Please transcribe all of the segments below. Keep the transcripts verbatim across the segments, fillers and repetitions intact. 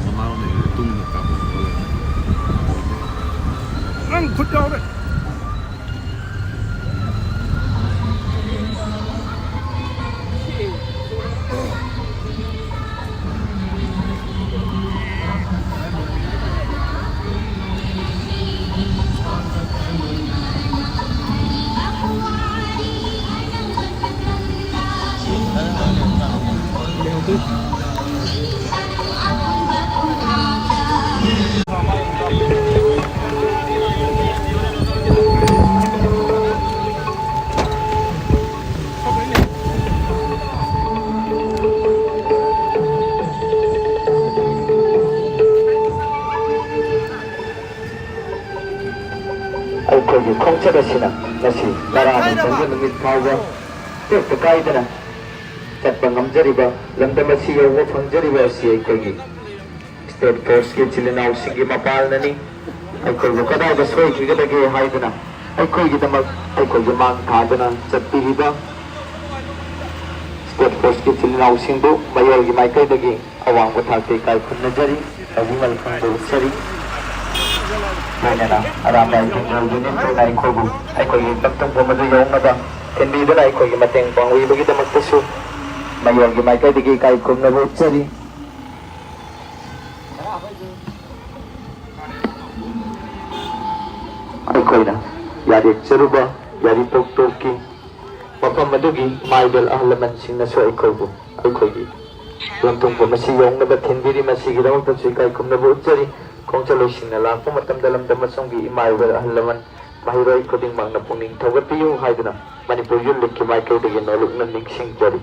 ꯃꯃꯥꯡꯗꯒꯤ ꯇꯨꯡꯗ ꯀꯥꯞꯄ꯫ ꯅꯪ ꯈꯨꯠ ꯌꯥꯎꯔꯦ꯫ ꯑꯩꯈꯣꯏꯒꯤ ꯈꯣꯡꯆꯠ ꯑꯁꯤꯅ ꯉꯁꯤ ꯇꯔꯥꯅꯤꯊꯣꯏꯒꯤ ꯅꯨꯃꯤꯠ ꯐꯥꯎꯕ ꯇꯦꯛꯇ ꯀꯥꯏꯗꯅ ꯆꯠꯄ ꯉꯝꯖꯔꯤꯕ, ꯂꯝꯗꯝ ꯑꯁꯤ ꯌꯧꯕ ꯐꯪꯖꯔꯤꯕ ꯑꯁꯤ ꯑꯩꯈꯣꯏꯒꯤ ꯁ꯭ꯇꯦꯠ ꯐꯣꯔꯁꯀꯤ ꯏꯆꯤꯜ ꯏꯅꯥꯎꯁꯤꯡꯒꯤ ꯃꯄꯥꯜꯅꯅꯤ꯫ ꯑꯩꯈꯣꯏꯕꯨ ꯀꯗꯥꯏꯗ ꯁꯣꯏꯈꯤꯒꯗꯒꯦ ꯍꯥꯏꯗꯨꯅ ꯑꯩꯈꯣꯏꯒꯤꯗꯃꯛ ꯑꯩꯈꯣꯏꯒꯤ ꯃꯥꯡ ꯊꯥꯗꯨꯅ ꯆꯠꯄꯤꯔꯤꯕ ꯁ꯭ꯇꯦꯠ ꯐꯣꯔꯁꯀꯤ ꯏꯆꯤꯜ ꯏꯅꯥꯎꯁꯤꯡꯕꯨ ꯃꯌꯣꯜꯒꯤ ꯃꯥꯏꯀꯩꯗꯒꯤ ꯑꯋꯥꯡꯕ ꯊꯥꯛꯇ ꯏꯀꯥꯏ ꯈꯨꯝꯅꯖꯔꯤ꯫ ꯇꯧꯕꯤꯃꯜ ꯈꯪꯕ ꯎꯠꯆꯔꯤ꯫ ꯂꯣꯏꯅꯅ ꯑꯔꯥꯝꯕꯥꯏ ꯐꯨꯠꯕꯣꯜ ꯌꯨꯅꯤꯌꯟ ꯇꯧꯅ ꯑꯩꯈꯣꯏꯕꯨ ꯑꯩꯈꯣꯏꯒꯤ ꯂꯝꯗꯝ ꯄꯨꯝꯕꯗ ꯌꯧꯅꯕ ꯊꯤꯟꯕꯤꯗꯨꯅ ꯑꯩꯈꯣꯏꯒꯤ ꯃꯇꯦꯡ ꯄꯥꯡꯕꯤꯕꯒꯤꯗꯃꯛꯇꯁꯨ ꯃꯌꯣꯜꯒꯤ ꯃꯥꯏꯀꯩꯗꯒꯤ ꯏꯀꯥꯏ ꯈꯨꯝꯅꯕ ꯎꯠꯆꯔꯤ꯫ ꯑꯩꯈꯣꯏꯅ ꯌꯥꯔꯦꯛꯆꯔꯨꯕ ꯌꯥꯔꯤꯄꯣꯛ ꯇꯣꯞꯀꯤ ꯃꯐꯝ ꯑꯗꯨꯒꯤ ꯏꯃꯥ ꯏꯕꯦꯜ ꯑꯍꯜ ꯂꯃꯟꯁꯤꯡꯅꯁꯨ ꯑꯩꯈꯣꯏꯕꯨ ꯑꯩꯈꯣꯏꯒꯤ ꯂꯝꯊꯨꯡꯐꯝ ꯑꯁꯤ ꯌꯧꯅꯕ ꯊꯤꯟꯕꯤꯔꯤ꯫ ꯃꯁꯤꯒꯤꯗꯃꯛꯇꯁꯨ ꯏꯀꯥꯏ ꯈꯨꯝꯅꯕ ꯎꯠꯆꯔꯤ꯫ ꯈꯣꯡꯆꯠꯂꯣꯏꯁꯤꯡꯅ ꯂꯥꯛꯄ ꯃꯇꯝꯗ ꯂꯝꯗꯝ ꯑꯁꯣꯝꯒꯤ ꯏꯃꯥ ꯏꯕꯦꯜ ꯑꯍꯜ ꯂꯃꯟ ꯃꯍꯩꯔꯣꯏ ꯈꯨꯗꯤꯡꯃꯛꯅ ꯄꯨꯛꯅꯤꯡ ꯊꯧꯒꯠꯄꯤꯌꯨ ꯍꯥꯏꯗꯨꯅ ꯃꯅꯤꯄꯨꯔ ꯌꯨꯠ ꯂꯤꯒꯀꯤ ꯃꯥꯏꯀꯩꯗꯒꯤ ꯅꯣꯂꯨꯛꯅ ꯅꯤꯡꯁꯤꯡꯖꯔꯤ꯫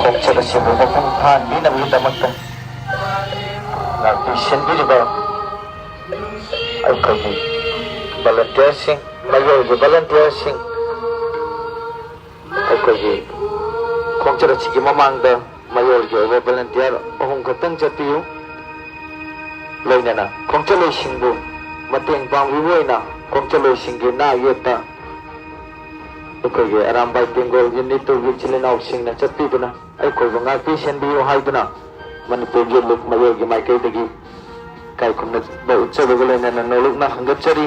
ꯈꯣꯡꯆꯠ ꯑꯁꯤꯕꯨ ꯃꯄꯨꯡ ꯐꯥꯍꯟꯕꯤꯅꯕꯒꯤꯗꯃꯛꯇ ꯉꯥꯛꯄꯤ ꯁꯦꯟꯕꯤꯔꯤꯕ ꯑꯩꯈꯣꯏꯒꯤ volunteerꯁꯤꯡ, ꯃꯌꯣꯜꯒꯤ volunteerꯁꯤꯡ, ꯑꯩꯈꯣꯏꯒꯤ ꯈꯣꯡꯆꯠ ꯑꯁꯤꯒꯤ ꯃꯃꯥꯡꯗ ꯃꯌꯣꯜꯒꯤ ꯑꯣꯏꯕ volunteer ꯑꯍꯨꯝ ꯈꯛꯇꯪ ꯆꯠꯄꯤꯌꯨ꯫ ꯂꯣꯏꯅꯅ ꯈꯣꯡꯆꯠꯂꯣꯏꯁꯤꯡꯕꯨ ꯃꯇꯦꯡ ꯄꯥꯡꯕꯤꯕ ꯑꯣꯏꯅ ꯈꯣꯡꯆꯠꯂꯣꯏꯁꯤꯡꯒꯤ ꯅꯥ ꯌꯦꯠꯇ ꯑꯩꯈꯣꯏꯒꯤ ꯑꯔꯥꯝꯕꯥꯏ ꯇꯦꯡꯒꯣꯜ ꯌꯨꯅꯤꯠ ꯇꯨꯒꯤ ꯏꯆꯤꯜ ꯏꯅꯥꯎꯁꯤꯡꯅ ꯆꯠꯄꯤꯗꯨꯅ ꯑꯩꯈꯣꯏꯕꯨ ꯉꯥꯛꯄꯤ ꯁꯦꯟꯕꯤꯌꯨ ꯍꯥꯏꯗꯨꯅ ꯃꯅꯤꯄꯨꯔ ꯌꯨꯠ ꯂꯤꯒ ꯃꯌꯣꯜꯒꯤ ꯃꯥꯏꯀꯩꯗꯒꯤ ꯏꯀꯥꯏ ꯈꯨꯝꯅꯕ ꯎꯠꯆꯕꯒ ꯂꯣꯏꯅꯅ ꯅꯣꯂꯨꯛꯅ ꯍꯪꯒꯠꯆꯔꯤ꯫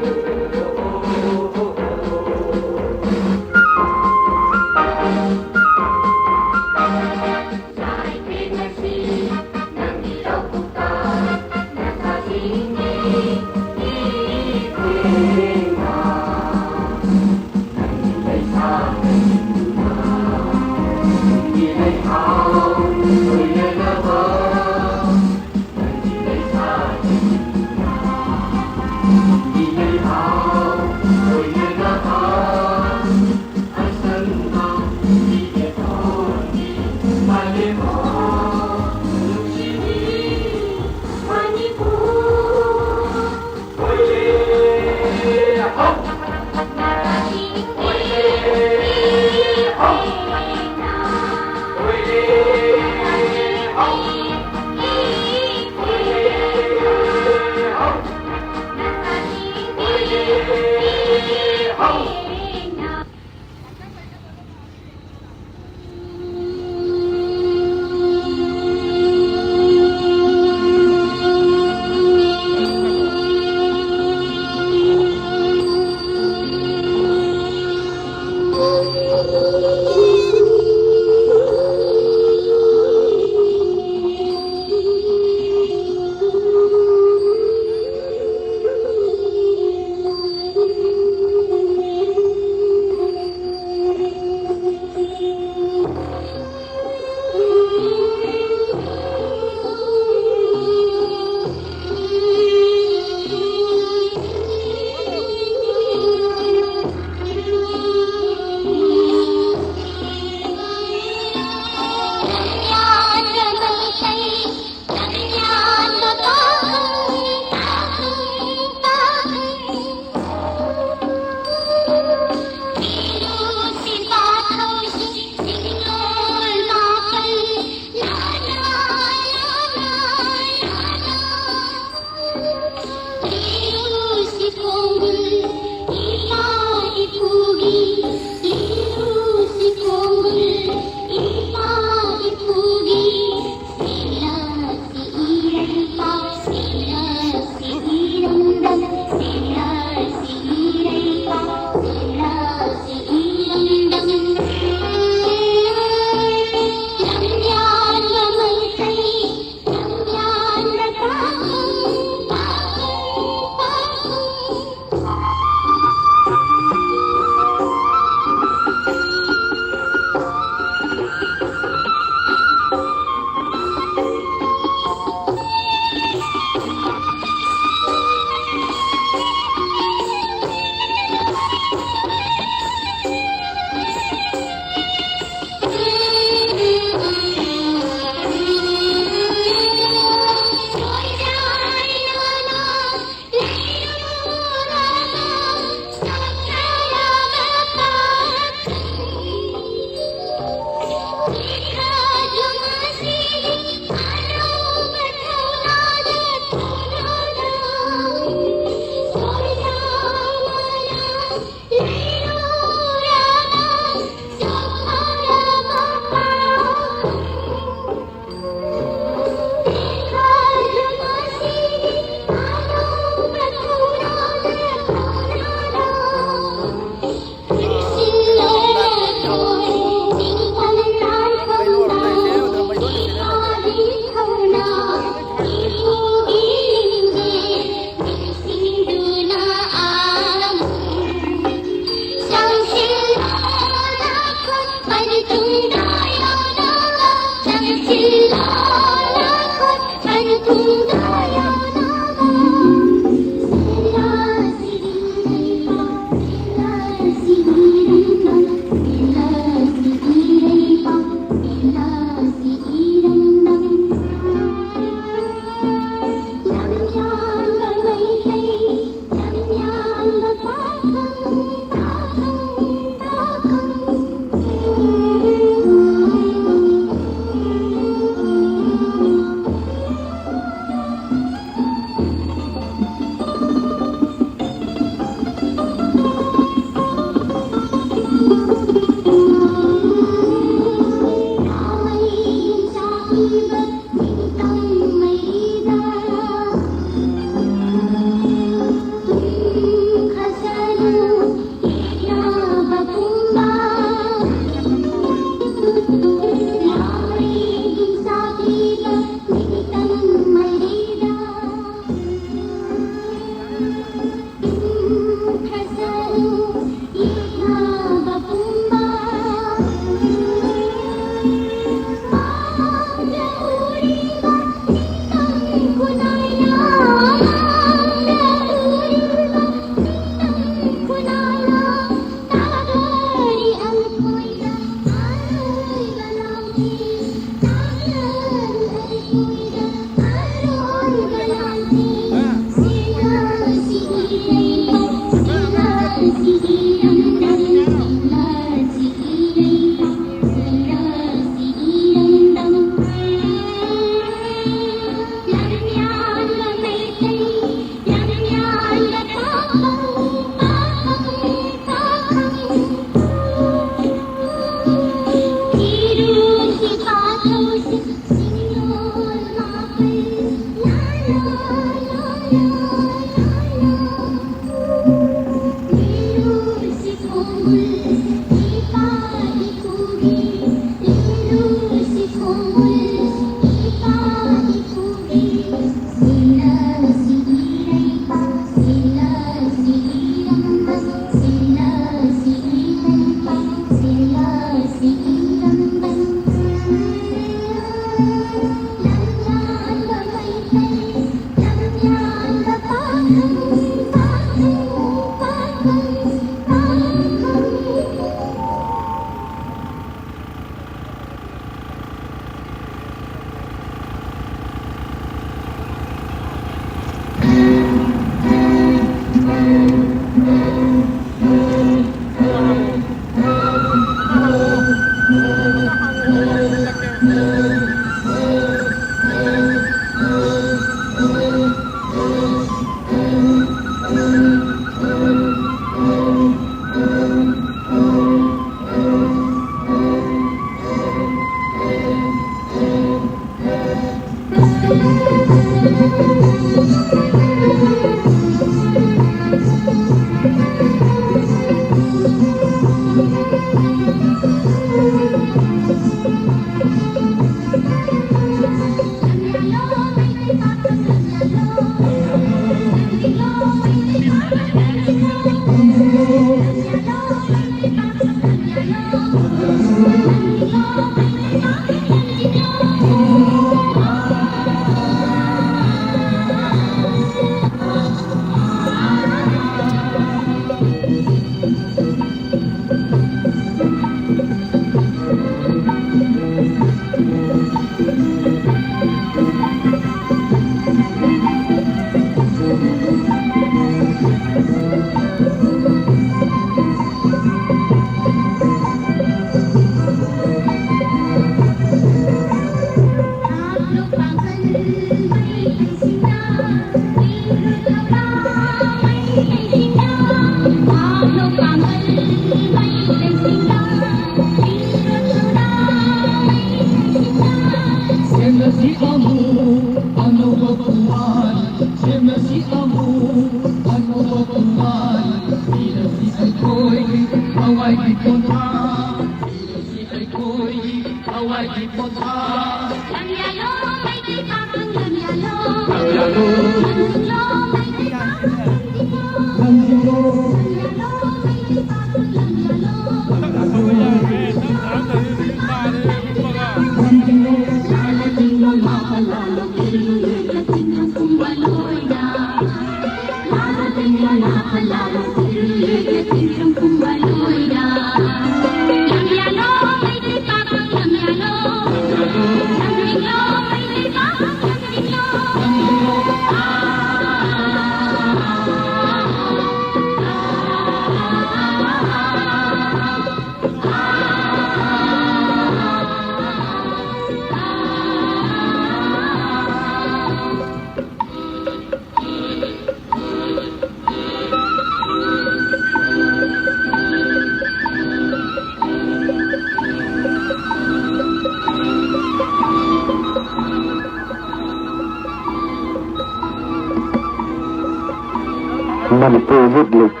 ꯃꯅꯤꯄꯨꯔ ꯌꯨꯠ ꯂꯤꯒ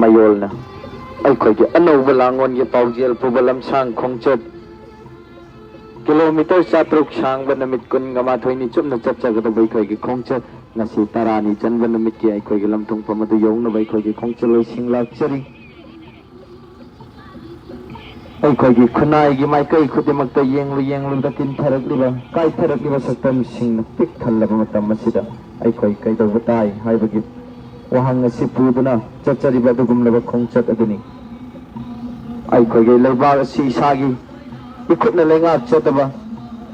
ꯃꯌꯣꯜꯅ ꯑꯩꯈꯣꯏꯒꯤ ꯑꯅꯧꯕ ꯂꯥꯡꯑꯣꯟꯒꯤ ꯄꯥꯎꯖꯦꯜ ꯄꯨꯕ ꯂꯝꯁꯥꯡ ꯈꯣꯡꯆꯠ ꯀꯤꯂꯣꯃꯤꯇꯔ ꯆꯥꯇ꯭ꯔꯨꯛ ꯁꯥꯡꯕ ꯅꯨꯃꯤꯠ ꯀꯨꯟꯒ ꯃꯥꯊꯣꯏꯅꯤ ꯆꯨꯞꯅ ꯆꯠꯆꯒꯗꯕ ꯑꯩꯈꯣꯏꯒꯤ ꯈꯣꯡꯆꯠ, ꯉꯁꯤ ꯇꯔꯥꯅꯤ ꯆꯟꯕ ꯅꯨꯃꯤꯠꯀꯤ ꯑꯩꯈꯣꯏꯒꯤ ꯂꯝꯊꯨꯡꯐꯝ ꯑꯗꯨ ꯌꯧꯅꯕ ꯑꯩꯈꯣꯏꯒꯤ ꯈꯣꯡꯆꯠꯂꯣꯏꯁꯤꯡ ꯂꯥꯛꯆꯔꯤ꯫ ꯑꯩꯈꯣꯏꯒꯤ ꯈꯨꯟꯅꯥꯏꯒꯤ ꯃꯥꯏꯀꯩ ꯈꯨꯗꯤꯡꯃꯛꯇ ꯌꯦꯡꯂꯨ ꯌꯦꯡꯂꯨꯗ ꯇꯤꯟꯊꯔꯛꯂꯤꯕ, ꯀꯥꯏꯊꯔꯛꯂꯤꯕ ꯁꯛꯇꯝꯁꯤꯡꯅ ꯄꯤꯛ ꯊꯜꯂꯕ ꯃꯇꯝ ꯑꯁꯤꯗ ꯑꯩꯈꯣꯏ ꯀꯩꯗꯧꯕ ꯇꯥꯏ ꯍꯥꯏꯕꯒꯤ ꯋꯥꯍꯪ ꯑꯁꯤ ꯄꯨꯗꯨꯅ ꯆꯠꯆꯔꯤꯕ ꯑꯗꯨꯒꯨꯝꯂꯕ ꯈꯣꯡꯆꯠ ꯑꯗꯨꯅꯤ꯫ ꯑꯩꯈꯣꯏꯒꯤ ꯂꯩꯕꯥꯛ ꯑꯁꯤ ꯏꯁꯥꯒꯤ ꯏꯈꯨꯠꯅ ꯂꯩꯉꯥꯛꯆꯗꯕ,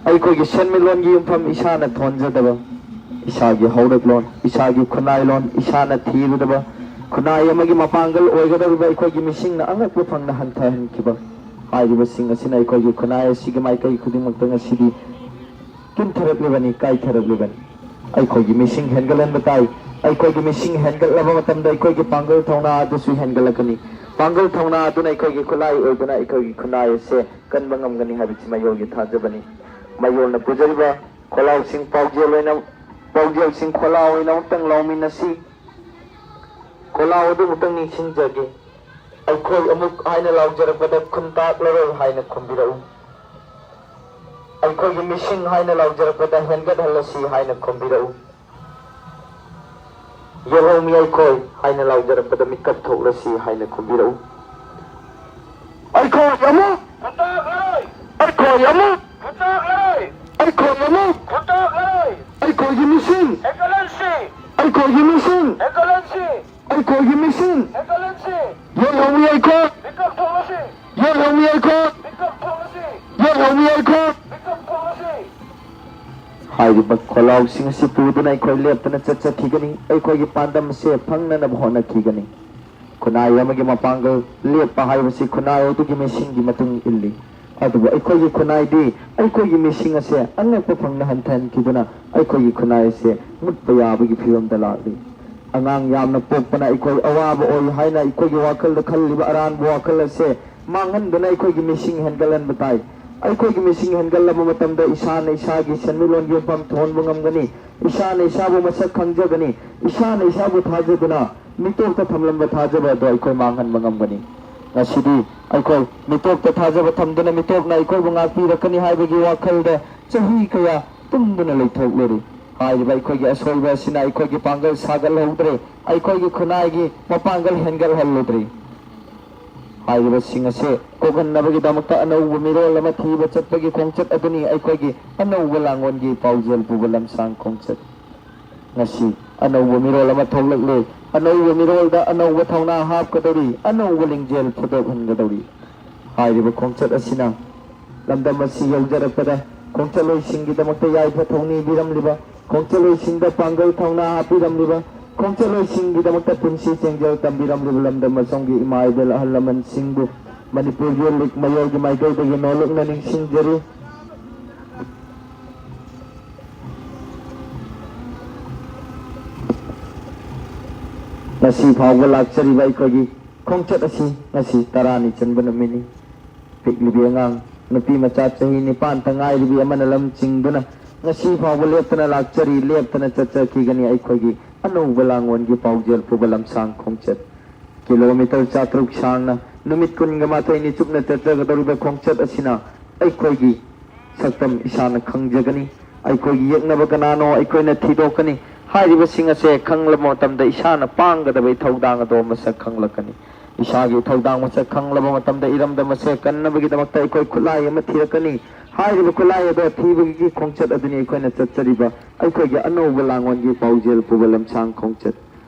ꯑꯩꯈꯣꯏꯒꯤ ꯁꯦꯟꯃꯤꯠꯂꯣꯟꯒꯤ ꯌꯨꯝꯐꯝ ꯏꯁꯥꯅ ꯊꯣꯟꯖꯗꯕ, ꯏꯁꯥꯒꯤ ꯍꯧꯔꯛꯂꯣꯟ, ꯏꯁꯥꯒꯤ ꯈꯨꯟꯅꯥꯏꯂꯣꯟ ꯏꯁꯥꯅ ꯊꯤꯔꯨꯗꯕ, ꯈꯨꯟꯅꯥꯏ ꯑꯃꯒꯤ ꯃꯄꯥꯡꯒꯜ ꯑꯣꯏꯒꯗꯧꯔꯤꯕ ꯑꯩꯈꯣꯏꯒꯤ ꯃꯤꯁꯤꯡꯅ ꯑꯉꯛꯄ ꯐꯪꯅ ꯍꯟꯊꯍꯟꯈꯤꯕ ꯍꯥꯏꯔꯤꯕꯁꯤꯡ ꯑꯁꯤꯅ ꯑꯩꯈꯣꯏꯒꯤ ꯈꯨꯟꯅꯥꯏ ꯑꯁꯤꯒꯤ ꯃꯥꯏꯀꯩ ꯈꯨꯗꯤꯡꯃꯛꯇ ꯉꯁꯤꯗꯤ ꯀꯤꯟꯊꯔꯛꯂꯤꯕꯅꯤ, ꯀꯥꯏꯊꯔꯛꯂꯤꯕꯅꯤ꯫ ꯑꯩꯈꯣꯏꯒꯤ ꯃꯤꯁꯤꯡ ꯍꯦꯟꯒꯠꯍꯟꯕ ꯇꯥꯏ꯫ ꯑꯩꯈꯣꯏꯒꯤ ꯃꯤꯁꯤꯡ ꯍꯦꯟꯒꯠꯂꯕ ꯃꯇꯝꯗ ꯑꯩꯈꯣꯏꯒꯤ ꯄꯥꯡꯒꯜ ꯊꯧꯅꯥ ꯑꯗꯨꯁꯨ ꯍꯦꯟꯒꯠꯂꯛꯀꯅꯤ꯫ ꯄꯥꯡꯒꯜ ꯊꯧꯅꯥ ꯑꯗꯨꯅ ꯑꯩꯈꯣꯏꯒꯤ ꯈꯨꯠꯂꯥꯏ ꯑꯣꯏꯗꯨꯅ ꯑꯩꯈꯣꯏꯒꯤ ꯈꯨꯟꯅꯥꯏ ꯑꯁꯦ ꯀꯟꯕ ꯉꯝꯒꯅꯤ ꯍꯥꯏꯕꯁꯤ ꯃꯌꯣꯜꯒꯤ ꯊꯥꯖꯕꯅꯤ꯫ ꯃꯌꯣꯜꯅ ꯄꯨꯖꯔꯤꯕ ꯈꯣꯜꯂꯥꯎꯁꯤꯡ ꯄꯥꯎꯖꯦꯜ ꯑꯣꯏꯅ, ꯄꯥꯎꯖꯦꯜꯁꯤꯡ ꯈꯣꯜꯂꯥꯎ ꯑꯣꯏꯅ ꯑꯃꯨꯛꯇꯪ ꯂꯥꯎꯃꯤꯟꯅꯁꯤ꯫ ꯈꯣꯜꯂꯥꯎ ꯑꯗꯨ ꯑꯃꯨꯛꯇꯪ ꯅꯤꯡꯁꯤꯡꯖꯒꯦ꯫ ꯑꯩꯈꯣꯏ ꯑꯃꯨꯛ ꯍꯥꯏꯅ ꯂꯥꯎꯖꯔꯛꯄꯗ ꯈꯨꯟꯇꯥꯛꯂꯔꯣꯏ ꯍꯥꯏꯅ ꯈꯨꯝꯕꯤꯔꯛꯎ꯫ ꯑꯩꯈꯣꯏꯒꯤ ꯃꯤꯁꯤꯡ ꯍꯥꯏꯅ ꯂꯥꯎꯖꯔꯛꯄꯗ ꯍꯦꯟꯒꯠꯍꯜꯂꯁꯤ ꯍꯥꯏꯅ ꯈꯨꯝꯕꯤꯔꯛꯎ꯫ ꯌꯦꯜꯍꯧꯃꯤ ꯑꯩꯈꯣꯏ ꯍꯥꯏꯅ ꯂꯥꯎꯖꯔꯛꯄꯗ ꯃꯤꯀꯞ ꯊꯣꯛꯂꯁꯤ ꯍꯥꯏꯅ ꯈꯨꯝꯕꯤꯔꯛꯎ꯫ ꯑꯩꯈꯣꯏ ꯑꯃꯨꯛ! ꯑꯩꯈꯣꯏ ꯑꯃꯨꯛ! ꯑꯩꯈꯣꯏ ꯑꯃꯨꯛ! ꯑꯩꯈꯣꯏꯒꯤ ꯃꯤꯁꯤꯡ! ꯑꯩꯈꯣꯏꯒꯤ ꯃꯤꯁꯤꯡ! ꯑꯩꯈꯣꯏꯒꯤ ꯃꯤꯁꯤꯡ! ꯌꯦꯜꯍꯧꯃꯤ ꯑꯩꯈꯣꯏ! ꯌꯦꯜꯍꯧꯃꯤ ꯑꯩꯈꯣꯏ! ꯌꯦꯜꯍꯧꯃꯤ ꯑꯩꯈꯣꯏ! ꯍꯥꯏꯔꯤꯕ ꯈꯣꯜꯂꯥꯎꯁꯤꯡ ꯑꯁꯤ ꯄꯨꯗꯨꯅ ꯑꯩꯈꯣꯏ ꯂꯦꯞꯇꯅ ꯆꯠꯆꯈꯤꯒꯅꯤ꯫ ꯑꯩꯈꯣꯏꯒꯤ ꯄꯥꯟꯗꯝ ꯑꯁꯦ ꯐꯪꯅꯅꯕ ꯍꯣꯠꯅꯈꯤꯒꯅꯤ꯫ ꯈꯨꯟꯅꯥꯏ ꯑꯃꯒꯤ ꯃꯄꯥꯡꯒꯜ ꯂꯦꯞꯄ ꯍꯥꯏꯕꯁꯤ ꯈꯨꯟꯅꯥꯏ ꯑꯗꯨꯒꯤ ꯃꯤꯁꯤꯡꯒꯤ ꯃꯇꯨꯡ ꯏꯜꯂꯤ꯫ ꯑꯗꯨꯕꯨ ꯑꯩꯈꯣꯏꯒꯤ ꯈꯨꯟꯅꯥꯏꯗꯤ ꯑꯩꯈꯣꯏꯒꯤ ꯃꯤꯁꯤꯡ ꯑꯁꯦ ꯑꯉꯛꯄ ꯐꯪꯅ ꯍꯟꯊꯍꯟꯈꯤꯗꯨꯅ ꯑꯩꯈꯣꯏꯒꯤ ꯈꯨꯟꯅꯥꯏ ꯑꯁꯦ ꯃꯨꯠꯄ ꯌꯥꯕꯒꯤ ꯐꯤꯕꯝꯗ ꯂꯥꯛꯂꯤ꯫ ꯑꯉꯥꯡ ꯌꯥꯝꯅ ꯄꯣꯛꯄꯅ ꯑꯩꯈꯣꯏ ꯑꯋꯥꯕ ꯑꯣꯏ ꯍꯥꯏꯅ ꯑꯩꯈꯣꯏꯒꯤ ꯋꯥꯈꯜꯗ ꯈꯜꯂꯤꯕ ꯑꯔꯥꯟꯕ ꯋꯥꯈꯜ ꯑꯁꯦ ꯃꯥꯡꯍꯟꯗꯨꯅ ꯑꯩꯈꯣꯏꯒꯤ ꯃꯤꯁꯤꯡ ꯍꯦꯟꯒꯠꯍꯟꯕ ꯇꯥꯏ꯫ ꯑꯩꯈꯣꯏꯒꯤ ꯃꯤꯁꯤꯡ ꯍꯦꯟꯒꯠꯂꯕ ꯃꯇꯝꯗ ꯏꯁꯥꯅ ꯏꯁꯥꯒꯤ ꯁꯦꯟꯃꯤꯠꯂꯣꯟꯒꯤ ꯌꯨꯝꯐꯝ ꯊꯣꯟꯕ ꯉꯝꯒꯅꯤ, ꯏꯁꯥꯅ ꯏꯁꯥꯕꯨ ꯃꯁꯛ ꯈꯪꯖꯒꯅꯤ, ꯏꯁꯥꯅ ꯏꯁꯥꯕꯨ ꯊꯥꯖꯗꯨꯅ ꯃꯤꯇꯣꯞꯇ ꯊꯝꯂꯝꯕ ꯊꯥꯖꯕ ꯑꯗꯨ ꯑꯩꯈꯣꯏ ꯃꯥꯡꯍꯟꯕ ꯉꯝꯒꯅꯤ꯫ ꯉꯁꯤꯗꯤ ꯑꯩꯈꯣꯏ ꯃꯤꯇꯣꯞꯇ ꯊꯥꯖꯕ ꯊꯝꯗꯨꯅ ꯃꯤꯇꯣꯞꯅ ꯑꯩꯈꯣꯏꯕꯨ ꯉꯥꯛꯄꯤꯔꯛꯀꯅꯤ ꯍꯥꯏꯕꯒꯤ ꯋꯥꯈꯜꯗ ꯆꯍꯤ ꯀꯌꯥ ꯇꯨꯝꯗꯨꯅ ꯂꯩꯊꯣꯛꯂꯨꯔꯦ꯫ ꯍꯥꯏꯔꯤꯕ ꯑꯩꯈꯣꯏꯒꯤ ꯑꯁꯣꯏꯕ ꯑꯁꯤꯅ ꯑꯩꯈꯣꯏꯒꯤ ꯄꯥꯡꯒꯜ ꯁꯥꯒꯠꯍꯧꯗ꯭ꯔꯦ, ꯑꯩꯈꯣꯏꯒꯤ ꯈꯨꯟꯅꯥꯏꯒꯤ ꯃꯄꯥꯡꯒꯜ ꯍꯦꯟꯒꯠꯍꯜꯂꯨꯗ꯭ꯔꯦ꯫ ꯍꯥꯏꯔꯤꯕꯁꯤꯡ ꯑꯁꯤ ꯀꯣꯛꯍꯟꯅꯕꯒꯤꯗꯃꯛꯇ ꯑꯅꯧꯕ ꯃꯤꯔꯣꯜ ꯑꯃ ꯊꯤꯕ ꯆꯠꯄꯒꯤ ꯈꯣꯡꯆꯠ ꯑꯗꯨꯅꯤ ꯑꯩꯈꯣꯏꯒꯤ ꯑꯅꯧꯕ ꯂꯥꯡꯑꯣꯟꯒꯤ ꯄꯥꯎꯖꯦꯜ ꯄꯨꯕ ꯂꯝꯁꯥꯡ ꯈꯣꯡꯆꯠ꯫ ꯉꯁꯤ ꯑꯅꯧꯕ ꯃꯤꯔꯣꯜ ꯑꯃ ꯊꯣꯛꯂꯛꯂꯦ꯫ ꯑꯅꯧꯕ ꯃꯤꯔꯣꯜꯗ ꯑꯅꯧꯕ ꯊꯧꯅꯥ ꯍꯥꯞꯀꯗꯧꯔꯤ, ꯑꯅꯧꯕ ꯂꯤꯡꯖꯦꯜ ꯐꯨꯗꯣꯛꯍꯟꯒꯗꯧꯔꯤ꯫ ꯍꯥꯏꯔꯤꯕ ꯈꯣꯡꯆꯠ ꯑꯁꯤꯅ ꯂꯝꯗꯝ ꯑꯁꯤ ꯌꯧꯖꯔꯛꯄꯗ ꯈꯣꯡꯆꯠꯂꯣꯏꯁꯤꯡꯒꯤꯗꯃꯛꯇ ꯌꯥꯏꯐ ꯊꯧꯅꯤꯕꯤꯔꯝꯂꯤꯕ, ꯈꯣꯡꯆꯠꯂꯣꯏꯁꯤꯡꯗ ꯄꯥꯡꯒꯜ ꯊꯧꯅꯥ ꯍꯥꯞꯄꯤꯔꯝꯂꯤꯕ, ꯈꯣꯡꯆꯠꯂꯣꯏꯁꯤꯡꯒꯤꯗꯃꯛꯇ ꯄꯨꯟꯁꯤ ꯆꯦꯡꯖꯦꯜ ꯇꯝꯕꯤꯔꯝꯂꯤꯕ ꯂꯝꯗꯝ ꯑꯁꯣꯝꯒꯤ ꯏꯃꯥ ꯏꯕꯦꯜ ꯑꯍꯜ ꯂꯃꯟꯁꯤꯡꯕꯨ ꯃꯅꯤꯄꯨꯔ ꯌꯨꯠ ꯂꯤꯒ ꯃꯌꯣꯜꯒꯤ ꯃꯥꯏꯀꯩꯗꯒꯤ ꯅꯣꯂꯨꯛꯅ ꯅꯤꯡꯁꯤꯡꯖꯔꯤ꯫ ꯉꯁꯤ ꯐꯥꯎꯕ ꯂꯥꯛꯆꯔꯤꯕ ꯑꯩꯈꯣꯏꯒꯤ ꯈꯣꯡꯆꯠ ꯑꯁꯤ ꯉꯁꯤ ꯇꯔꯥꯅꯤ ꯆꯟꯕ ꯅꯨꯃꯤꯠꯅꯤ꯫ ꯄꯤꯛꯂꯤꯕꯤ ꯑꯉꯥꯡ ꯅꯨꯄꯤ ꯃꯆꯥ ꯆꯍꯤ ꯅꯤꯄꯥꯟꯇ ꯉꯥꯏꯔꯤꯕꯤ ꯑꯃꯅ ꯂꯝ ꯆꯤꯡꯗꯨꯅ ꯉꯁꯤ ꯐꯥꯎꯕ ꯂꯦꯞꯇꯅ ꯂꯥꯛꯆꯔꯤ, ꯂꯦꯞꯇꯅ ꯆꯠꯆꯈꯤꯒꯅꯤ ꯑꯩꯈꯣꯏꯒꯤ ꯑꯅꯧꯕ ꯂꯥꯡꯑꯣꯟꯒꯤ ꯄꯥꯎꯖꯦꯜ ꯄꯨꯕ ꯂꯝꯁꯥꯡ ꯈꯣꯡꯆꯠ꯫ ꯀꯤꯂꯣꯃꯤꯇꯔ ꯆꯥꯇ꯭ꯔꯨꯛ ꯁꯥꯡꯅ ꯅꯨꯃꯤꯠ ꯀꯨꯟꯒ ꯃꯥꯊꯣꯏꯅꯤ ꯆꯨꯞꯅ ꯆꯠꯆꯒꯗꯧꯔꯤꯕ ꯈꯣꯡꯆꯠ ꯑꯁꯤꯅ ꯑꯩꯈꯣꯏꯒꯤ ꯁꯛꯇꯝ ꯏꯁꯥꯅ ꯈꯪꯖꯒꯅꯤ꯫ ꯑꯩꯈꯣꯏꯒꯤ ꯌꯦꯛꯅꯕ ꯀꯅꯥꯅꯣ ꯑꯩꯈꯣꯏꯅ ꯊꯤꯗꯣꯛꯀꯅꯤ꯫ ꯍꯥꯏꯔꯤꯕꯁꯤꯡ ꯑꯁꯦ ꯈꯪꯂꯕ ꯃꯇꯝꯗ ꯏꯁꯥꯅ ꯄꯥꯡꯒꯗꯕ ꯏꯊꯧꯗꯥꯡ ꯑꯗꯣ ꯃꯁꯛ ꯈꯪꯂꯛꯀꯅꯤ꯫ ꯏꯁꯥꯒꯤ ꯏꯊꯧꯗꯥꯡ ꯃꯁꯛ ꯈꯪꯂꯕ ꯃꯇꯝꯗ ꯏꯔꯝꯗꯝ ꯑꯁꯦ ꯀꯟꯅꯕꯒꯤꯗꯃꯛꯇ ꯑꯩꯈꯣꯏ ꯈꯨꯠꯂꯥꯏ ꯑꯃ ꯊꯤꯔꯛꯀꯅꯤ꯫ ꯍꯥꯏꯔꯤꯕ ꯈꯨꯠꯂꯥꯏ ꯑꯗꯣ ꯊꯤꯕꯒꯤ ꯈꯣꯡꯆꯠ ꯑꯗꯨꯅꯤ ꯑꯩꯈꯣꯏꯅ ꯆꯠꯆꯔꯤꯕ ꯑꯩꯈꯣꯏꯒꯤ ꯑꯅꯧꯕ ꯂꯥꯡꯑꯣꯟꯒꯤ ꯄꯥꯎꯖꯦꯜ ꯄꯨꯕ ꯂꯝꯁꯥꯡ ꯈꯣꯡꯆꯠ꯫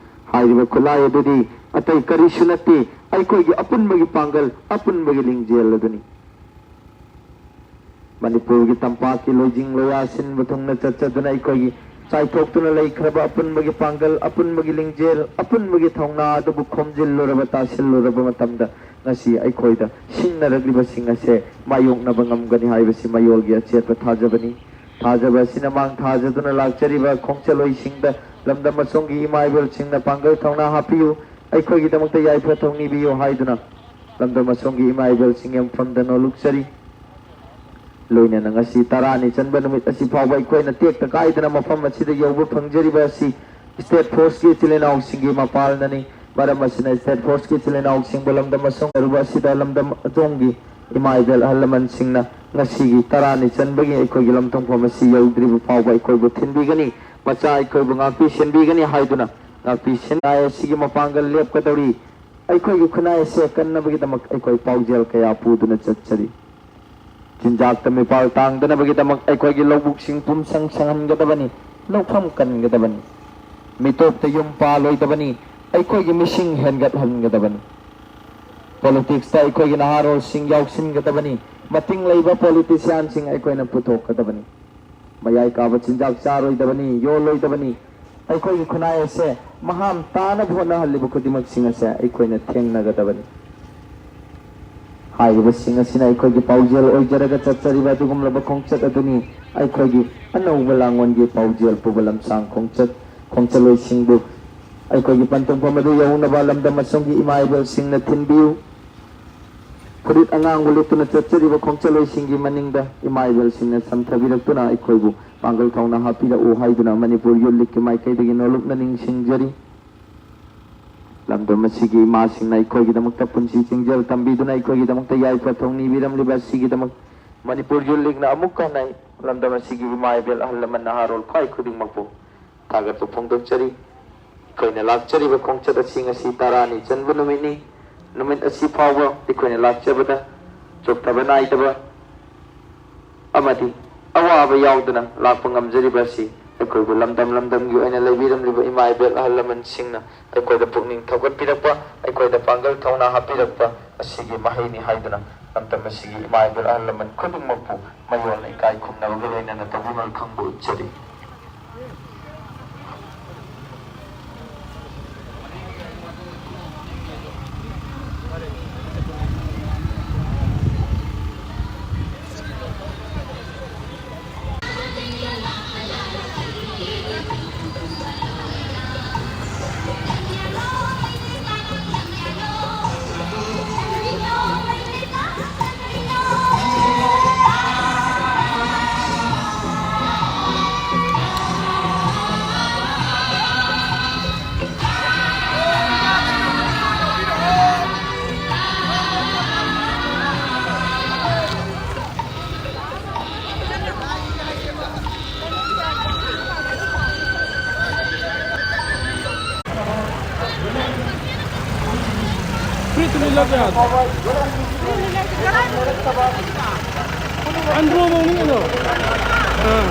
ꯍꯥꯏꯔꯤꯕ ꯈꯨꯠꯂꯥꯏ ꯑꯗꯨꯗꯤ ꯑꯇꯩ ꯀꯔꯤꯁꯨ ꯅꯠꯇꯦ, ꯑꯩꯈꯣꯏꯒꯤ ꯑꯄꯨꯟꯕꯒꯤ ꯄꯥꯡꯒꯜ, ꯑꯄꯨꯟꯕꯒꯤ ꯂꯤꯡꯖꯦꯜ ꯑꯗꯨꯅꯤ꯫ ꯃꯅꯤꯄꯨꯔꯒꯤ ꯇꯝꯄꯥꯛꯀꯤ ꯂꯣꯏꯖꯤꯡ ꯂꯣꯌꯥ ꯁꯤꯟꯕ ꯊꯨꯡꯅ ꯆꯠꯆꯗꯨꯅ ꯑꯩꯈꯣꯏꯒꯤ ꯆꯥꯏꯊꯣꯛꯇꯨꯅ ꯂꯩꯈ꯭ꯔꯕ ꯑꯄꯨꯟꯕꯒꯤ ꯄꯥꯡꯒꯜ, ꯑꯄꯨꯟꯕꯒꯤ ꯂꯤꯡꯖꯦꯜ, ꯑꯄꯨꯟꯕꯒꯤ ꯊꯧꯅꯥ ꯑꯗꯨꯕꯨ ꯈꯣꯝꯖꯤꯜꯂꯨꯔꯕ, ꯇꯥꯁꯤꯜꯂꯨꯔꯕ ꯃꯇꯝꯗ ꯉꯁꯤ ꯑꯩꯈꯣꯏꯗ ꯁꯤꯡꯅꯔꯛꯂꯤꯕꯁꯤꯡ ꯑꯁꯦ ꯃꯥꯌꯣꯛꯅꯕ ꯉꯝꯒꯅꯤ ꯍꯥꯏꯕꯁꯤ ꯃꯌꯣꯜꯒꯤ ꯑꯆꯦꯠꯄ ꯊꯥꯖꯕꯅꯤ꯫ ꯊꯥꯖꯕ ꯑꯁꯤꯅ ꯃꯥꯡ ꯊꯥꯖꯗꯨꯅ ꯂꯥꯛꯆꯔꯤꯕ ꯈꯣꯡꯆꯠꯂꯣꯏꯁꯤꯡꯗ ꯂꯝꯗꯝ ꯑꯁꯣꯝꯒꯤ ꯏꯃꯥ ꯏꯕꯦꯜꯁꯤꯡꯅ ꯄꯥꯡꯒꯜ ꯊꯧꯅꯥ ꯍꯥꯞꯄꯤꯌꯨ꯫ ꯑꯩꯈꯣꯏꯒꯤꯗꯃꯛꯇ ꯌꯥꯏꯐ ꯊꯧꯅꯤꯕꯤꯌꯨ ꯍꯥꯏꯗꯨꯅ ꯂꯝꯗꯝ ꯑꯁꯣꯝꯒꯤ ꯏꯃꯥ ꯏꯕꯦꯜꯁꯤꯡ ꯌꯦꯡꯐꯝꯗ ꯅꯣꯂꯨꯛꯆꯔꯤ꯫ ꯂꯣꯏꯅꯅ ꯉꯁꯤ ꯇꯔꯥꯅꯤ ꯆꯟꯕ ꯅꯨꯃꯤꯠ ꯑꯁꯤ ꯐꯥꯎꯕ ꯑꯩꯈꯣꯏꯅ ꯇꯦꯛꯇ ꯀꯥꯏꯗꯅ ꯃꯐꯝ ꯑꯁꯤꯗ ꯌꯧꯕ ꯐꯪꯖꯔꯤꯕ ꯑꯁꯤ ꯁ꯭ꯇꯦꯠ ꯐꯣꯔꯁꯀꯤ ꯏꯆꯤꯜ ꯏꯅꯥꯎꯁꯤꯡꯒꯤ ꯃꯄꯥꯜꯅꯅꯤ꯫ ꯃꯔꯝ ꯑꯁꯤꯅ ꯁ꯭ꯇꯦꯠ ꯐꯣꯔꯁꯀꯤ ꯏꯆꯤꯜ ꯏꯅꯥꯎꯁꯤꯡꯕꯨ ꯂꯝꯗꯝ ꯑꯁꯣꯝ ꯆꯠꯂꯨꯕ ꯑꯁꯤꯗ ꯂꯝꯗꯝ ꯑꯗꯣꯝꯒꯤ ꯏꯃꯥ ꯏꯕꯦꯜ ꯑꯍꯜ ꯂꯃꯟꯁꯤꯡꯅ ꯉꯁꯤꯒꯤ ꯇꯔꯥꯅꯤ ꯆꯟꯕꯒꯤ ꯑꯩꯈꯣꯏꯒꯤ ꯂꯝꯊꯨꯡꯐꯝ ꯑꯁꯤ ꯌꯧꯗ꯭ꯔꯤꯕ ꯐꯥꯎꯕ ꯑꯩꯈꯣꯏꯕꯨ ꯊꯤꯟꯕꯤꯒꯅꯤ, ꯃꯆꯥ ꯑꯩꯈꯣꯏꯕꯨ ꯉꯥꯛꯄꯤ ꯁꯦꯟꯕꯤꯒꯅꯤ ꯍꯥꯏꯗꯨꯅ ꯉꯥꯛꯄꯤ ꯁꯦꯟ ꯑꯁꯤꯒꯤ ꯃꯄꯥꯡꯒꯜ ꯂꯦꯞꯀꯗꯧꯔꯤ꯫ ꯑꯩꯈꯣꯏꯒꯤ ꯈꯨꯟꯅꯥꯏ ꯑꯁꯤ ꯀꯟꯅꯕꯒꯤꯗꯃꯛ ꯑꯩꯈꯣꯏ ꯄꯥꯎꯖꯦꯜ ꯀꯌꯥ ꯄꯨꯗꯨꯅ ꯆꯠꯆꯔꯤ꯫ ꯆꯤꯟꯖꯥꯛꯇ ꯃꯤꯄꯥꯜ ꯇꯥꯡꯗꯅꯕꯒꯤꯗꯃꯛ ꯑꯩꯈꯣꯏꯒꯤ ꯂꯧꯕꯨꯛꯁꯤꯡ ꯄꯨꯝꯁꯪ ꯁꯪꯍꯟꯒꯗꯕꯅꯤ, ꯂꯧꯐꯝ ꯀꯟꯒꯗꯕꯅꯤ꯫ ꯃꯤꯇꯣꯞꯇ ꯌꯨꯝ ꯄꯥꯜꯂꯣꯏꯗꯕꯅꯤ, ꯑꯩꯈꯣꯏꯒꯤ ꯃꯤꯁꯤꯡ ꯍꯦꯟꯒꯠꯍꯟꯒꯗꯕꯅꯤ꯫ ꯄꯣꯂꯤꯇꯤꯛꯁꯇ ꯑꯩꯈꯣꯏꯒꯤ ꯅꯍꯥꯔꯣꯜꯁꯤꯡ ꯌꯥꯎꯁꯤꯟꯒꯗꯕꯅꯤ, ꯃꯇꯤꯡ ꯂꯩꯕ ꯄꯣꯂꯤꯇꯤꯁꯤꯌꯥꯟꯁꯤꯡ ꯑꯩꯈꯣꯏꯅ ꯄꯨꯊꯣꯛꯀꯗꯕꯅꯤ꯫ ꯃꯌꯥꯏ ꯀꯥꯕ ꯆꯤꯟꯖꯥꯛ ꯆꯥꯔꯣꯏꯗꯕꯅꯤ, ꯌꯣꯜꯂꯣꯏꯗꯕꯅꯤ꯫ ꯑꯩꯈꯣꯏꯒꯤ ꯈꯨꯟꯅꯥꯏ ꯑꯁꯦ ꯃꯍꯥꯝ ꯇꯥꯅꯕ ꯍꯣꯠꯅꯍꯜꯂꯤꯕ ꯈꯨꯗꯤꯡꯃꯛꯁꯤꯡ ꯑꯁꯦ ꯑꯩꯈꯣꯏꯅ ꯊꯦꯡꯅꯒꯗꯕꯅꯤ꯫ ꯍꯥꯏꯔꯤꯕꯁꯤꯡ ꯑꯁꯤꯅ ꯑꯩꯈꯣꯏꯒꯤ ꯄꯥꯎꯖꯦꯜ ꯑꯣꯏꯖꯔꯒ ꯆꯠꯆꯔꯤꯕ ꯑꯗꯨꯒꯨꯝꯂꯕ ꯈꯣꯡꯆꯠ ꯑꯗꯨꯅꯤ ꯑꯩꯈꯣꯏꯒꯤ ꯑꯅꯧꯕ ꯂꯥꯡꯑꯣꯟꯒꯤ ꯄꯥꯎꯖꯦꯜ ꯄꯨꯕ ꯂꯝꯁꯥꯡ ꯈꯣꯡꯆꯠ꯫ ꯈꯣꯡꯆꯠꯂꯣꯏꯁꯤꯡꯕꯨ ꯑꯩꯈꯣꯏꯒꯤ ꯄꯟꯊꯨꯡꯐꯝ ꯑꯗꯨ ꯌꯧꯅꯕ ꯂꯝꯗꯝ ꯑꯁꯣꯝꯒꯤ ꯏꯃꯥ ꯏꯕꯦꯜꯁꯤꯡꯅ ꯊꯤꯟꯕꯤꯌꯨ꯫ ꯐꯨꯔꯤꯠ ꯑꯉꯥꯡꯕ ꯂꯤꯠꯇꯨꯅ ꯆꯠꯆꯔꯤꯕ ꯈꯣꯡꯆꯠꯂꯣꯏꯁꯤꯡꯒꯤ ꯃꯅꯤꯡꯗ ꯏꯃꯥ ꯏꯕꯦꯜꯁꯤꯡꯅ ꯁꯝꯊꯕꯤꯔꯛꯇꯨꯅ ꯑꯩꯈꯣꯏꯕꯨ ꯄꯥꯡꯒꯜ ꯊꯧꯅꯥ ꯍꯥꯞꯄꯤꯔꯛꯎ ꯍꯥꯏꯗꯨꯅ ꯃꯅꯤꯄꯨꯔ ꯌꯨꯠ ꯂꯤꯒꯀꯤ ꯃꯥꯏꯀꯩꯗꯒꯤ ꯅꯣꯂꯨꯛꯅ ꯅꯤꯡꯁꯤꯡꯖꯔꯤ꯫ ꯂꯝꯗꯝ ꯑꯁꯤꯒꯤ ꯏꯃꯥꯁꯤꯡꯅ ꯑꯩꯈꯣꯏꯒꯤꯗꯃꯛꯇ ꯄꯨꯟꯁꯤ ꯆꯤꯡꯖꯦꯜ ꯇꯝꯕꯤꯗꯨꯅ ꯑꯩꯈꯣꯏꯒꯤꯗꯃꯛꯇ ꯌꯥꯏꯐ ꯊꯧꯅꯤꯕꯤꯔꯝꯂꯤꯕ ꯑꯁꯤꯒꯤꯗꯃꯛ ꯃꯅꯤꯄꯨꯔ ꯌꯨꯠ ꯂꯤꯒꯅ ꯑꯃꯨꯛꯀ ꯍꯟꯅ ꯂꯝꯗꯝ ꯑꯁꯤꯒꯤ ꯏꯃꯥ ꯏꯕꯦꯜ ꯑꯍꯜ ꯂꯃꯟ ꯅꯍꯥꯔꯣꯜ ꯈ꯭ꯋꯥꯏ ꯈꯨꯗꯤꯡꯃꯛꯄꯨ ꯊꯥꯒꯠꯄ ꯐꯣꯡꯗꯣꯛꯆꯔꯤ꯫ ꯑꯩꯈꯣꯏꯅ ꯂꯥꯛꯆꯔꯤꯕ ꯈꯣꯡꯆꯠ ꯑꯁꯤ ꯉꯁꯤ ꯇꯔꯥꯅꯤ ꯆꯟꯕ ꯅꯨꯃꯤꯠꯅꯤ꯫ ꯅꯨꯃꯤꯠ ꯑꯁꯤ ꯐꯥꯎꯕ ꯑꯩꯈꯣꯏꯅ ꯂꯥꯛꯆꯕꯗ ꯆꯣꯛꯊꯕ ꯅꯥꯏꯗꯕ ꯑꯃꯗꯤ ꯑꯋꯥꯕ ꯌꯥꯎꯗꯅ ꯂꯥꯛꯄ ꯉꯝꯖꯔꯤꯕ ꯑꯁꯤ ꯑꯩꯈꯣꯏꯕꯨ ꯂꯝꯗꯝ ꯂꯝꯗꯝꯒꯤ ꯑꯣꯏꯅ ꯂꯩꯕꯤꯔꯝꯂꯤꯕ ꯏꯃꯥ ꯏꯕꯦꯜ ꯑꯍꯜ ꯂꯃꯟꯁꯤꯡꯅ ꯑꯩꯈꯣꯏꯗ ꯄꯨꯛꯅꯤꯡ ꯊꯧꯒꯠꯄꯤꯔꯛꯄ, ꯑꯩꯈꯣꯏꯗ ꯄꯥꯡꯒꯜ ꯊꯧꯅꯥ ꯍꯥꯞꯄꯤꯔꯛꯄ ꯑꯁꯤꯒꯤ ꯃꯍꯩꯅꯤ ꯍꯥꯏꯗꯨꯅ ꯂꯝꯗꯝ ꯑꯁꯤꯒꯤ ꯏꯃꯥ ꯏꯕꯦꯜ ꯑꯍꯜ ꯂꯃꯟ ꯈꯨꯗꯤꯡꯃꯛꯄꯨ ꯃꯌꯣꯜꯅ ꯏꯀꯥꯏ ꯈꯨꯝꯅꯕꯒ ꯂꯣꯏꯅꯅ ꯇꯧꯕꯤꯃꯜ ꯈꯪꯕ ꯎꯠꯆꯔꯤ꯫ Free to love ya. Andro mo ni ano? Ah.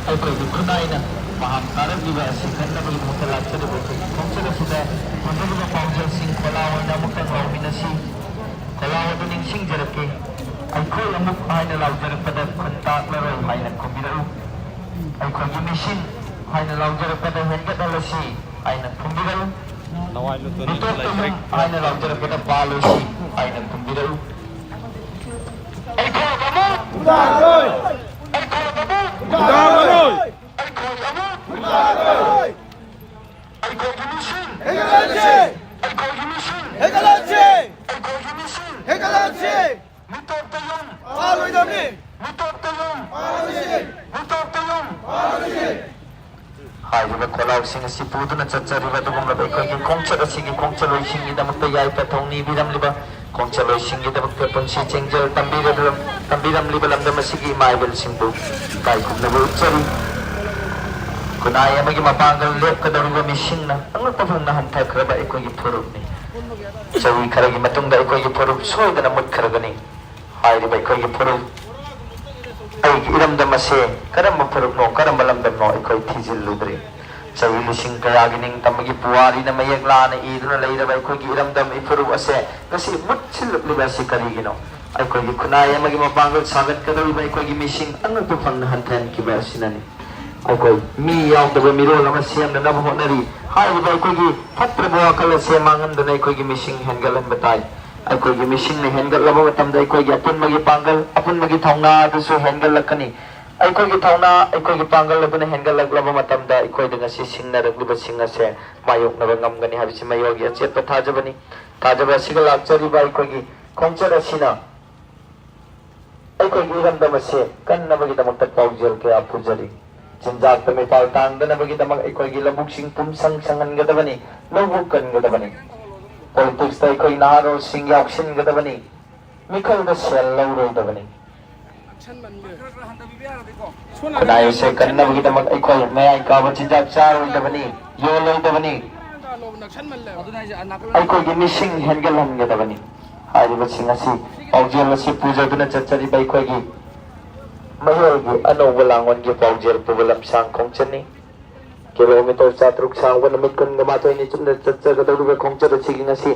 ꯑꯩꯈꯣꯏꯒꯤ ꯈꯨꯟꯅꯥꯏꯅ ꯃꯍꯥꯛ ꯇꯥꯔꯛꯂꯤꯕ ꯑꯁꯤ ꯀꯟꯅꯕꯒꯤꯗꯃꯛꯇ ꯂꯥꯛꯆꯔꯤꯕ ꯑꯩꯈꯣꯏꯒꯤ ꯈꯣꯡꯆꯠ ꯑꯁꯤꯗ ꯐꯖꯔꯤꯕ ꯄꯥꯎꯖꯦꯜꯁꯤꯡ ꯈꯣꯜꯂꯥꯎ ꯑꯣꯏꯅ ꯑꯃꯨꯛꯇꯪ ꯂꯥꯎꯃꯤꯟꯅꯁꯤ꯫ ꯈꯣꯜꯂꯥꯎ ꯑꯗꯨ ꯅꯤꯡꯁꯤꯡꯖꯔꯛꯀꯦ꯫ ꯑꯩꯈꯣꯏ ꯑꯃꯨꯛ ꯍꯥꯏꯅ ꯂꯥꯎꯖꯔꯛꯄꯗ ꯈꯨꯟ ꯇꯥꯛꯂꯔꯣꯏ ꯍꯥꯏꯅ ꯈꯨꯝꯕꯤꯔꯛꯎ꯫ ꯑꯩꯈꯣꯏꯒꯤ ꯃꯤꯁꯤꯡ ꯍꯥꯏꯅ ꯂꯥꯎꯖꯔꯛꯄꯗ ꯍꯦꯟꯒꯠꯍꯜꯂꯁꯤ ꯍꯥꯏꯅ ꯈꯨꯝꯕꯤꯔꯛꯎ꯫ ꯃꯤꯇꯣꯞꯇ ꯌꯨꯝ ꯍꯥꯏꯅ ꯂꯥꯎꯖꯔꯛꯄꯗ ꯄꯥꯜꯂꯣꯏꯁꯤ ꯍꯥꯏꯅ ꯈꯨꯝꯕꯤꯔꯛꯎ꯫ ꯑꯩꯈꯣꯏ ꯑꯃꯨꯛ! ꯑꯩꯈꯣꯏ ꯑꯃꯨꯛ! ꯑꯩꯈꯣꯏ ꯑꯃꯨꯛ! ꯑꯩꯈꯣꯏꯒꯤ ꯃꯤꯁꯤꯡ! ꯑꯩꯈꯣꯏꯒꯤ ꯃꯤꯁꯤꯡ! ꯑꯩꯈꯣꯏꯒꯤ ꯃꯤꯁꯤꯡ! ꯃꯤꯇꯣꯞꯇ ꯌꯨꯝ! ꯃꯤꯇꯣꯞꯇ ꯌꯨꯝ! ꯃꯤꯇꯣꯞꯇ ꯌꯨꯝ! ꯍꯥꯏꯔꯤꯕ ꯈꯣꯜꯂꯥꯎꯁꯤꯡ ꯑꯁꯤ ꯄꯨꯗꯨꯅ ꯆꯠꯆꯔꯤꯕ ꯑꯗꯨꯒꯨꯝꯂꯕ ꯑꯩꯈꯣꯏꯒꯤ ꯈꯣꯡꯆꯠ ꯑꯁꯤꯒꯤ ꯈꯣꯡꯆꯠꯂꯣꯏꯁꯤꯡꯒꯤꯗꯃꯛꯇ ꯌꯥꯏꯐ ꯊꯧꯅꯤꯕꯤꯔꯝꯂꯤꯕ, ꯈꯣꯡꯆꯠꯂꯣꯏꯁꯤꯡꯒꯤꯗꯃꯛꯇ ꯄꯨꯟꯁꯤ ꯆꯦꯡꯖꯦꯜ ꯇꯝꯕꯤꯔꯕ-, ꯇꯝꯕꯤꯔꯝꯂꯤꯕ ꯂꯝꯗꯝ ꯑꯁꯤꯒꯤ ꯏꯃꯥ ꯏꯕꯦꯜꯁꯤꯡꯕꯨ ꯏꯀꯥꯏ ꯈꯨꯝꯅꯕ ꯎꯠꯆꯔꯤ꯫ ꯈꯨꯟꯅꯥꯏ ꯑꯃꯒꯤ ꯃꯄꯥꯡꯒꯜ ꯂꯦꯞꯀꯗꯧꯔꯤꯕ ꯃꯤꯁꯤꯡꯅ ꯑꯉꯛꯄ ꯐꯪꯅ ꯍꯟꯊꯈ꯭ꯔꯕ ꯑꯩꯈꯣꯏꯒꯤ ꯐꯨꯔꯨꯞꯅꯤ꯫ ꯆꯍꯤ ꯈꯔꯒꯤ ꯃꯇꯨꯡꯗ ꯑꯩꯈꯣꯏꯒꯤ ꯐꯨꯔꯨꯞ ꯁꯣꯏꯗꯅ ꯃꯨꯠꯈ꯭ꯔꯒꯅꯤ꯫ ꯍꯥꯏꯔꯤꯕ ꯑꯩꯈꯣꯏꯒꯤ ꯐꯨꯔꯨꯞ, ꯑꯩꯒꯤ ꯏꯔꯝꯗꯝ ꯑꯁꯦ ꯀꯔꯝꯕ ꯐꯨꯔꯨꯞꯅꯣ, ꯀꯔꯝꯕ ꯂꯝꯗꯝꯅꯣ ꯑꯩꯈꯣꯏ ꯊꯤꯖꯤꯜꯂꯨꯗ꯭ꯔꯤ꯫ ꯆꯍꯤ ꯂꯤꯁꯤꯡ ꯀꯌꯥꯒꯤ ꯅꯤꯡꯇꯝꯕꯒꯤ ꯄꯨꯋꯥꯔꯤꯅ ꯃꯌꯦꯛ ꯂꯥꯅ ꯏꯗꯨꯅ ꯂꯩꯔꯕ ꯑꯩꯈꯣꯏꯒꯤ ꯏꯔꯝꯗꯝ ꯏꯐꯨꯔꯨꯞ ꯑꯁꯦ ꯉꯁꯤ ꯃꯨꯠꯁꯤꯜꯂꯛꯂꯤꯕ ꯑꯁꯤ ꯀꯔꯤꯒꯤꯅꯣ? ꯑꯩꯈꯣꯏꯒꯤ ꯈꯨꯟꯅꯥꯏ ꯑꯃꯒꯤ ꯃꯄꯥꯡꯒꯜ ꯁꯥꯒꯠꯀꯗꯧꯔꯤꯕ ꯑꯩꯈꯣꯏꯒꯤ ꯃꯤꯁꯤꯡ ꯑꯉꯛꯄ ꯐꯪꯅ ꯍꯟꯊꯍꯟꯈꯤꯕ ꯑꯁꯤꯅꯅꯤ꯫ ꯑꯩꯈꯣꯏ ꯃꯤ ꯌꯥꯎꯗꯕ ꯃꯤꯔꯣꯜ ꯑꯃ ꯁꯦꯝꯅꯅꯕ ꯍꯣꯠꯅꯔꯤ꯫ ꯍꯥꯏꯔꯤꯕ ꯑꯩꯈꯣꯏꯒꯤ ꯐꯠꯇ꯭ꯔꯕ ꯋꯥꯈꯜ ꯑꯁꯦ ꯃꯥꯡꯍꯟꯗꯅ ꯑꯩꯈꯣꯏꯒꯤ ꯃꯤꯁꯤꯡ ꯍꯦꯟꯒꯠꯍꯟꯕ ꯇꯥꯏ꯫ ꯑꯩꯈꯣꯏꯒꯤ ꯃꯤꯁꯤꯡꯅ ꯍꯦꯟꯒꯠꯂꯕ ꯃꯇꯝꯗ ꯑꯩꯈꯣꯏꯒꯤ ꯑꯄꯨꯟꯕꯒꯤ ꯄꯥꯡꯒꯜ, ꯑꯄꯨꯟꯕꯒꯤ ꯊꯧꯅꯥ ꯑꯗꯨꯁꯨ ꯍꯦꯟꯒꯠꯂꯛꯀꯅꯤ꯫ ꯑꯩꯈꯣꯏꯒꯤ ꯊꯧꯅꯥ, ꯑꯩꯈꯣꯏꯒꯤ ꯄꯥꯡꯒꯜ ꯑꯗꯨꯅ ꯍꯦꯟꯒꯠꯂꯛꯂꯕ ꯃꯇꯝꯗ ꯑꯩꯈꯣꯏꯗ ꯉꯁꯤ ꯁꯤꯡꯅꯔꯛꯂꯤꯕꯁꯤꯡ ꯑꯁꯦ ꯃꯥꯌꯣꯛꯅꯕ ꯉꯝꯒꯅꯤ ꯍꯥꯏꯕꯁꯤ ꯃꯌꯣꯜꯒꯤ ꯑꯆꯦꯠꯄ ꯊꯥꯖꯕꯅꯤ꯫ ꯊꯥꯖꯕ ꯑꯁꯤꯒ ꯂꯥꯛꯆꯔꯤꯕ ꯑꯩꯈꯣꯏꯒꯤ ꯈꯣꯡꯆꯠ ꯑꯁꯤꯅ ꯑꯩꯈꯣꯏꯒꯤ ꯏꯔꯝꯗꯝ ꯑꯁꯤ ꯀꯟꯅꯕꯒꯤꯗꯃꯛꯇ ꯄꯥꯎꯖꯦꯜ ꯀꯌꯥ ꯄꯨꯖꯔꯤ꯫ ꯆꯤꯟꯖꯥꯛꯇ ꯃꯤꯄꯥꯜ ꯇꯥꯡꯗꯅꯕꯒꯤꯗꯃꯛ ꯑꯩꯈꯣꯏꯒꯤ ꯂꯧꯕꯨꯛꯁꯤꯡ ꯄꯨꯝꯁꯪ ꯁꯪꯍꯟꯒꯗꯕꯅꯤ, ꯂꯧꯕꯨꯛ ꯀꯟꯒꯗꯕꯅꯤ꯫ ꯄꯣꯂꯤꯇꯤꯛꯁꯇ ꯑꯩꯈꯣꯏ ꯅꯍꯥꯔꯣꯜꯁꯤꯡ ꯌꯥꯎꯁꯤꯟꯒꯗꯕꯅꯤ, ꯃꯤꯈꯜꯗ ꯁꯦꯜ ꯂꯧꯔꯣꯏꯗꯕꯅꯤ꯫ ꯈꯨꯟꯅꯥꯏ ꯑꯁꯤ ꯀꯟꯅꯕꯒꯤꯗꯃꯛ ꯑꯩꯈꯣꯏ ꯃꯌꯥꯏ ꯀꯥꯕ ꯆꯤꯟꯖꯥꯛ ꯆꯥꯔꯣꯏꯗꯕꯅꯤ, ꯌꯣꯜꯂꯣꯏꯗꯕꯅꯤ꯫ ꯑꯩꯈꯣꯏꯒꯤ ꯃꯤꯁꯤꯡ ꯍꯦꯟꯒꯠꯍꯟꯒꯗꯕꯅꯤ꯫ ꯍꯥꯏꯔꯤꯕꯁꯤꯡ ꯑꯁꯤ ꯄꯥꯎꯖꯦꯜ ꯑꯁꯤ ꯄꯨꯖꯗꯨꯅ ꯆꯠꯆꯔꯤꯕ ꯑꯩꯈꯣꯏꯒꯤ ꯃꯌꯣꯜꯒꯤ ꯑꯅꯧꯕ ꯂꯥꯡꯕꯟꯒꯤ ꯄꯥꯎꯖꯦꯜ ꯄꯨꯕ ꯂꯝꯁꯥꯡ ꯈꯣꯡꯆꯠꯅꯤ꯫ ꯀꯤꯂꯣꯃꯤꯇꯔ ꯆꯥꯇ꯭ꯔꯨꯛ ꯁꯥꯡꯕ ꯅꯨꯃꯤꯠ ꯀꯨꯟꯒ ꯃꯥꯊꯣꯏꯅꯤ ꯆꯨꯞꯅ ꯆꯠꯆꯒꯗꯧꯔꯤꯕ ꯈꯣꯡꯆꯠ ꯑꯁꯤꯒꯤ ꯉꯁꯤ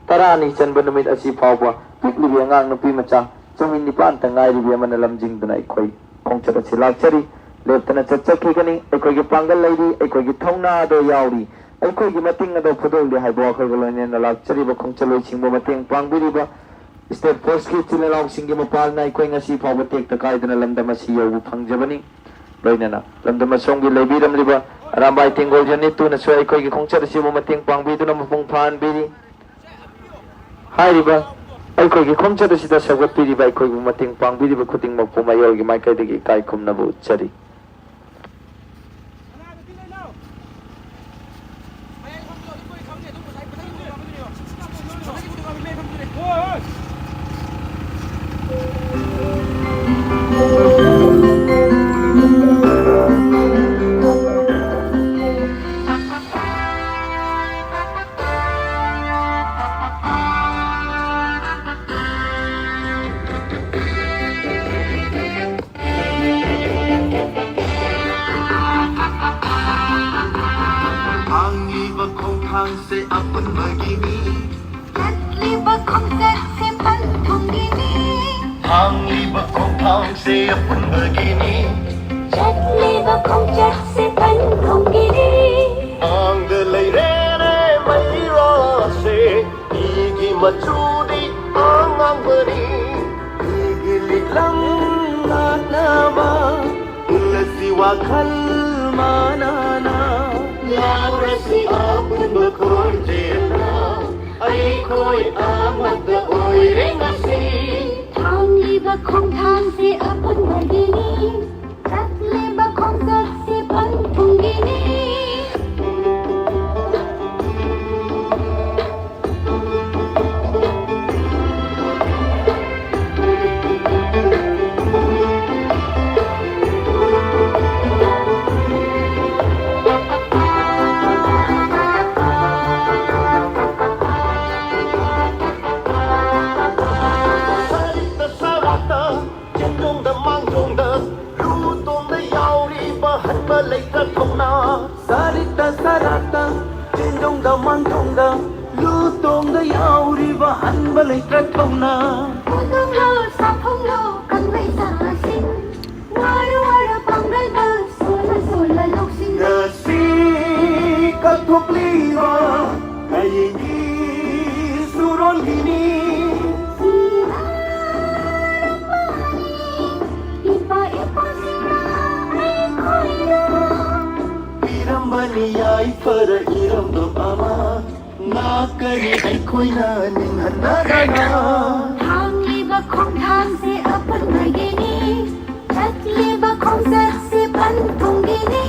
ꯇꯔꯥꯅꯤ ꯆꯟꯕ ꯅꯨꯃꯤꯠ ꯑꯁꯤ ꯐꯥꯎꯕ ꯄꯤꯛꯂꯤꯕꯤ ꯑꯉꯥꯡ ꯅꯨꯄꯤ ꯃꯆꯥ ꯆꯍꯤ ꯅꯤꯄꯥꯟꯇ ꯉꯥꯏꯔꯤꯕꯤ ꯑꯃꯅ ꯂꯝꯖꯤꯡꯗꯨꯅ ꯑꯩꯈꯣꯏ ꯈꯣꯡꯆꯠ ꯑꯁꯤ ꯂꯥꯛꯆꯔꯤ꯫ ꯂꯦꯞꯇꯅ ꯆꯠꯆꯈꯤꯒꯅꯤ꯫ ꯑꯩꯈꯣꯏꯒꯤ ꯄꯥꯡꯒꯜ ꯂꯩꯔꯤ, ꯑꯩꯈꯣꯏꯒꯤ ꯊꯧꯅꯥ ꯑꯗꯣ ꯌꯥꯎꯔꯤ, ꯑꯩꯈꯣꯏꯒꯤ ꯃꯇꯤꯡ ꯑꯗꯣ ꯐꯨꯗꯣꯛꯂꯤ ꯍꯥꯏꯕ ꯋꯥꯈꯜꯒ ꯂꯣꯏꯅꯅ ꯂꯥꯛꯆꯔꯤꯕ ꯈꯣꯡꯆꯠꯂꯣꯏꯁꯤꯡꯕꯨ ꯃꯇꯦꯡ ꯄꯥꯡꯕꯤꯔꯤꯕ ꯁ꯭ꯇꯦꯠ ꯐꯣꯔꯁꯀꯤ ꯏꯆꯤꯜ ꯏꯅꯥꯎꯁꯤꯡꯒꯤ ꯃꯄꯥꯜꯅ ꯑꯩꯈꯣꯏ ꯉꯁꯤ ꯐꯥꯎꯕ ꯇꯦꯛꯇ ꯀꯥꯏꯗꯅ ꯂꯝꯗꯝ ꯑꯁꯤ ꯌꯧꯕ ꯐꯪꯖꯕꯅꯤ꯫ ꯂꯣꯏꯅꯅ ꯂꯝꯗꯝ ꯑꯁꯣꯝꯒꯤ ꯂꯩꯕꯤꯔꯝꯂꯤꯕ ꯑꯔꯥꯝꯕꯥꯏ ꯇꯦꯡꯒꯣꯜ ꯌꯨꯅꯤꯠ ꯇꯨꯅꯁꯨ ꯑꯩꯈꯣꯏꯒꯤ ꯈꯣꯡꯆꯠ ꯑꯁꯤꯕꯨ ꯃꯇꯦꯡ ꯄꯥꯡꯕꯤꯗꯨꯅ ꯃꯄꯨꯡ ꯐꯥꯍꯟꯕꯤꯔꯤ꯫ ꯍꯥꯏꯔꯤꯕ ꯑꯩꯈꯣꯏꯒꯤ ꯈꯣꯡꯆꯠ ꯑꯁꯤꯗ ꯁꯧꯒꯠꯄꯤꯔꯤꯕ, ꯑꯩꯈꯣꯏꯕꯨ ꯃꯇꯦꯡ ꯄꯥꯡꯕꯤꯔꯤꯕ ꯈꯨꯗꯤꯡꯃꯛꯄꯨ ꯃꯌꯣꯜꯒꯤ ꯃꯥꯏꯀꯩꯗꯒꯤ ꯏꯀꯥꯏ ꯈꯨꯝꯅꯕ ꯎꯠꯆꯔꯤ꯫ ꯍꯥꯡꯂꯤꯕ ꯈꯣꯡꯊꯥꯡꯁꯦ ꯑꯄꯨꯟꯕꯒꯤꯅꯤ꯫ ꯆꯠꯂꯤꯕ ꯈꯣꯡꯆꯠꯁꯦ ꯄꯟꯊꯨꯡꯒꯤꯅꯤ꯫ ꯍꯥꯡꯂꯤꯕ ꯈꯣꯡꯊꯥꯡꯁꯦ ꯑꯄꯨꯟꯕꯒꯤꯅꯤ꯫ ꯆꯠꯂꯤꯕ ꯈꯣꯡꯆꯠꯁꯦ ꯄꯟꯊꯨꯡꯒꯤꯅꯤ꯫ ꯃꯥꯡꯗ ꯂꯩꯔꯦꯅꯦ ꯃꯩꯔꯥꯁꯦ, ꯃꯤꯒꯤ ꯃꯆꯨꯗꯤ ꯑꯉꯥꯡꯕꯅꯤ꯫ ꯃꯤꯒꯤ ꯂꯤꯛꯂꯝ ꯉꯥꯛꯅꯕ ꯎꯠꯂꯁꯤ ꯋꯥꯈꯜ ꯃꯥꯟꯅꯅ꯫ ꯂꯥꯎꯔꯁꯤ ꯑꯄꯨꯟꯕ ꯈꯣꯟꯖꯦꯜꯅ, ꯑꯩꯈꯣꯏ ꯑꯃꯠꯇ ꯑꯣꯏꯔꯦ ꯉꯁꯤ꯫ ꯊꯥꯡꯂꯤꯕ ꯈꯣꯡꯊꯥꯡꯁꯤ ꯑꯄꯨꯟꯕꯒꯤꯅꯤ, ꯆꯠꯂꯤꯕ ꯈꯣꯡꯆꯠꯁꯤ ꯄꯟꯊꯨꯡꯒꯤꯅꯤ꯫ ꯊꯧꯅꯥ, ꯁꯥꯔꯤꯛꯇ ꯁꯔꯥꯛꯇ, ꯆꯦꯟꯖꯣꯡꯗ ꯃꯥꯡꯖꯣꯡꯗ, ꯂꯨ ꯇꯣꯡꯗ ꯌꯥꯎꯔꯤꯕ ꯍꯟꯕ ꯂꯩꯇ꯭ꯔ ꯊꯧꯅꯥ꯫ ꯈꯨꯗꯣꯡꯂꯣ ꯁꯥꯐꯣꯡꯂꯣ ꯀꯪꯂꯩ ꯁꯥꯁꯤꯡ, ꯋꯥꯔ ꯋꯥꯔ ꯄꯥꯡꯒꯜꯕ ꯁꯣꯜꯂ ꯁꯣꯜꯂ ꯂꯧꯁꯤꯡ꯫ ꯉꯁꯤ ꯀꯠꯊꯣꯛꯂꯤꯕ ꯍꯌꯦꯡꯒꯤ ꯁꯨꯔꯣꯟꯒꯤꯅꯤ꯫ ꯁꯤꯕ ꯏꯄꯥ ꯏꯄꯨꯁꯤꯡꯅ ꯑꯩꯈꯣꯏꯗ ꯄꯤꯔꯝꯕꯅꯤ ꯌꯥꯏꯐꯔ ꯏꯔꯝꯗꯝ ꯑꯃ, ꯉꯥꯛꯀꯅꯤ ꯑꯩꯈꯣꯏꯅ ꯅꯤꯡꯍꯟꯅꯗꯅ꯫ ꯊꯥꯡꯂꯤꯕ ꯈꯣꯡꯊꯥꯡꯁꯦ ꯑꯄꯨꯟꯕꯒꯤꯅꯤ, ꯆꯠꯂꯤꯕ ꯈꯣꯡꯆꯠꯁꯦ ꯄꯟꯊꯨꯡꯒꯤꯅꯤ꯫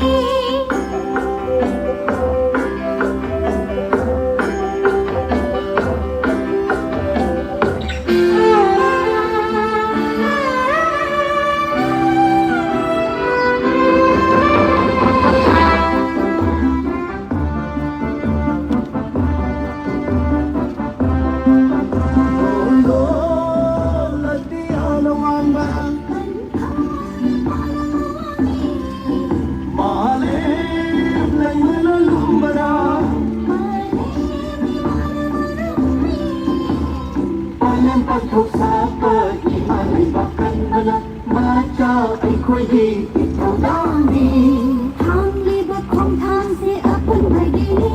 ꯄꯥꯡꯊꯣꯛ ꯁꯥꯄ ꯏꯃꯥ ꯂꯩꯕꯥꯛ ꯀꯟꯕꯅ ꯃꯆꯥ ꯑꯩꯈꯣꯏꯒꯤ ꯏꯊꯧꯗꯥꯡꯅꯤ꯫ ꯊꯥꯡꯂꯤꯕ ꯈꯣꯡꯊꯥꯡꯁꯤ ꯑꯄꯨꯟꯕꯒꯤꯅꯤ,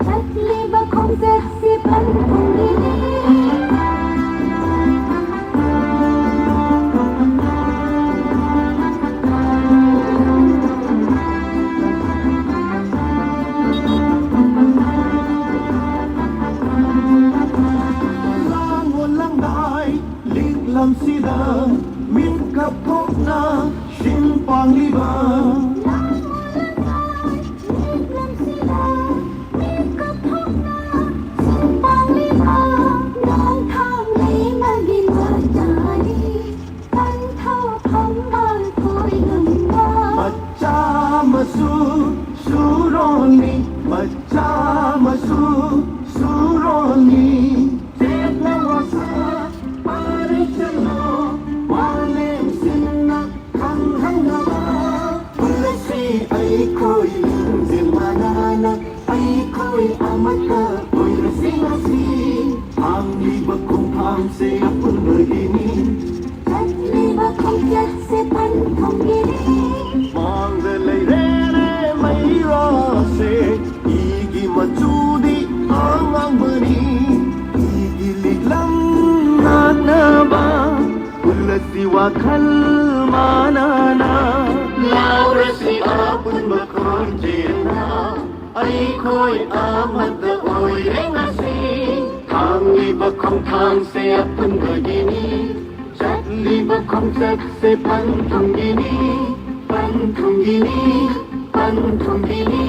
ꯆꯠꯂꯤꯕ ꯈꯣꯡꯆꯠꯁꯤ ꯄꯟꯊꯨꯡꯒꯤꯅꯤ꯫ ꯂꯥꯡꯉꯣ ꯂꯪꯗꯥꯏ ꯂꯤꯛꯂꯝꯁꯤꯗ ꯃꯤꯠꯀꯞ ꯊꯣꯛꯅ ꯁꯤꯡ ꯄꯥꯡꯂꯤꯕ꯫ ꯂꯥꯡꯉꯣ ꯂꯪꯗꯥꯏ ꯂꯤꯛꯂꯝꯁꯤꯗ ꯃꯤꯠꯀꯞ ꯊꯣꯛꯅ ꯁꯤꯡ ꯄꯥꯡꯂꯤꯕ꯫ ꯅꯣꯡꯊꯥꯡ ꯂꯩꯃꯒꯤ ꯃꯆꯥꯅꯤ꯫ ꯄꯟꯊꯥ ꯐꯝꯕꯥꯜ ꯈꯣꯏꯅꯨꯡꯅ ꯃꯆꯥ ꯃꯁꯨ ꯁꯨꯔꯣꯟꯅꯤ, ꯃꯆꯥ ꯃꯁꯨ ꯁꯨꯔꯣꯟꯅꯤ꯫ ꯆꯦꯠꯅ ꯋꯥꯁꯛ ꯄꯥꯔꯤꯁꯅꯨ, ꯋꯥꯂꯦꯝꯁꯤꯡꯅ ꯈꯪꯍꯟꯅꯕ꯫ ꯄꯨꯜꯂꯁꯤ ꯑꯩꯈꯣꯏ ꯂꯤꯡꯖꯦꯜ ꯃꯥꯟꯅꯅ ꯑꯩꯈꯣꯏ ꯑꯃꯠꯇ ꯑꯣꯏꯔꯁꯤ ꯉꯁꯤ꯫ ꯊꯥꯡꯂꯤꯕ ꯈꯣꯡꯊꯥꯡꯁꯦ ꯑꯄꯨꯟꯕꯒꯤꯅꯤ꯫ ꯆꯠꯂꯤꯕ ꯈꯣꯡꯆꯠꯁꯦ ꯄꯟꯊꯨꯡꯒꯤꯅꯤ꯫ ꯃꯥꯡꯗ ꯂꯩꯔꯦꯅꯦ ꯃꯩꯔꯥꯁꯦ, ꯏꯒꯤ ꯃꯆꯨꯗꯤ ꯑꯉꯥꯡꯕꯅꯤ꯫ ꯏꯒꯤ ꯂꯤꯛꯂꯝ ꯉꯥꯛꯅꯕ ꯎꯠꯂꯁꯤ ꯋꯥꯈꯜ ꯃꯥꯟꯅꯅ꯫ ꯂꯥꯎꯔꯁꯤ ꯑꯄꯨꯟꯕ ꯈꯣꯟꯖꯦꯜꯅ, ꯑꯩꯈꯣꯏ ꯑꯃꯠꯇ ꯑꯣꯏꯔꯦ ꯉꯁꯤ꯫ ꯊꯥꯡꯂꯤꯕ ꯈꯣꯡꯊꯥꯡꯁꯦ ꯑꯄꯨꯟꯕꯒꯤꯅꯤ꯫ ꯆꯠꯂꯤꯕ ꯈꯣꯡꯆꯠꯁꯦ ꯄꯟꯊꯨꯡꯒꯤꯅꯤ, ꯄꯟꯊꯨꯡꯒꯤꯅꯤ, ꯄꯟꯊꯨꯡꯒꯤꯅꯤ꯫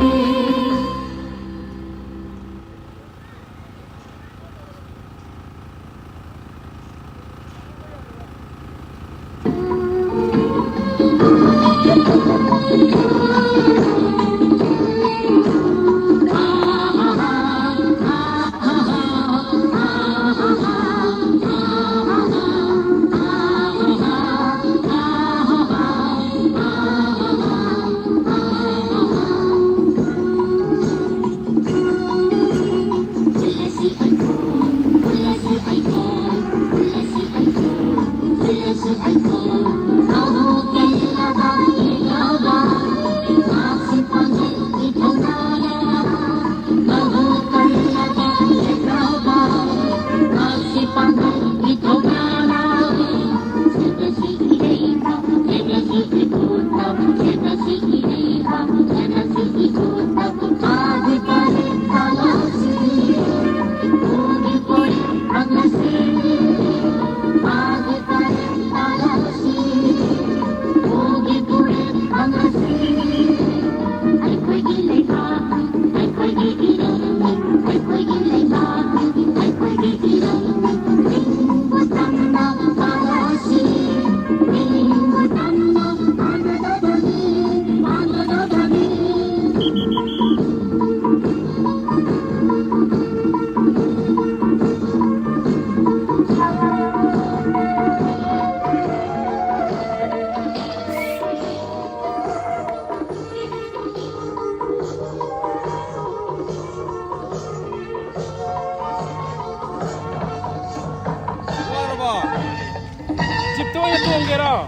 ꯀꯩꯅꯣ?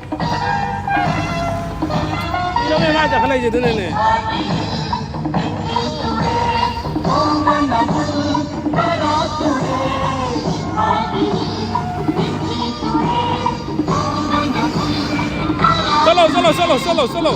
ꯀꯩꯅꯣ ꯃꯦ ꯃꯥ ꯆꯠꯈꯠꯂꯛꯏꯁꯦ ꯑꯗꯨꯅꯅꯦ꯫ ꯆꯠꯂꯣ, ꯆꯠꯂꯣ, ꯆꯠꯂꯣ, ꯆꯠꯂꯣ, ꯆꯠꯂꯣ꯫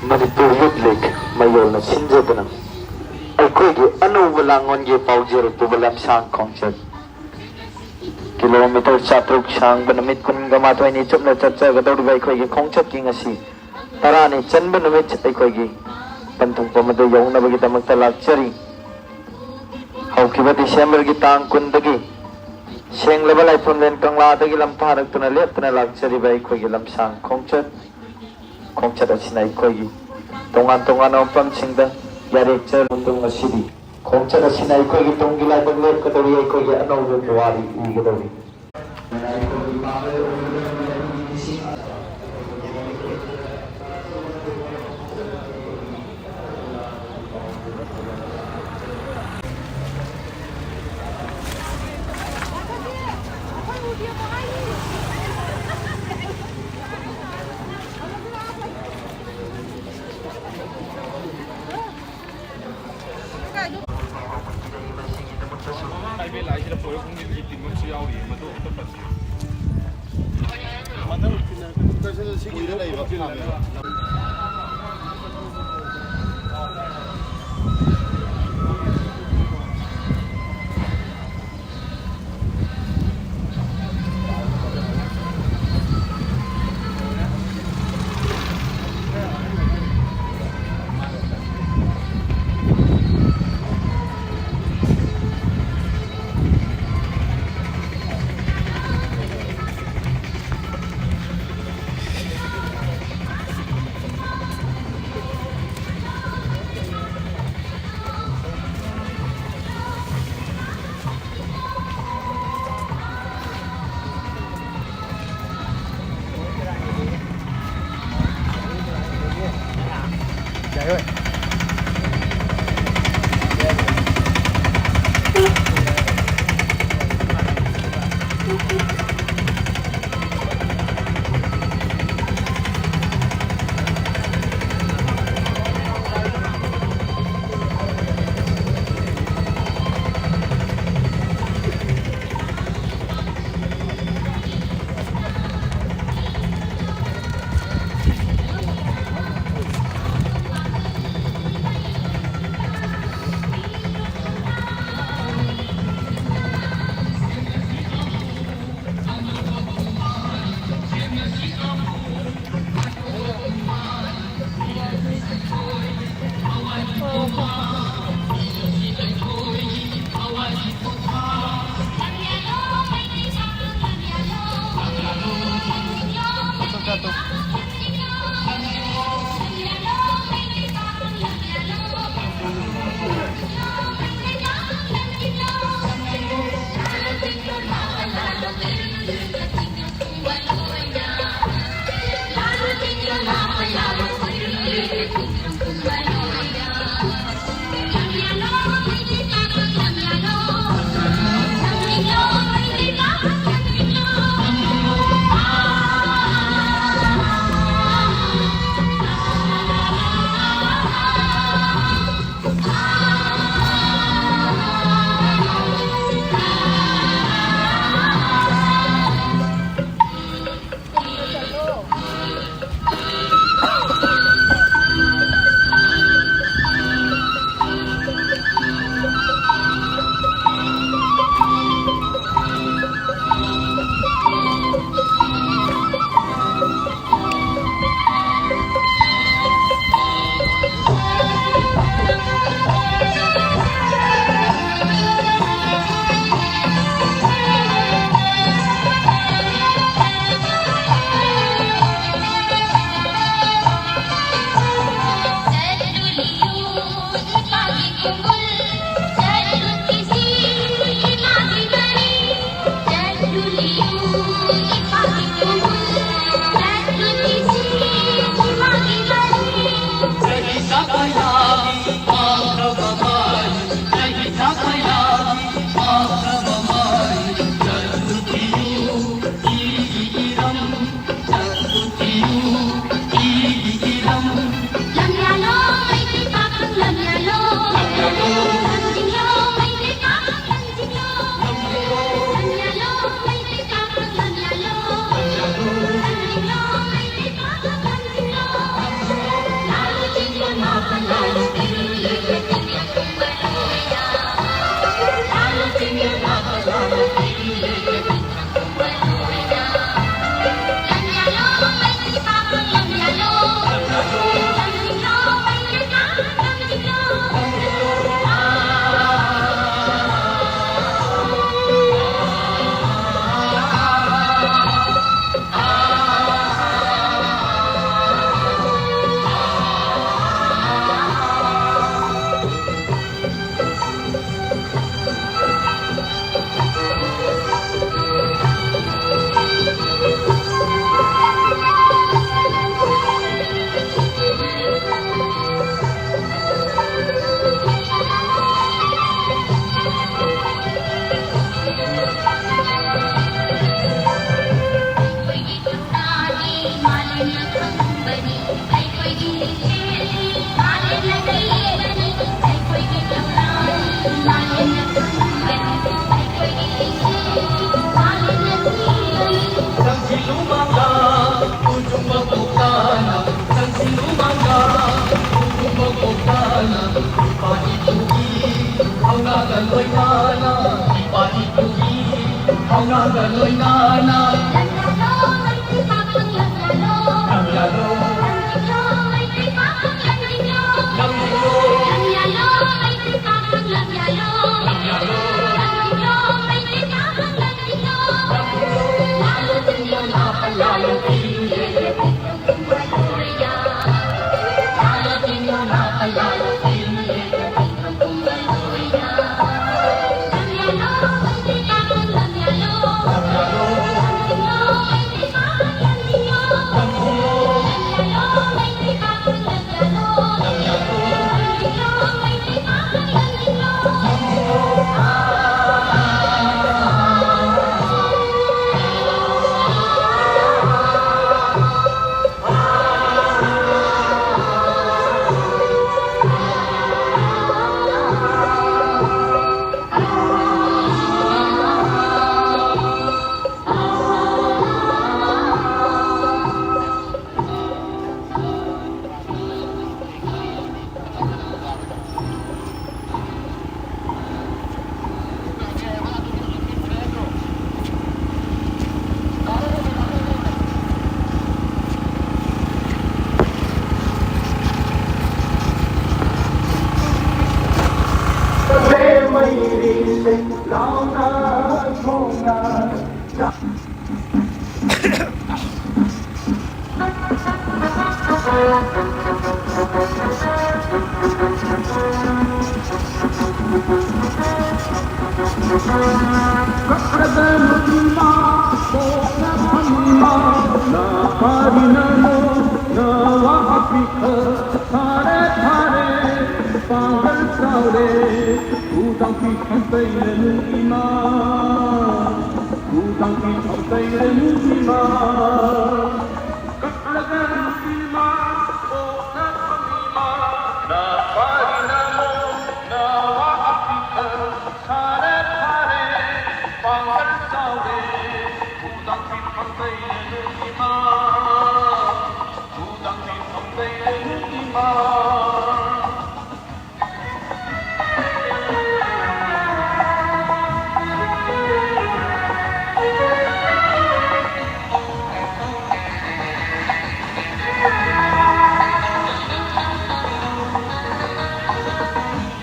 ꯃꯅꯤꯄꯨꯔ ꯌꯨꯠ ꯂꯤꯒ ꯃꯌꯣꯜꯅ ꯁꯤꯟꯖꯗꯨꯅ ꯑꯩꯈꯣꯏꯒꯤ ꯑꯅꯧꯕ ꯂꯥꯡꯑꯣꯟꯒꯤ ꯄꯥꯎꯖꯦꯜ ꯄꯨꯕ ꯂꯝꯁꯥꯡ ꯈꯣꯡꯆꯠ ꯀꯤꯂꯣꯃꯤꯇꯔ ꯆꯥꯇ꯭ꯔꯨꯛ ꯁꯥꯡꯕ ꯅꯨꯃꯤꯠ ꯀꯨꯟꯒ ꯃꯥꯊꯣꯏꯅꯤ ꯆꯨꯞꯅ ꯆꯠꯆꯒꯗꯧꯔꯤꯕ ꯑꯩꯈꯣꯏꯒꯤ ꯈꯣꯡꯆꯠꯀꯤ ꯉꯁꯤ ꯇꯔꯥꯅꯤ ꯆꯟꯕ ꯅꯨꯃꯤꯠ ꯑꯩꯈꯣꯏꯒꯤ ꯄꯟꯊꯨꯡꯐꯝ ꯑꯗꯨ ꯌꯧꯅꯕꯒꯤꯗꯃꯛꯇ ꯂꯥꯛꯆꯔꯤ꯫ ꯍꯧꯈꯤꯕ ꯗꯤꯁꯦꯝꯕꯔꯒꯤ ꯇꯥꯡ ꯀꯨꯟꯗꯒꯤ ꯁꯦꯡꯂꯕ ꯂꯥꯏꯐꯝꯂꯦꯟ ꯀꯪꯂꯥꯗꯒꯤ ꯂꯝꯊꯥꯔꯛꯇꯨꯅ ꯂꯦꯞꯇꯅ ꯂꯥꯛꯆꯔꯤꯕ ꯑꯩꯈꯣꯏꯒꯤ ꯂꯝꯁꯥꯡ ꯈꯣꯡꯆꯠ, ꯈꯣꯡꯆꯠ ꯑꯁꯤꯅ ꯑꯩꯈꯣꯏꯒꯤ ꯇꯣꯉꯥꯟ ꯇꯣꯉꯥꯟꯕ ꯃꯐꯝꯁꯤꯡꯗ ꯌꯥꯔꯦ ꯆꯠꯂꯨ꯫ ꯃꯇꯨꯡ ꯑꯁꯤꯗꯤ ꯈꯣꯡꯆꯠ ꯑꯁꯤꯅ ꯑꯩꯈꯣꯏꯒꯤ ꯇꯨꯡꯒꯤ ꯂꯥꯏꯕꯛ ꯂꯦꯞꯀꯗꯧꯔꯤ, ꯑꯩꯈꯣꯏꯒꯤ ꯑꯅꯧꯕ ꯄꯨꯋꯥꯔꯤ ꯏꯒꯗꯧꯔꯤ꯫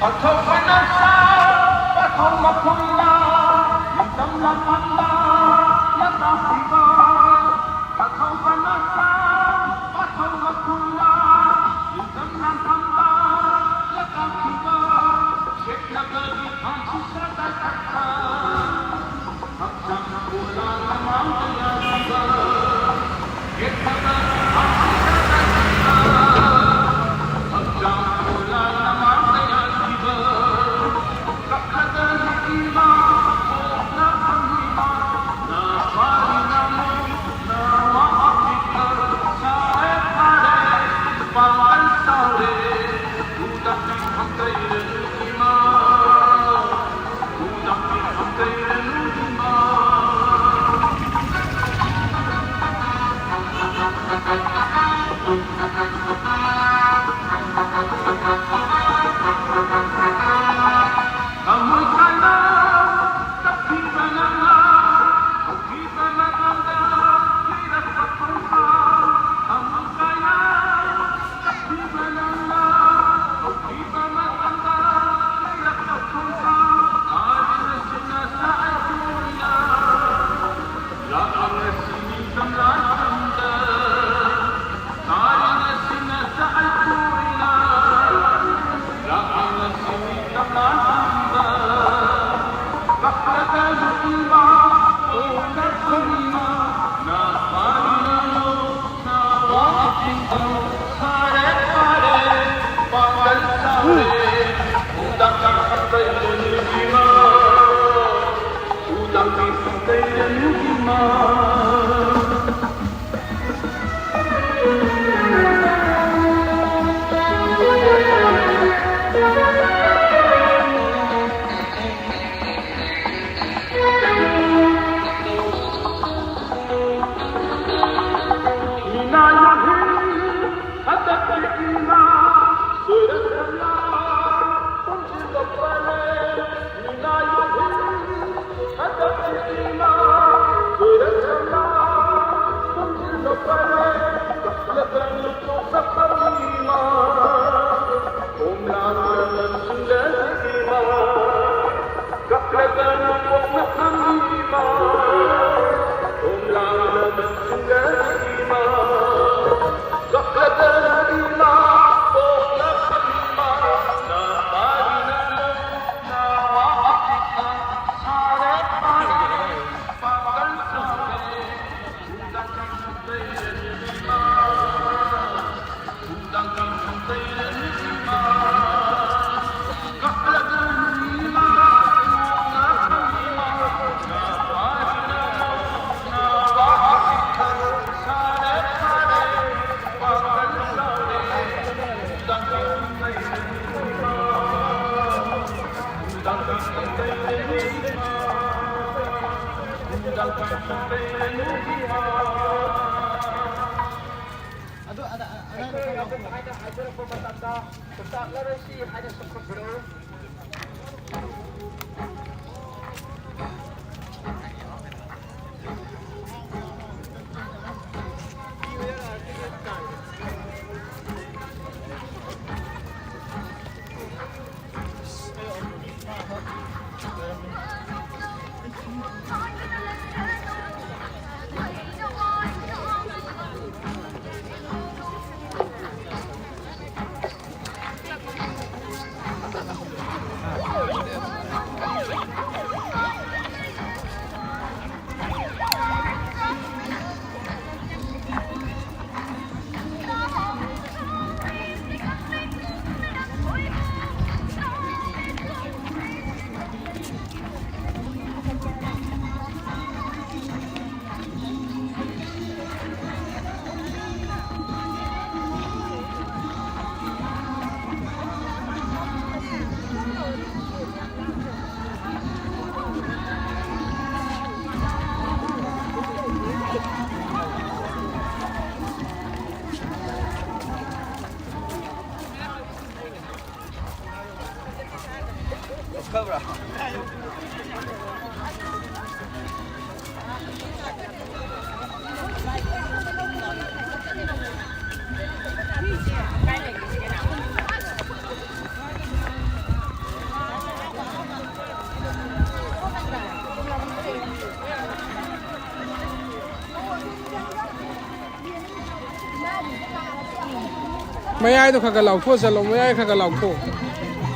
ꯄꯥꯊꯧ ꯄꯅꯥꯁꯥ, ꯄꯥꯊꯧ ꯃꯈꯨꯝꯂꯥ, ꯅꯤꯡꯇꯝ ꯂꯥꯟꯐꯝꯂꯥ, ꯂꯇꯥ ꯐꯤꯕ꯫ ꯄꯥꯊꯧ ꯄꯅꯥꯁꯥ, ꯄꯥꯊꯧ ꯃꯈꯨꯝꯂꯥ, ꯅꯤꯡꯇꯝ ꯂꯥꯟꯐꯝꯂꯥ, ꯂꯇꯥ ꯐꯤꯕ꯫ ꯁꯦꯠꯅꯕꯒꯤ ꯐꯥꯟꯁꯤ ꯁꯥꯗꯥꯏ ꯈꯛꯇ꯫ ꯍꯛꯆꯥꯡ ꯄꯣꯂꯥ ꯂꯃꯥꯡꯗ ꯌꯥꯟꯈꯤꯕ, ꯌꯦꯠꯅꯕ ꯍꯛꯆꯥꯡ ꯄꯣꯂꯥ ꯂꯃꯥꯡꯗ ꯌꯥꯟꯈꯤꯕ, ꯀꯞꯂꯒ ꯅꯨꯄꯤꯃ ꯄꯣꯛꯅ ꯐꯝꯃꯤꯃ, ꯅꯥ ꯄꯥꯔꯤ ꯅꯥꯃꯣ, ꯅꯥ ꯋꯥ ꯍꯥꯞꯄꯤꯕ꯫ ꯑꯗꯨ ꯑꯗ ꯑꯗ ꯑꯩꯈꯣꯏ ꯑꯗꯨꯝ ꯍꯥꯏꯅ ꯍꯥꯏꯖꯔꯛꯄ ꯃꯇꯝꯗ ꯆꯨꯝꯇꯥꯛꯅꯔꯣꯏꯁꯤ ꯍꯥꯏꯅ ꯁꯨꯝ ꯈꯨꯝꯕꯤꯔꯛꯎ꯫ ꯃꯌꯥꯏꯗꯣ ꯈꯔ ꯈꯔ ꯂꯥꯎꯊꯣꯛꯑ ꯆꯠꯂꯣ, ꯃꯌꯥꯏ ꯈꯔ ꯈꯔ ꯂꯥꯎꯊꯣꯛꯑꯣ,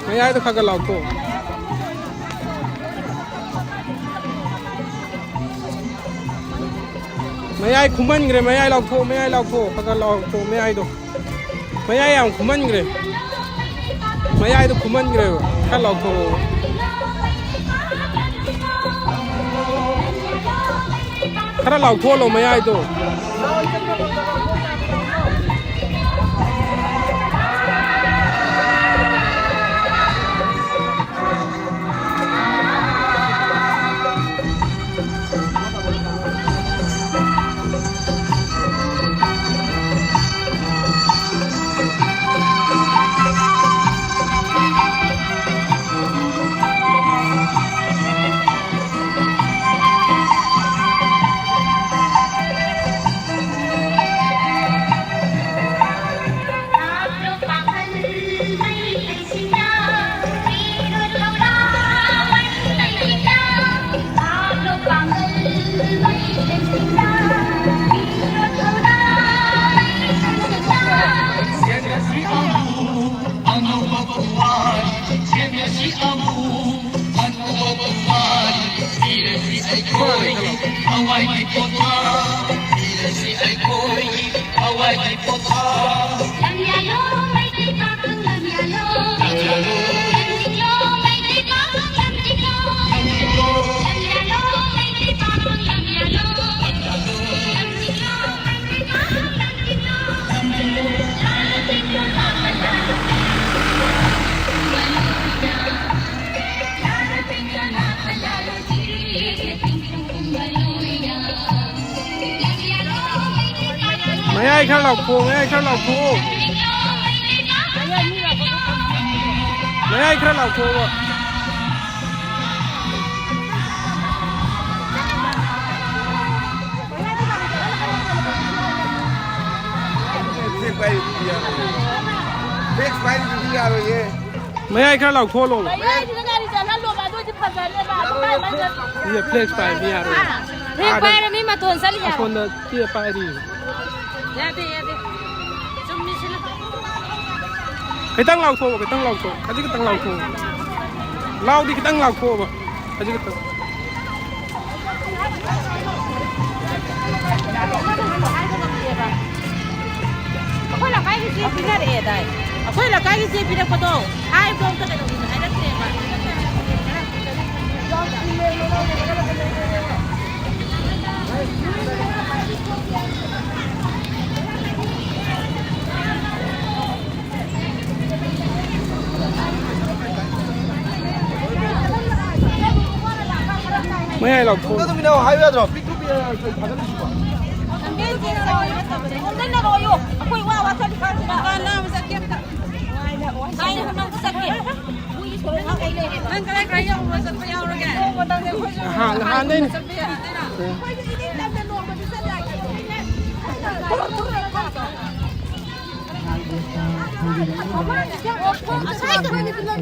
ꯃꯌꯥꯏꯗꯣ ꯈꯔ ꯈꯔ ꯂꯥꯎꯊꯣꯛꯑꯣ꯫ ꯃꯌꯥꯏ ꯈꯨꯃꯟꯈ꯭ꯔꯦ, ꯃꯌꯥꯏ ꯂꯥꯎꯊꯣꯛꯑꯣ, ꯃꯌꯥꯏ ꯂꯥꯎꯊꯣꯛꯑꯣ, ꯈꯔ ꯈꯔ ꯂꯥꯎꯊꯣꯛꯑꯣ ꯃꯌꯥꯏꯗꯣ꯫ ꯃꯌꯥꯏ ꯌꯥꯝ ꯈꯨꯃꯟꯈ꯭ꯔꯦ꯫ ꯃꯌꯥꯏꯗꯣ ꯈꯨꯃꯟꯈ꯭ꯔꯦꯕ꯫ ꯈꯔ ꯂꯥꯎꯊꯣꯛꯑꯣ꯫ ꯈꯔ ꯂꯥꯎꯊꯣꯛꯍꯜꯂꯣ ꯃꯌꯥꯏꯗꯣ꯫ ꯍꯋꯥꯏꯒꯤ ꯄꯣꯊꯥ, ꯄꯤꯔꯁꯤ ꯑꯩꯈꯣꯏꯒꯤ ꯍꯋꯥꯏꯒꯤ ꯄꯣꯊꯥ꯫ ꯂꯝ ꯌꯥꯜꯂꯣ, ꯃꯩꯇꯩ ꯄꯥꯈꯪ ꯂꯝ ꯌꯥꯜꯂꯣ꯫ ꯂꯝ ꯌꯥꯜꯂꯣ꯫ ꯂꯝꯖꯤꯡꯂꯣ, ꯃꯩꯇꯩ ꯄꯥꯈꯪ ꯂꯝꯖꯤꯡꯂꯣ꯫ ꯂꯝꯖꯤꯡꯂꯣ꯫ ꯂꯝ ꯌꯥꯜꯂꯣ, ꯃꯩꯇꯩ ꯄꯥꯈꯪ ꯂꯝ ꯌꯥꯜꯂꯣ꯫ ꯂꯝꯖꯤꯡꯂꯣ, ꯃꯩꯇꯩ ꯄꯥꯈꯪ ꯂꯝꯖꯤꯡꯂꯣ꯫ ꯂꯝꯖꯤꯡꯂꯣ꯫ ꯃꯌꯥꯏ ꯈꯔ ꯂꯥꯎꯊꯣꯛꯑꯣ, ꯃꯌꯥꯏ ꯈꯔ ꯂꯥꯎꯊꯣꯛꯑꯣ꯫ ꯃꯌꯥꯏ ꯈꯔ ꯂꯥꯎꯊꯣꯛꯑꯣꯕ꯫ ꯐ꯭ꯂꯦꯛꯁ ꯄꯥꯏꯔꯤꯗꯨꯗꯤ ꯌꯥꯔꯣꯏꯌꯦ꯫ ꯐ꯭ꯂꯦꯛꯁ ꯄꯥꯏꯔꯤꯗꯨꯗꯤ ꯌꯥꯔꯣꯏꯌꯦ꯫ ꯃꯌꯥꯏ ꯈꯔ ꯂꯥꯎꯊꯣꯛꯍꯜꯂꯣ꯫ ꯃꯌꯥꯏꯁꯤꯗ ꯒꯥꯔꯤ ꯆꯠꯍꯜꯂꯣꯕ, ꯑꯗꯨ ꯑꯣꯏꯗꯤ ꯐꯖꯅꯦꯕ꯫ ꯑꯗꯨ ꯀꯥꯏ ꯃꯥꯏ ꯆꯠ- ꯁꯤꯁꯦ ꯐ꯭ꯂꯦꯛꯁ ꯄꯥꯏꯕ ꯌꯥꯔꯣꯏ꯫ ꯐ꯭ꯂꯦꯛꯁ ꯑꯥꯗ ꯄꯥꯏꯔ ꯃꯤ ꯃꯇꯣꯟ ꯆꯠꯂꯤ ꯌꯥꯔꯣꯏ꯫ ꯑꯁꯣꯝꯗ ꯆꯦ ꯄꯥꯏꯔꯤ꯫ ꯌꯥꯗꯦ, ꯌꯥꯗꯦ꯫ ꯆꯨꯝꯃꯤ ꯁꯤꯅ꯫ ꯈꯤꯇꯪ ꯂꯥꯎꯊꯣꯛꯑꯣ, ꯈꯤꯇꯪ ꯂꯥꯎꯊꯣꯛꯑꯣ꯫ ꯈꯖꯤꯛ ꯈꯤꯇꯪ ꯂꯥꯎꯊꯣꯛꯑꯣ꯫ ꯂꯥꯎꯗꯤ ꯈꯤꯇꯪ ꯂꯥꯎꯊꯣꯛꯑꯣꯕ꯫ ꯈꯖꯤꯛ ꯈꯤꯇꯪ꯫ ꯑꯩꯈꯣꯏ ꯂꯩꯀꯥꯏꯒꯤ ꯆꯦ ꯄꯤꯅꯔꯛꯑꯦꯗꯥꯏ? ꯑꯩꯈꯣꯏ ꯂꯩꯀꯥꯏꯒꯤ ꯆꯦ ꯄꯤꯔꯛꯄꯗꯣ ꯍꯥꯏꯕꯗꯣ ꯑꯝꯇ ꯀꯩꯗꯧꯒꯦꯅ ꯍꯥꯏꯔꯛꯇ꯭ꯔꯦꯕ꯫ ꯃꯌꯥꯏ ꯂꯥꯎꯊꯣꯛ꯫ ꯑꯗꯨꯝ ꯏꯅꯥꯎ ꯍꯥꯏꯕ ꯌꯥꯗ꯭ꯔꯣ? ꯄꯤꯛꯇ꯭ꯔꯨ ꯄꯤꯛꯑ ꯀꯩ ꯊꯥꯒꯠꯂꯤꯁꯤꯕꯣ? ꯈꯣꯝꯖꯤꯟꯅꯔꯣꯌꯣ꯫ ꯑꯩꯈꯣꯏ ꯋꯥ ꯋꯥ ꯆꯠꯂꯤ ꯀꯥꯟꯁꯤꯗ꯫ ꯀꯥꯏꯗ ꯍꯣꯠꯅꯕ ꯆꯠꯀꯦ? ꯅꯪ ꯀꯗꯥꯏ ꯀꯗꯥꯏ ꯌꯧꯔꯨꯔ ꯆꯠꯄ ꯌꯥꯎꯔꯒꯦ? ꯅꯍꯥꯟ, ꯅꯍꯥꯟꯗꯩꯅꯦ꯫ ꯆꯠꯄ ꯌꯥꯗꯦꯅ꯫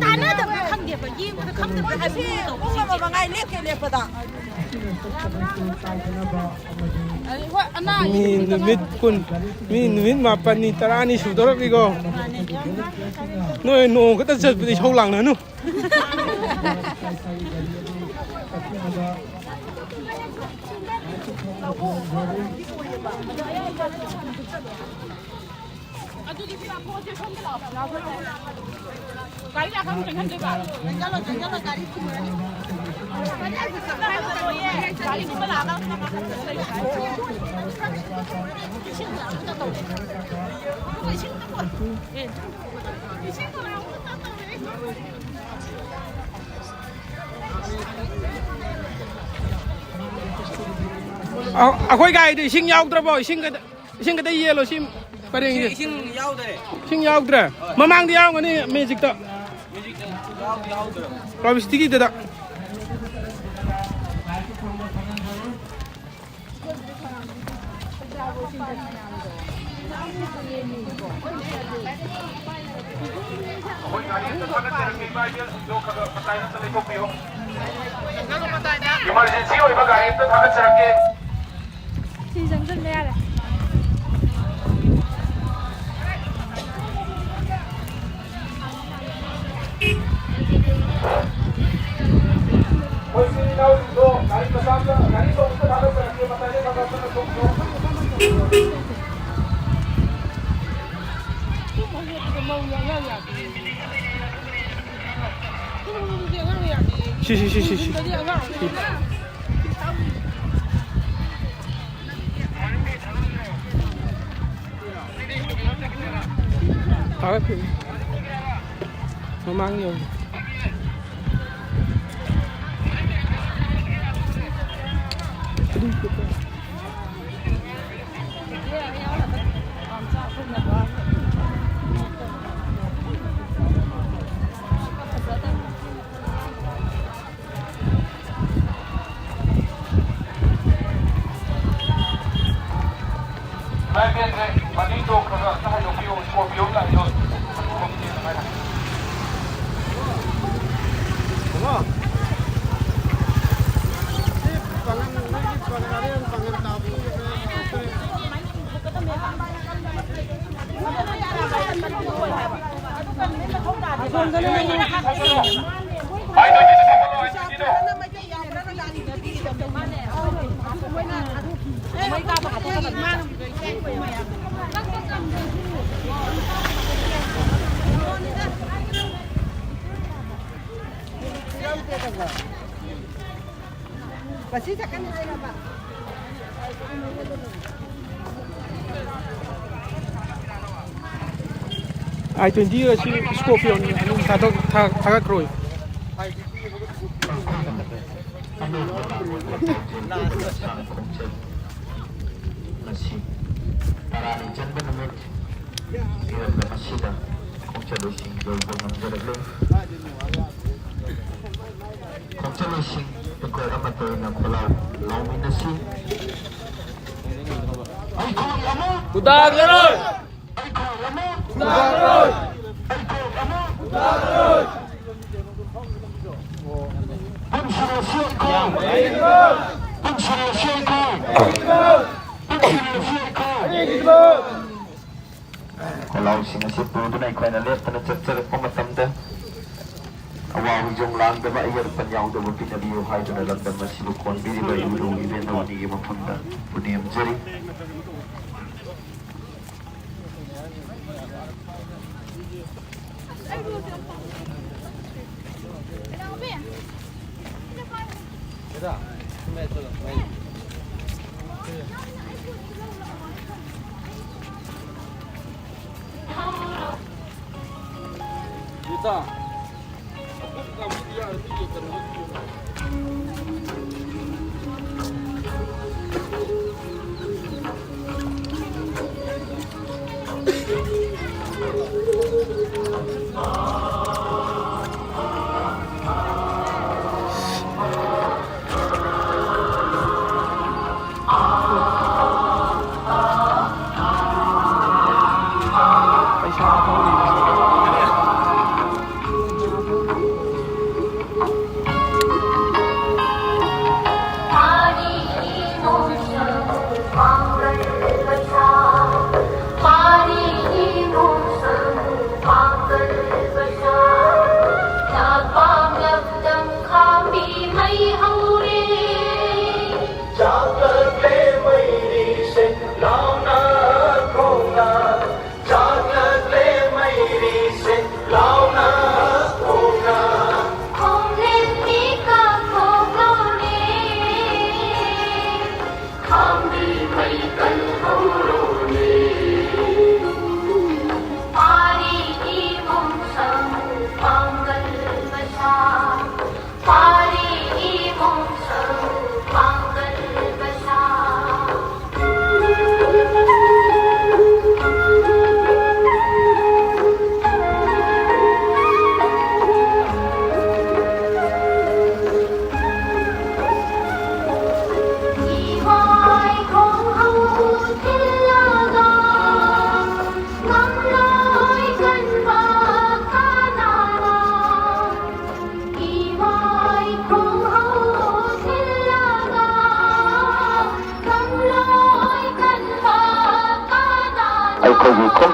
ꯇꯥꯟꯅꯗꯕ꯭ꯔꯥ ꯈꯪꯗꯦꯕ, ꯌꯦꯡꯕꯗ ꯈꯪꯗꯕ꯭ꯔꯥ ꯍꯥꯏꯕ ꯄꯨꯡ ꯑꯃ ꯃꯉꯥꯏ ꯂꯦꯞꯀꯦ ꯂꯦꯞꯄꯗ꯫ ꯃꯤ ꯅꯨꯃꯤꯠ ꯀꯨꯟ, ꯃꯤ ꯅꯨꯃꯤꯠ ꯃꯥꯄꯟꯅꯤ, ꯇꯔꯥꯅꯤ ꯁꯨꯗꯧꯔꯕꯅꯤꯀꯣ꯫ ꯅꯣꯏ ꯅꯣꯡ ꯈꯛꯇ ꯆꯠꯄꯗ ꯏꯁꯧ ꯂꯥꯡꯅꯅꯨ꯫ ꯑꯗꯨꯗꯤ ꯁꯤ ꯂꯥꯛꯊꯣꯛꯑꯁꯦ, ꯁꯣꯝꯗ ꯂꯥꯛꯑꯣ꯫ ꯒꯥꯔꯤ ꯂꯥꯛꯀꯥꯟꯗ ꯆꯪꯍꯟꯗꯣꯏꯕ꯫ ꯆꯪꯍꯜꯂꯣ, ꯆꯪꯍꯜꯂꯣ, ꯒꯥꯔꯤ ꯊꯤꯜꯂꯨꯔꯅꯤ꯫ ꯒꯥꯔꯤ ꯁꯤꯗ ꯂꯥꯛꯑꯒ ꯏꯁꯤꯡ ꯑꯝꯇ ꯇꯧꯔꯦ꯫ ꯏꯁꯤꯡ ꯑꯝꯇ ꯄꯨꯔꯛꯑꯣ꯫ ꯏꯁꯤꯡ ꯄꯨꯔꯛꯑꯣ꯫ ꯑ-, ꯑꯩꯈꯣꯏ ꯒꯥꯔꯤꯗꯨ ꯏꯁꯤꯡ ꯌꯥꯎꯗ꯭ꯔꯕꯣ? ꯏꯁꯤꯡ ꯈꯛꯇ, ꯏꯁꯤꯡ ꯈꯛꯇ ꯌꯦꯜꯂꯣ ꯁꯤ ꯄꯔꯦꯡꯁꯦ꯫ ꯏꯁꯤꯡ ꯌꯥꯎꯗ꯭ꯔꯦ꯫ ꯏꯁꯤꯡ ꯌꯥꯎꯗ꯭ꯔꯦ? ꯃꯃꯥꯡꯗ ꯌꯥꯎꯔꯝꯒꯅꯤ ꯃꯦꯖꯤꯛꯇ꯫ ꯃꯦꯖꯤꯛꯇ ꯌꯥꯎꯗꯤ ꯌꯥꯎꯗ꯭ꯔꯦ꯫ ꯄꯕ꯭ꯂꯤꯁꯤꯇꯤꯒꯤꯗꯨꯗ꯫ ꯑꯩꯈꯣꯏ ꯒꯥꯔꯤ ꯑꯝꯇ ꯊꯥꯒꯠꯆꯔꯛꯀꯦ, ꯏꯃꯥ ꯏꯕꯦꯜꯁꯤꯡꯗꯣ ꯈꯔ ꯈꯔ ꯃꯇꯥꯏꯗ ꯑꯝꯇ ꯂꯩꯊꯣꯛꯄꯤꯌꯨ꯫ ꯏꯃꯔꯖꯦꯟꯁꯤ ꯑꯣꯏꯕ ꯒꯥꯔꯤ ꯑꯝꯇ ꯊꯥꯒꯠꯆꯔꯛꯀꯦ꯫ ꯁꯤ ꯆꯪꯁꯤꯟꯕ ꯌꯥꯔꯦ꯫ ꯑꯩꯈꯣꯏ ꯏꯆꯤꯜ ꯏꯅꯥꯎꯁꯤꯡꯗꯣ ꯒꯥꯔꯤ ꯃꯆꯥ ꯑꯝꯇ, ꯒꯥꯔꯤ ꯑꯆꯧꯕ ꯑꯝꯇ ꯊꯥꯒꯠꯆꯔꯛꯀꯦ, ꯃꯇꯥꯏꯗ ꯈꯔ ꯈꯔ ꯆꯠꯅ ꯊꯣꯛꯄꯤꯌꯣ꯫ ꯁꯤ, ꯁꯤ, ꯁꯤ, ꯁꯤ, ꯁꯤ꯫ ꯊꯥꯒꯠꯄꯤꯌꯨ꯫ ꯃꯃꯥꯡ ꯌꯧ꯫ ꯃꯥꯏꯕꯦꯟꯁꯦ ꯃꯅꯤꯡꯗꯣ ꯈꯔ ꯈꯔ ꯍꯥꯏꯗꯣꯛꯄꯤꯌꯣ, ꯁ꯭ꯀꯣꯔꯄꯤꯌꯣ ꯂꯥꯛꯏꯗꯣ꯫ ꯍꯜꯂꯣ꯫ ꯁꯤ ꯄꯥꯡꯒꯟ, ꯅꯣꯏꯒꯤ ꯄꯥꯡꯒꯟ, ꯑꯔꯦꯝ ꯄꯥꯡꯒꯟ ꯇꯥꯕꯗꯣ꯫ ꯉꯁꯤ ꯆꯠꯀꯅꯤ ꯍꯥꯏꯔꯕ? ꯑꯥꯏ ꯇ꯭ꯋꯦꯟꯇꯤ ꯑꯁꯤ ꯁ꯭ꯀꯣꯔꯄꯤꯌꯣꯟ ꯑꯅꯤ ꯊꯥꯗꯣꯛ-, ꯊꯥ-, ꯊꯥꯒꯠꯈ꯭ꯔꯣꯏ꯫ ꯉꯁꯤ ꯇꯔꯥꯅꯤ ꯆꯟꯕ ꯅꯨꯃꯤꯠ ꯏꯔꯝꯗꯝ ꯑꯁꯤꯗ ꯈꯣꯡꯆꯠꯂꯣꯏꯁꯤꯡ ꯌꯧꯕ ꯉꯝꯖꯔꯛꯂꯦ꯫ ꯈꯣꯡꯆꯠꯂꯣꯏꯁꯤꯡ ꯑꯩꯈꯣꯏ ꯑꯃꯠꯇ ꯑꯣꯏꯅ ꯈꯣꯜꯂꯥꯎ ꯂꯥꯎꯃꯤꯟꯅꯁꯤ꯫ ꯑꯩꯈꯣꯏ ꯑꯃ! ꯈꯨꯗꯥꯡ ꯂꯧꯔꯣꯏ! ꯑꯩꯈꯣꯏ ꯑꯃ! ꯈꯨꯗꯥꯡ ꯂꯧꯔꯣꯏ! ꯑꯩꯈꯣꯏ ꯑꯃ! ꯈꯨꯗꯥꯡ ꯂꯧꯔꯣꯏ! ꯄꯨꯟꯁꯤꯔꯣꯁꯤ ꯑꯩꯈꯣꯏ! ꯄꯨꯟꯁꯤꯔꯣꯁꯤ ꯑꯩꯈꯣꯏ! ꯄꯨꯟꯁꯤꯔꯣꯁꯤ ꯑꯩꯈꯣꯏ! ꯈꯣꯜꯂꯥꯎꯁꯤꯡ ꯑꯁꯤ ꯄꯨꯗꯨꯅ ꯑꯩꯈꯣꯏꯅ ꯂꯦꯞꯇꯅ ꯆꯠꯆꯔꯛꯄ ꯃꯇꯝꯗ ꯑꯋꯥ ꯍꯤꯖꯣꯡ ꯂꯥꯡꯗꯕ, ꯑꯌꯦꯠ ꯑꯄꯟ ꯌꯥꯎꯗꯕ ꯄꯤꯅꯕꯤꯌꯨ ꯍꯥꯏꯗꯨꯅ ꯂꯝꯗꯝ ꯑꯁꯤꯕꯨ ꯀꯣꯟꯕꯤꯔꯤꯕ ꯏꯕꯨꯙꯧ ꯏꯕꯦꯟꯗꯧ ꯑꯅꯤꯒꯤ ꯃꯐꯝꯗ ꯄꯨꯅꯦꯝꯖꯔꯤ꯫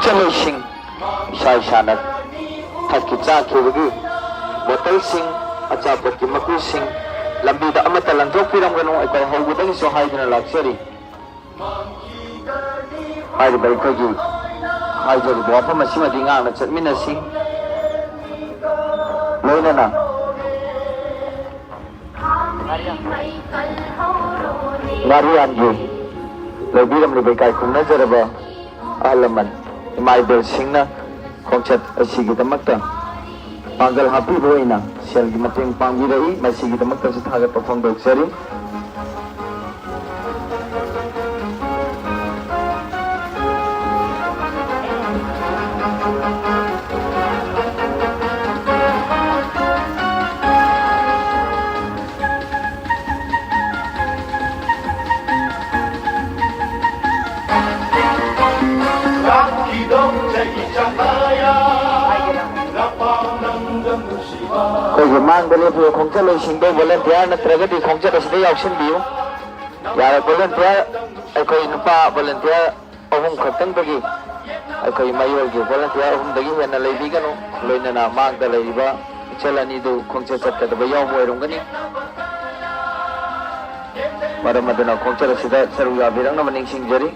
ꯆꯠꯂꯣꯏꯁꯤꯡ, ꯏꯁꯥ ꯏꯁꯥꯅ ꯊꯛꯈꯤ ꯆꯥꯈꯤꯕꯒꯤ ꯕꯣꯇꯜꯁꯤꯡ, ꯑꯆꯥꯄꯣꯠꯀꯤ ꯃꯀꯨꯁꯤꯡ ꯂꯝꯕꯤꯗ ꯑꯃꯠꯇ ꯂꯪꯊꯣꯛꯄꯤꯔꯝꯒꯅꯨ꯫ ꯑꯩꯈꯣꯏ ꯍꯧꯕꯗꯒꯤꯁꯨ ꯍꯥꯏꯗꯨꯅ ꯂꯥꯛꯆꯔꯤ꯫ ꯍꯥꯏꯔꯤꯕ ꯑꯩꯈꯣꯏꯒꯤ ꯍꯥꯏꯖꯔꯤꯕ ꯋꯥꯐꯝ ꯑꯁꯤꯃꯗꯤ ꯉꯥꯛꯅ ꯆꯠꯃꯤꯟꯅꯁꯤ꯫ ꯂꯣꯏꯅꯅ ꯉꯥꯔꯤꯌꯥꯟꯒꯤ ꯂꯩꯕꯤꯔꯝꯂꯤꯕ ꯏꯀꯥꯏ ꯈꯨꯝꯅꯖꯔꯕ ꯑꯍꯜ ꯂꯃꯟ, ꯏꯃꯥ ꯏꯕꯦꯜꯁꯤꯡꯅ ꯈꯣꯡꯆꯠ ꯑꯁꯤꯒꯤꯗꯃꯛꯇ ꯄꯥꯡꯒꯜ ꯍꯥꯞꯄꯤꯕ ꯑꯣꯏꯅ ꯁꯦꯜꯒꯤ ꯃꯇꯦꯡ ꯄꯥꯡꯕꯤꯔꯛꯏ꯫ ꯃꯁꯤꯒꯤꯗꯃꯛꯇꯁꯨ ꯊꯥꯒꯠꯄ ꯐꯣꯡꯗꯣꯛꯆꯔꯤ꯫ ꯑꯩꯈꯣꯏꯒꯤ ꯃꯥꯡꯗ ꯂꯦꯞꯄꯤꯕ ꯈꯣꯡꯆꯠꯂꯣꯏꯁꯤꯡꯗꯣ ꯚꯣꯂꯟꯇꯤꯌꯥꯔ ꯅꯠꯇ꯭ꯔꯒꯗꯤ ꯈꯣꯡꯆꯠ ꯑꯁꯤꯗ ꯌꯥꯎꯁꯤꯟꯕꯤꯌꯨ꯫ ꯌꯥꯔꯦ, ꯚꯣꯂꯟꯇꯤꯌꯥꯔ, ꯑꯩꯈꯣꯏ ꯅꯨꯄꯥ ꯚꯣꯂꯟꯇꯤꯌꯥꯔ ꯑꯍꯨꯝ ꯈꯛꯇꯪꯗꯒꯤ, ꯑꯩꯈꯣꯏ ꯃꯌꯣꯜꯒꯤ ꯚꯣꯂꯟꯇꯤꯌꯥꯔ ꯑꯍꯨꯝꯗꯒꯤ ꯍꯦꯟꯅ ꯂꯩꯕꯤꯒꯅꯨ꯫ ꯂꯣꯏꯅꯅ ꯃꯥꯡꯗ ꯂꯩꯔꯤꯕ ꯏꯆꯜ ꯑꯅꯤꯗꯨ ꯈꯣꯡꯆꯠ ꯆꯠꯀꯗꯕ ꯌꯥꯎꯕ ꯑꯣꯏꯔꯝꯒꯅꯤ꯫ ꯃꯔꯝ ꯑꯗꯨꯅ ꯈꯣꯡꯆꯠ ꯑꯁꯤꯗ ꯁꯔꯨꯛ ꯌꯥꯕꯤꯔꯛꯅꯕ ꯅꯤꯡꯁꯤꯡꯖꯔꯤ꯫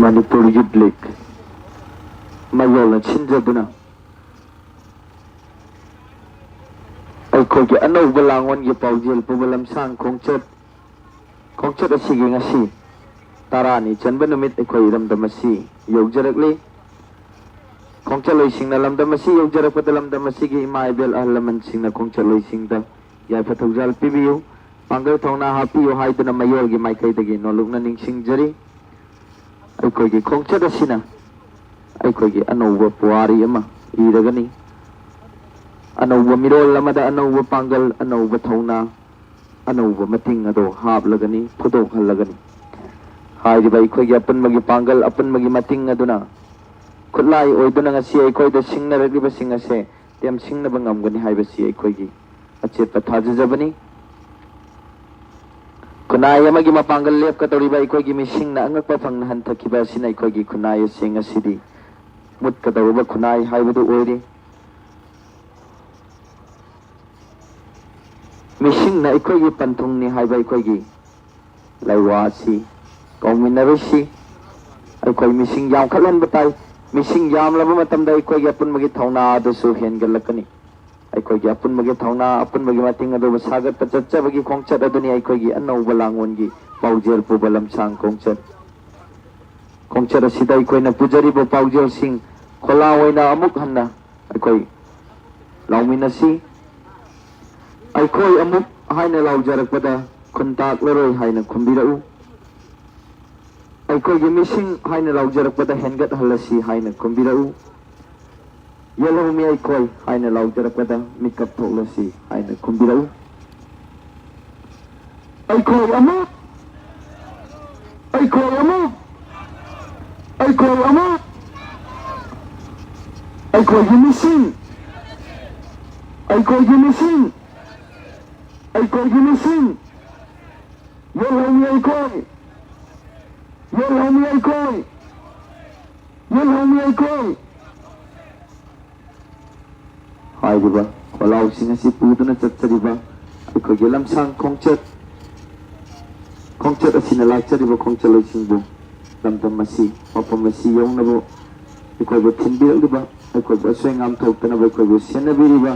ꯃꯅꯤꯄꯨꯔ ꯌꯨꯠ ꯂꯤꯒ ꯃꯌꯣꯜꯅ ꯁꯤꯟꯖꯗꯨꯅ ꯑꯩꯈꯣꯏꯒꯤ ꯑꯅꯧꯕ ꯂꯥꯡꯑꯣꯟꯒꯤ ꯄꯥꯎꯖꯦꯜ ꯄꯨꯕ ꯂꯝꯁꯥꯡ ꯈꯣꯡꯆꯠ, ꯈꯣꯡꯆꯠ ꯑꯁꯤꯒꯤ ꯉꯁꯤ ꯇꯔꯥꯅꯤ ꯆꯟꯕ ꯅꯨꯃꯤꯠ ꯑꯩꯈꯣꯏ ꯏꯔꯝꯗꯝ ꯑꯁꯤ ꯌꯧꯖꯔꯛꯂꯤ꯫ ꯈꯣꯡꯆꯠꯂꯣꯏꯁꯤꯡꯅ ꯂꯝꯗꯝ ꯑꯁꯤ ꯌꯧꯖꯔꯛꯄꯗ ꯂꯝꯗꯝ ꯑꯁꯤꯒꯤ ꯏꯃꯥ ꯏꯕꯦꯜ ꯑꯍꯜ ꯂꯃꯟꯁꯤꯡꯅ ꯈꯣꯡꯆꯠꯂꯣꯏꯁꯤꯡꯗ ꯌꯥꯏꯐ ꯊꯧꯖꯥꯜ ꯄꯤꯕꯤꯌꯨ, ꯄꯥꯡꯒꯜ ꯊꯧꯅꯥ ꯍꯥꯞꯄꯤꯌꯨ ꯍꯥꯏꯗꯨꯅ ꯃꯌꯣꯜꯒꯤ ꯃꯥꯏꯀꯩꯗꯒꯤ ꯅꯣꯜꯂꯨꯛꯅ ꯅꯤꯡꯁꯤꯡꯖꯔꯤ꯫ ꯑꯩꯈꯣꯏꯒꯤ ꯈꯣꯡꯆꯠ ꯑꯁꯤꯅ ꯑꯩꯈꯣꯏꯒꯤ ꯑꯅꯧꯕ ꯄꯨꯋꯥꯔꯤ ꯑꯃ ꯏꯔꯒꯅꯤ꯫ ꯑꯅꯧꯕ ꯃꯤꯔꯣꯜ ꯑꯃꯗ ꯑꯅꯧꯕ ꯄꯥꯡꯒꯜ, ꯑꯅꯧꯕ ꯊꯧꯅꯥ, ꯑꯅꯧꯕ ꯃꯇꯤꯡ ꯑꯗꯨ ꯍꯥꯞꯂꯒꯅꯤ, ꯐꯨꯗꯣꯛꯍꯜꯂꯒꯅꯤ꯫ ꯍꯥꯏꯔꯤꯕ ꯑꯩꯈꯣꯏꯒꯤ ꯑꯄꯨꯟꯕꯒꯤ ꯄꯥꯡꯒꯜ, ꯑꯄꯨꯟꯕꯒꯤ ꯃꯇꯤꯡ ꯑꯗꯨꯅ ꯈꯨꯠꯂꯥꯏ ꯑꯣꯏꯗꯨꯅ ꯉꯁꯤ ꯑꯩꯈꯣꯏꯗ ꯁꯤꯡꯅꯔꯛꯂꯤꯕꯁꯤꯡ ꯑꯁꯦ ꯇꯦꯝꯁꯤꯡꯅꯕ ꯉꯝꯒꯅꯤ ꯍꯥꯏꯕꯁꯤ ꯑꯩꯈꯣꯏꯒꯤ ꯑꯆꯦꯠꯄ ꯊꯥꯖꯖꯕꯅꯤ꯫ ꯈꯨꯟꯅꯥꯏ ꯑꯃꯒꯤ ꯃꯄꯥꯡꯒꯜ ꯂꯦꯞꯀꯗꯧꯔꯤꯕ ꯑꯩꯈꯣꯏꯒꯤ ꯃꯤꯁꯤꯡꯅ ꯑꯉꯛꯄ ꯐꯪꯅ ꯍꯟꯊꯈꯤꯕ ꯑꯁꯤꯅ ꯑꯩꯈꯣꯏꯒꯤ ꯈꯨꯟꯅꯥꯏ ꯑꯁꯤ ꯉꯁꯤꯗꯤ ꯃꯨꯠꯀꯗꯧꯔꯕ ꯈꯨꯟꯅꯥꯏ ꯍꯥꯏꯕꯗꯨ ꯑꯣꯏꯔꯤ꯫ ꯃꯤꯁꯤꯡꯅ ꯑꯩꯈꯣꯏꯒꯤ ꯄꯟꯊꯨꯡꯅꯤ ꯍꯥꯏꯕ ꯑꯩꯈꯣꯏꯒꯤ ꯂꯩꯋꯥ ꯑꯁꯤ ꯀꯧꯃꯤꯟꯅꯔꯨꯁꯤ꯫ ꯑꯩꯈꯣꯏ ꯃꯤꯁꯤꯡ ꯌꯥꯝꯈꯠꯍꯟꯕ ꯇꯥꯏ꯫ ꯃꯤꯁꯤꯡ ꯌꯥꯝꯂꯕ ꯃꯇꯝꯗ ꯑꯩꯈꯣꯏꯒꯤ ꯑꯄꯨꯟꯕꯒꯤ ꯊꯧꯅꯥ ꯑꯗꯨꯁꯨ ꯍꯦꯟꯒꯠꯂꯛꯀꯅꯤ꯫ ꯑꯩꯈꯣꯏꯒꯤ ꯑꯄꯨꯟꯕꯒꯤ ꯊꯧꯅꯥ, ꯑꯄꯨꯟꯕꯒꯤ ꯃꯇꯤꯡ ꯑꯗꯨꯕꯨ ꯁꯥꯒꯠꯄ ꯆꯠꯆꯕꯒꯤ ꯈꯣꯡꯆꯠ ꯑꯗꯨꯅꯤ ꯑꯩꯈꯣꯏꯒꯤ ꯑꯅꯧꯕ ꯂꯥꯡꯑꯣꯟꯒꯤ ꯄꯥꯎꯖꯦꯜ ꯄꯨꯕ ꯂꯝꯁꯥꯡ ꯈꯣꯡꯆꯠ꯫ ꯈꯣꯡꯆꯠ ꯑꯁꯤꯗ ꯑꯩꯈꯣꯏꯅ ꯄꯨꯖꯔꯤꯕ ꯄꯥꯎꯖꯦꯜꯁꯤꯡ ꯈꯣꯜꯂꯥꯎ ꯑꯣꯏꯅ ꯑꯃꯨꯛ ꯍꯟꯅ ꯑꯩꯈꯣꯏ ꯂꯥꯎꯃꯤꯟꯅꯁꯤ꯫ ꯑꯩꯈꯣꯏ ꯑꯃꯨꯛ ꯍꯥꯏꯅ ꯂꯥꯎꯖꯔꯛꯄꯗ ꯈꯨꯟ ꯇꯥꯛꯂꯔꯣꯏ ꯍꯥꯏꯅ ꯈꯨꯝꯕꯤꯔꯛꯎ꯫ ꯑꯩꯈꯣꯏꯒꯤ ꯃꯤꯁꯤꯡ ꯍꯥꯏꯅ ꯂꯥꯎꯖꯔꯛꯄꯗ ꯍꯦꯟꯒꯠꯍꯜꯂꯁꯤ ꯍꯥꯏꯅ ꯈꯨꯝꯕꯤꯔꯛꯎ꯫ ꯌꯦꯜꯍꯧꯃꯤ ꯑꯩꯈꯣꯏ ꯍꯥꯏꯅ ꯂꯥꯎꯖꯔꯛꯄꯗ ꯃꯤꯀꯞ ꯊꯣꯛꯂꯁꯤ ꯍꯥꯏꯅ ꯈꯨꯝꯕꯤꯔꯛꯎ꯫ ꯑꯩꯈꯣꯏ ꯑꯃꯨꯛ, ꯑꯩꯈꯣꯏ ꯑꯃꯨꯛ, ꯑꯩꯈꯣꯏ ꯑꯃꯨꯛ, ꯑꯩꯈꯣꯏꯒꯤ ꯃꯤꯁꯤꯡ, ꯑꯩꯈꯣꯏꯒꯤ ꯃꯤꯁꯤꯡ, ꯑꯩꯈꯣꯏꯒꯤ ꯃꯤꯁꯤꯡ, ꯌꯦꯜꯍꯧꯃꯤ ꯑꯩꯈꯣꯏ, ꯌꯦꯜꯍꯧꯃꯤ ꯑꯩꯈꯣꯏ, ꯌꯦꯜꯍꯧꯃꯤ ꯑꯩꯈꯣꯏ꯫ ꯍꯥꯏꯔꯤꯕ ꯈꯣꯜꯂꯥꯎꯁꯤꯡ ꯑꯁꯤ ꯄꯨꯗꯨꯅ ꯆꯠꯆꯔꯤꯕ ꯑꯩꯈꯣꯏꯒꯤ ꯂꯝꯁꯥꯡ ꯈꯣꯡꯆꯠ, ꯈꯣꯡꯆꯠ ꯑꯁꯤꯅ ꯂꯥꯛꯆꯔꯤꯕ ꯈꯣꯡꯆꯠꯂꯣꯏꯁꯤꯡꯕꯨ ꯂꯝꯗꯝ ꯑꯁꯤ, ꯃꯐꯝ ꯑꯁꯤ ꯌꯧꯅꯕ ꯑꯩꯈꯣꯏꯕꯨ ꯊꯤꯟꯕꯤꯔꯛꯂꯤꯕ, ꯑꯩꯈꯣꯏꯕꯨ ꯑꯁꯣꯏ ꯑꯉꯥꯝ ꯊꯣꯛꯇꯅꯕ ꯑꯩꯈꯣꯏꯕꯨ ꯁꯦꯟꯅꯕꯤꯔꯤꯕ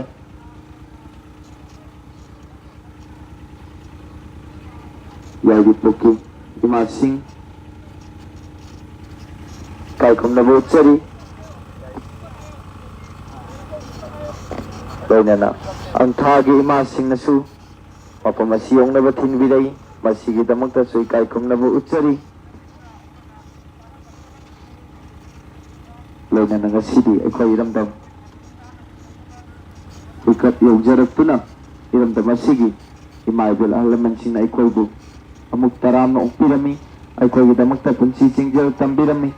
ꯌꯥꯏꯔꯤꯄꯣꯛꯀꯤ ꯏꯃꯥꯁꯤꯡ ꯏꯀꯥꯏ ꯈꯨꯝꯅꯕ ꯎꯠꯆꯔꯤ꯫ ꯂꯣꯏꯅꯅ ꯑꯪꯊꯥꯒꯤ ꯏꯃꯥꯁꯤꯡꯅꯁꯨ ꯃꯐꯝ ꯑꯁꯤ ꯌꯧꯅꯕ ꯊꯤꯟꯕꯤꯔꯛꯏ꯫ ꯃꯁꯤꯒꯤꯗꯃꯛꯇꯁꯨ ꯏꯀꯥꯏ ꯈꯨꯝꯅꯕ ꯎꯠꯆꯔꯤ꯫ ꯂꯣꯏꯅꯅ ꯉꯁꯤꯗꯤ ꯑꯩꯈꯣꯏ ꯏꯔꯝꯗꯝ ꯍꯨꯏꯀꯠ ꯌꯧꯖꯔꯛꯇꯨꯅ ꯏꯔꯝꯗꯝ ꯑꯁꯤꯒꯤ ꯏꯃꯥ ꯏꯕꯦꯜ ꯑꯍꯜ ꯂꯃꯟꯁꯤꯡꯅ ꯑꯩꯈꯣꯏꯕꯨ ꯑꯃꯨꯛ ꯇꯔꯥꯝꯅ ꯑꯣꯛꯄꯤꯔꯝꯃꯤ, ꯑꯩꯈꯣꯏꯒꯤꯗꯃꯛꯇ ꯄꯨꯟꯁꯤ ꯆꯦꯡꯖꯦꯜ ꯇꯝꯕꯤꯔꯝꯃꯤ꯫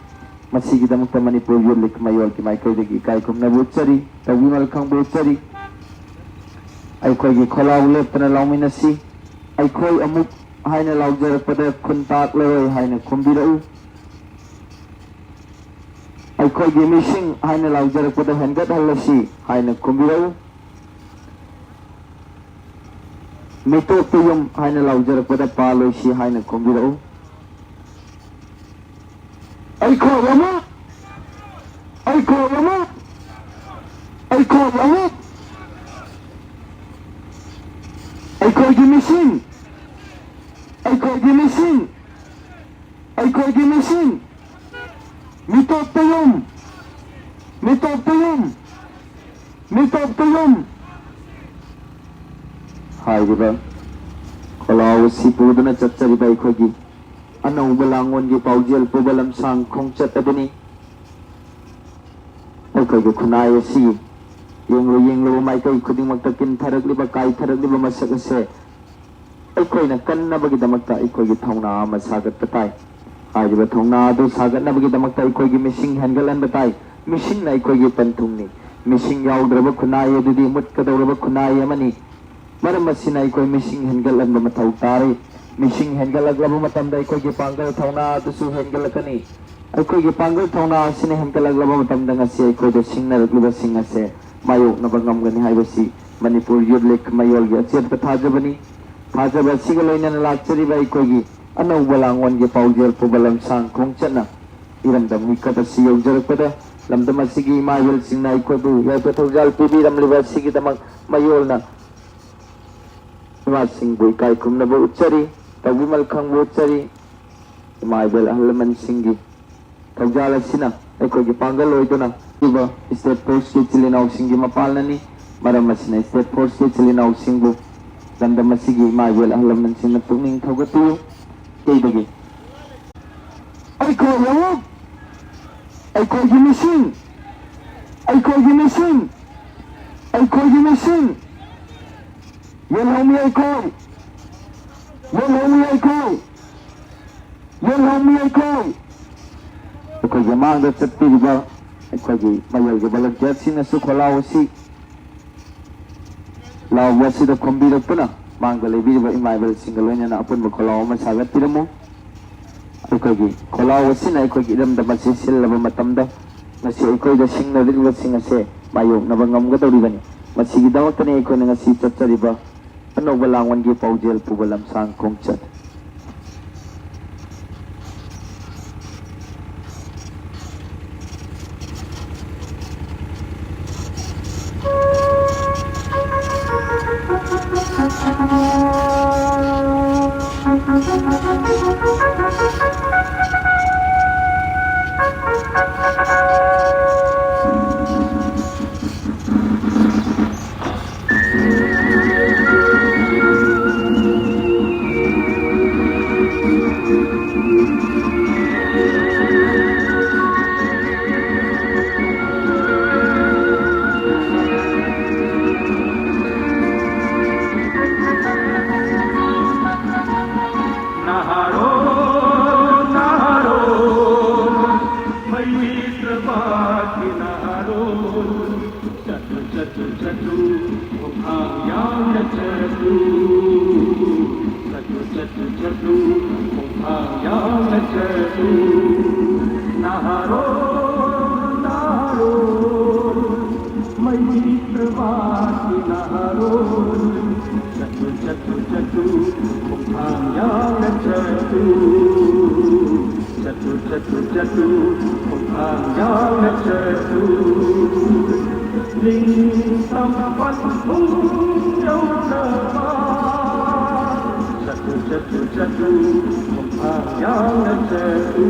ꯃꯁꯤꯒꯤꯗꯃꯛꯇ ꯃꯅꯤꯄꯨꯔ ꯌꯨꯠ ꯂꯤꯒ ꯃꯌꯣꯜꯒꯤ ꯃꯥꯏꯀꯩꯗꯒꯤ ꯏꯀꯥꯏ ꯈꯨꯝꯅꯕ ꯎꯠꯆꯔꯤ, ꯇꯧꯕꯤꯃꯜ ꯈꯪꯕ ꯎꯠꯆꯔꯤ꯫ ꯑꯩꯈꯣꯏꯒꯤ ꯈꯣꯜꯂꯥꯎ ꯂꯦꯞꯇꯅ ꯂꯥꯎꯃꯤꯟꯅꯁꯤ꯫ ꯑꯩꯈꯣꯏ ꯑꯃꯨꯛ ꯍꯥꯏꯅ ꯂꯥꯎꯖꯔꯛꯄꯗ ꯈꯨꯟ ꯇꯥꯛꯂꯔꯣꯏ ꯍꯥꯏꯅ ꯈꯨꯝꯕꯤꯔꯛꯎ꯫ ꯑꯩꯈꯣꯏꯒꯤ ꯃꯤꯁꯤꯡ ꯍꯥꯏꯅ ꯂꯥꯎꯖꯔꯛꯄꯗ ꯍꯦꯟꯒꯠꯍꯜꯂꯁꯤ ꯍꯥꯏꯅ ꯈꯨꯝꯕꯤꯔꯛꯎ꯫ ꯃꯤꯇꯣꯞꯇ ꯌꯨꯝ ꯍꯥꯏꯅ ꯂꯥꯎꯖꯔꯛꯄꯗ ꯄꯥꯜꯂꯣꯏꯁꯤ ꯍꯥꯏꯅ ꯈꯨꯝꯕꯤꯔꯛꯎ꯫ ꯑꯩꯈꯣꯏ ꯑꯃꯨꯛ, ꯑꯩꯈꯣꯏ ꯑꯃꯨꯛ, ꯑꯩꯈꯣꯏ ꯑꯃꯨꯛ꯫ ꯑꯩꯈꯣꯏꯒꯤ ꯃꯤꯁꯤꯡ, ꯑꯩꯈꯣꯏꯒꯤ ꯃꯤꯁꯤꯡ, ꯑꯩꯈꯣꯏꯒꯤ ꯃꯤꯁꯤꯡ꯫ ꯃꯤꯇꯣꯞꯇ ꯌꯨꯝ, ꯃꯤꯇꯣꯞꯇ ꯌꯨꯝ, ꯃꯤꯇꯣꯞꯇ ꯌꯨꯝ꯫ ꯍꯥꯏꯔꯤꯕ ꯈꯣꯜꯂꯥꯎ ꯑꯁꯤ ꯄꯨꯗꯨꯅ ꯆꯠꯆꯔꯤꯕ ꯑꯩꯈꯣꯏꯒꯤ ꯑꯅꯧꯕ ꯂꯥꯡꯑꯣꯟꯒꯤ ꯄꯥꯎꯖꯦꯜ ꯄꯨꯕ ꯂꯝꯁꯥꯡ ꯈꯣꯡꯆꯠ ꯑꯗꯨꯅꯤ꯫ ꯑꯩꯈꯣꯏꯒꯤ ꯈꯨꯟꯅꯥꯏ ꯑꯁꯤ ꯌꯦꯡꯂꯨ ꯌꯦꯡꯂꯨꯕ ꯃꯥꯏꯀꯩ ꯈꯨꯗꯤꯡꯃꯛꯇ ꯀꯤꯟꯊꯔꯛꯂꯤꯕ, ꯀꯥꯏꯊꯔꯛꯂꯤꯕ ꯃꯁꯛ ꯑꯁꯦ ꯑꯩꯈꯣꯏꯅ ꯀꯟꯅꯕꯒꯤꯗꯃꯛꯇ ꯑꯩꯈꯣꯏꯒꯤ ꯊꯧꯅꯥ ꯑꯃ ꯁꯥꯒꯠꯄ ꯇꯥꯏ꯫ ꯍꯥꯏꯔꯤꯕ ꯊꯧꯅꯥ ꯑꯗꯨ ꯁꯥꯒꯠꯅꯕꯒꯤꯗꯃꯛꯇ ꯑꯩꯈꯣꯏꯒꯤ ꯃꯤꯁꯤꯡ ꯍꯦꯟꯒꯠꯍꯟꯕ ꯇꯥꯏ꯫ ꯃꯤꯁꯤꯡꯅ ꯑꯩꯈꯣꯏꯒꯤ ꯄꯟꯊꯨꯡꯅꯤ꯫ ꯃꯤꯁꯤꯡ ꯌꯥꯎꯗ꯭ꯔꯕ ꯈꯨꯟꯅꯥꯏ ꯑꯗꯨꯗꯤ ꯃꯨꯠꯀꯗꯧꯔꯕ ꯈꯨꯟꯅꯥꯏ ꯑꯃꯅꯤ꯫ ꯃꯔꯝ ꯑꯁꯤꯅ ꯑꯩꯈꯣꯏ ꯃꯤꯁꯤꯡ ꯍꯦꯟꯒꯠꯍꯟꯕ ꯃꯊꯧ ꯇꯥꯔꯤ꯫ ꯃꯤꯁꯤꯡ ꯍꯦꯟꯒꯠꯂꯛꯂꯕ ꯃꯇꯝꯗ ꯑꯩꯈꯣꯏꯒꯤ ꯄꯥꯡꯒꯜ ꯊꯧꯅꯥ ꯑꯗꯨꯁꯨ ꯍꯦꯟꯒꯠꯂꯛꯀꯅꯤ꯫ ꯑꯩꯈꯣꯏꯒꯤ ꯄꯥꯡꯒꯜ ꯊꯧꯅꯥ ꯑꯁꯤꯅ ꯍꯦꯟꯒꯠꯂꯛꯂꯕ ꯃꯇꯝꯗ ꯉꯁꯤ ꯑꯩꯈꯣꯏꯗ ꯁꯤꯡꯅꯔꯛꯂꯤꯕꯁꯤꯡ ꯑꯁꯦ ꯃꯥꯌꯣꯛꯅꯕ ꯉꯝꯒꯅꯤ ꯍꯥꯏꯕꯁꯤ ꯃꯅꯤꯄꯨꯔ ꯌꯨꯠ ꯂꯤꯒ ꯃꯌꯣꯜꯒꯤ ꯑꯆꯦꯠꯄ ꯊꯥꯖꯕꯅꯤ꯫ ꯊꯥꯖꯕ ꯑꯁꯤꯒ ꯂꯣꯏꯅꯅ ꯂꯥꯛꯆꯔꯤꯕ ꯑꯩꯈꯣꯏꯒꯤ ꯑꯅꯧꯕ ꯂꯥꯡꯑꯣꯟꯒꯤ ꯄꯥꯎꯖꯦꯜ ꯄꯨꯕ ꯂꯝꯁꯥꯡ ꯈꯣꯡꯆꯠꯅ ꯏꯔꯝꯗꯝ ꯃꯤꯀꯞ ꯑꯁꯤ ꯌꯧꯖꯔꯛꯄꯗ, ꯂꯝꯗꯝ ꯑꯁꯤꯒꯤ ꯏꯃꯥ ꯏꯕꯦꯜꯁꯤꯡꯅ ꯑꯩꯈꯣꯏꯕꯨ ꯌꯥꯏꯐ ꯊꯧꯖꯥꯜ ꯄꯤꯕꯤꯔꯝꯂꯤꯕ ꯑꯁꯤꯒꯤꯗꯃꯛ ꯃꯌꯣꯜꯅ ꯏꯃꯥꯁꯤꯡꯕꯨ ꯏꯀꯥꯏ ꯈꯨꯝꯅꯕ ꯎꯠꯆꯔꯤ, ꯇꯧꯕꯤꯃꯜ ꯈꯪꯕ ꯎꯠꯆꯔꯤ꯫ ꯏꯃꯥ ꯏꯕꯦꯜ ꯑꯍꯜ ꯂꯃꯟꯁꯤꯡꯒꯤ ꯊꯧꯖꯥꯜ ꯑꯁꯤꯅ ꯑꯩꯈꯣꯏꯒꯤ ꯄꯥꯡꯒꯜ ꯑꯣꯏꯗꯨꯅ ꯄꯤꯕ ꯁ꯭ꯇꯦꯠ ꯐꯣꯔꯁꯀꯤ ꯏꯆꯤꯜ ꯏꯅꯥꯎꯁꯤꯡꯒꯤ ꯃꯄꯥꯜꯅꯅꯤ꯫ ꯃꯔꯝ ꯑꯁꯤꯅ ꯁ꯭ꯇꯦꯠ ꯐꯣꯔꯁꯀꯤ ꯏꯆꯤꯜ ꯏꯅꯥꯎꯁꯤꯡꯕꯨ ꯂꯝꯗꯝ ꯑꯁꯤꯒꯤ ꯏꯃꯥ ꯏꯕꯦꯜ ꯑꯍꯜ ꯂꯃꯟꯁꯤꯡꯅ ꯄꯨꯛꯅꯤꯡ ꯊꯧꯒꯠꯄꯤꯌꯨ꯫ ꯀꯩꯗꯒꯤ ꯑꯩꯈꯣꯏ ꯂꯧꯎ, ꯑꯩꯈꯣꯏꯒꯤ ꯃꯤꯁꯤꯡ, ꯑꯩꯈꯣꯏꯒꯤ ꯃꯤꯁꯤꯡ, ꯑꯩꯈꯣꯏꯒꯤ ꯃꯤꯁꯤꯡ, ꯌꯦꯜꯍꯧꯃꯤ ꯑꯩꯈꯣꯏ, ꯌꯦꯜꯍꯧꯃꯤ ꯑꯩꯈꯣꯏ, ꯌꯦꯜꯍꯧꯃꯤ ꯑꯩꯈꯣꯏ꯫ ꯑꯩꯈꯣꯏꯒꯤ ꯃꯥꯡꯗ ꯆꯠꯄꯤꯔꯤꯕ ꯑꯩꯈꯣꯏꯒꯤ ꯃꯌꯣꯜꯒꯤ ꯚꯣꯂꯨꯟꯇꯤꯌꯔꯁꯤꯡꯅꯁꯨ ꯈꯣꯜꯂꯥꯎ ꯑꯁꯤ ꯂꯥꯎꯕ ꯑꯁꯤꯗ ꯈꯣꯝꯕꯤꯔꯛꯇꯨꯅ ꯃꯥꯡꯗ ꯂꯩꯕꯤꯔꯤꯕ ꯏꯃꯥ ꯏꯕꯦꯜꯁꯤꯡꯒ ꯂꯣꯏꯅꯅ ꯑꯄꯨꯟꯕ ꯈꯣꯜꯂꯥꯎ ꯑꯃ ꯁꯥꯒꯠꯄꯤꯔꯝꯃꯨ꯫ ꯑꯩꯈꯣꯏꯒꯤ ꯈꯣꯜꯂꯥꯎ ꯑꯁꯤꯅ ꯑꯩꯈꯣꯏꯒꯤ ꯏꯔꯝꯗꯝ ꯑꯁꯤ ꯁꯤꯜꯂꯕ ꯃꯇꯝꯗ ꯉꯁꯤ ꯑꯩꯈꯣꯏꯗ ꯁꯤꯡꯅꯔꯤꯕꯁꯤꯡ ꯑꯁꯦ ꯃꯥꯌꯣꯛꯅꯕ ꯉꯝꯒꯗꯧꯔꯤꯕꯅꯤ꯫ ꯃꯁꯤꯒꯤꯗꯃꯛꯇꯅꯤ ꯑꯩꯈꯣꯏꯅ ꯉꯁꯤ ꯆꯠꯆꯔꯤꯕ ꯑꯅꯧꯕ ꯂꯥꯡꯕꯟꯒꯤ ꯄꯥꯎꯖꯦꯜ ꯄꯨꯕ ꯂꯝꯁꯥꯡ ꯈꯣꯡꯆꯠ꯫ ꯅꯍꯥꯔꯣꯜ, ꯅꯍꯥꯔꯣꯜ, ꯃꯩꯇ꯭ꯔꯕꯥꯛꯀꯤ ꯅꯍꯥꯔꯣꯜ, ꯆꯠꯂꯨ, ꯆꯠꯂꯨ, ꯆꯠꯂꯨ, ꯈꯣꯡꯊꯥꯡ ꯌꯥꯡꯅ ꯆꯠꯂꯨ꯫ ꯆꯠꯂꯨ, ꯆꯠꯂꯨ, ꯆꯠꯂꯨ, ꯈꯣꯡꯊꯥꯡ ꯌꯥꯡꯅ ꯆꯠꯂꯨ꯫ ꯅꯍꯥꯔꯣꯜ, ꯅꯍꯥꯔꯣꯜ, ꯃꯩꯇ꯭ꯔꯕꯥꯛꯀꯤ ꯅꯍꯥꯔꯣꯜ, ꯆꯠꯂꯨ, ꯆꯠꯂꯨ, ꯆꯠꯂꯨ, ꯈꯣꯡꯊꯥꯡ ꯌꯥꯡꯅ ꯆꯠꯂꯨ꯫ ꯆꯠꯂꯨ, ꯆꯠꯂꯨ, ꯆꯠꯂꯨ, ꯈꯣꯡꯊꯥꯡ ꯌꯥꯡꯅ ꯆꯠꯂꯨ꯫ ꯅꯤꯡꯇꯝꯕ ꯄꯟꯊꯨꯡ ꯌꯧꯅꯕ꯫ ꯆꯠꯂꯨ, ꯆꯠꯂꯨ, ꯆꯠꯂꯨ, ꯈꯣꯡꯊꯥꯡ ꯌꯥꯡꯅ ꯆꯠꯂꯨ꯫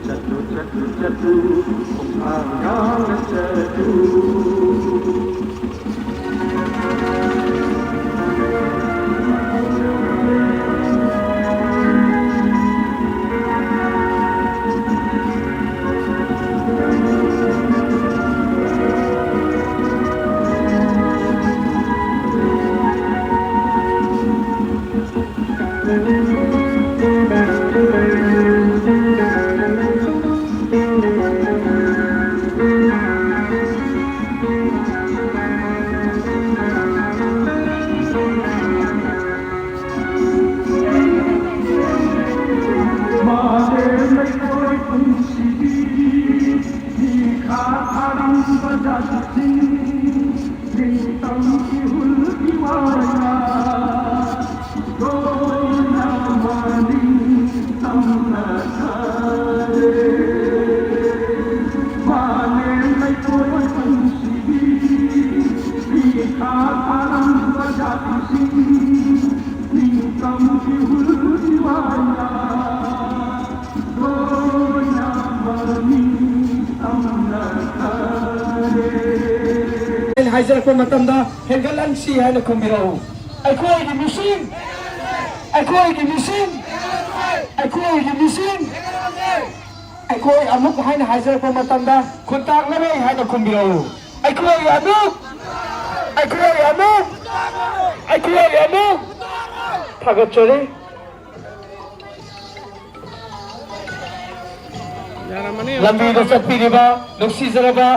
ꯆꯠꯂꯨ, ꯆꯠꯂꯨ, ꯆꯠꯂꯨ, ꯈꯣꯡꯊꯥꯡ ꯌꯥꯡꯅ ꯆꯠꯂꯨ꯫ ꯃꯥꯂꯦꯝ ꯂꯩꯉꯣꯏ ꯄꯨꯟꯁꯤꯒꯤ ꯃꯤꯈꯥ ꯊꯥꯔꯝꯕ ꯖꯥꯇꯤꯁꯤꯡ, ꯅꯤꯡꯇꯝ ꯏꯍꯨꯜꯒꯤ ꯋꯥꯔꯣꯏꯅ ꯂꯣꯏꯅ ꯃꯅꯤꯡ ꯇꯝꯅꯈ꯭ꯔꯦ꯫ ꯃꯥꯂꯦꯝ ꯂꯩꯉꯣꯏ ꯄꯨꯟꯁꯤꯒꯤ ꯃꯤꯈꯥ ꯊꯥꯔꯝꯕ ꯖꯥꯇꯤꯁꯤꯡ, ꯅꯤꯡꯇꯝ ꯏꯍꯨꯜꯒꯤ ꯋꯥꯔꯣꯏꯅ ꯂꯣꯏꯅ ꯃꯅꯤꯡ ꯇꯝꯅꯈ꯭ꯔꯦ꯫ ꯑꯩꯅ ꯍꯥꯏꯖꯔꯛꯄ ꯃꯇꯝꯗ ꯍꯦꯟꯒꯠꯍꯟꯁꯤ ꯍꯥꯏꯅ ꯈꯨꯝꯕꯤꯔꯛꯎ꯫ ꯑꯩꯈꯣꯏꯒꯤ ꯃꯤꯁꯤꯡ, ꯑꯩꯈꯣꯏꯒꯤ ꯃꯤꯁꯤꯡ, ꯑꯩꯈꯣꯏꯒꯤ ꯃꯤꯁꯤꯡ꯫ ꯑꯩꯈꯣꯏ ꯑꯃꯨꯛ ꯍꯥꯏꯅ ꯍꯥꯏꯖꯔꯛꯄ ꯃꯇꯝꯗ ꯈꯨꯟꯇꯥꯛꯂꯔꯣꯏ ꯍꯥꯏꯅ ꯈꯨꯝꯕꯤꯔꯛꯎ꯫ ꯑꯩꯈꯣꯏ ꯑꯃꯨꯛ, ꯑꯩꯈꯣꯏ ꯑꯃꯨꯛ, ꯑꯩꯈꯣꯏ ꯑꯃꯨꯛ꯫ ꯊꯥꯒꯠꯆꯔꯤ꯫ ꯂꯝꯕꯤꯗ ꯆꯠꯄꯤꯔꯤꯕ ꯅꯨꯡꯁꯤꯖꯔꯕ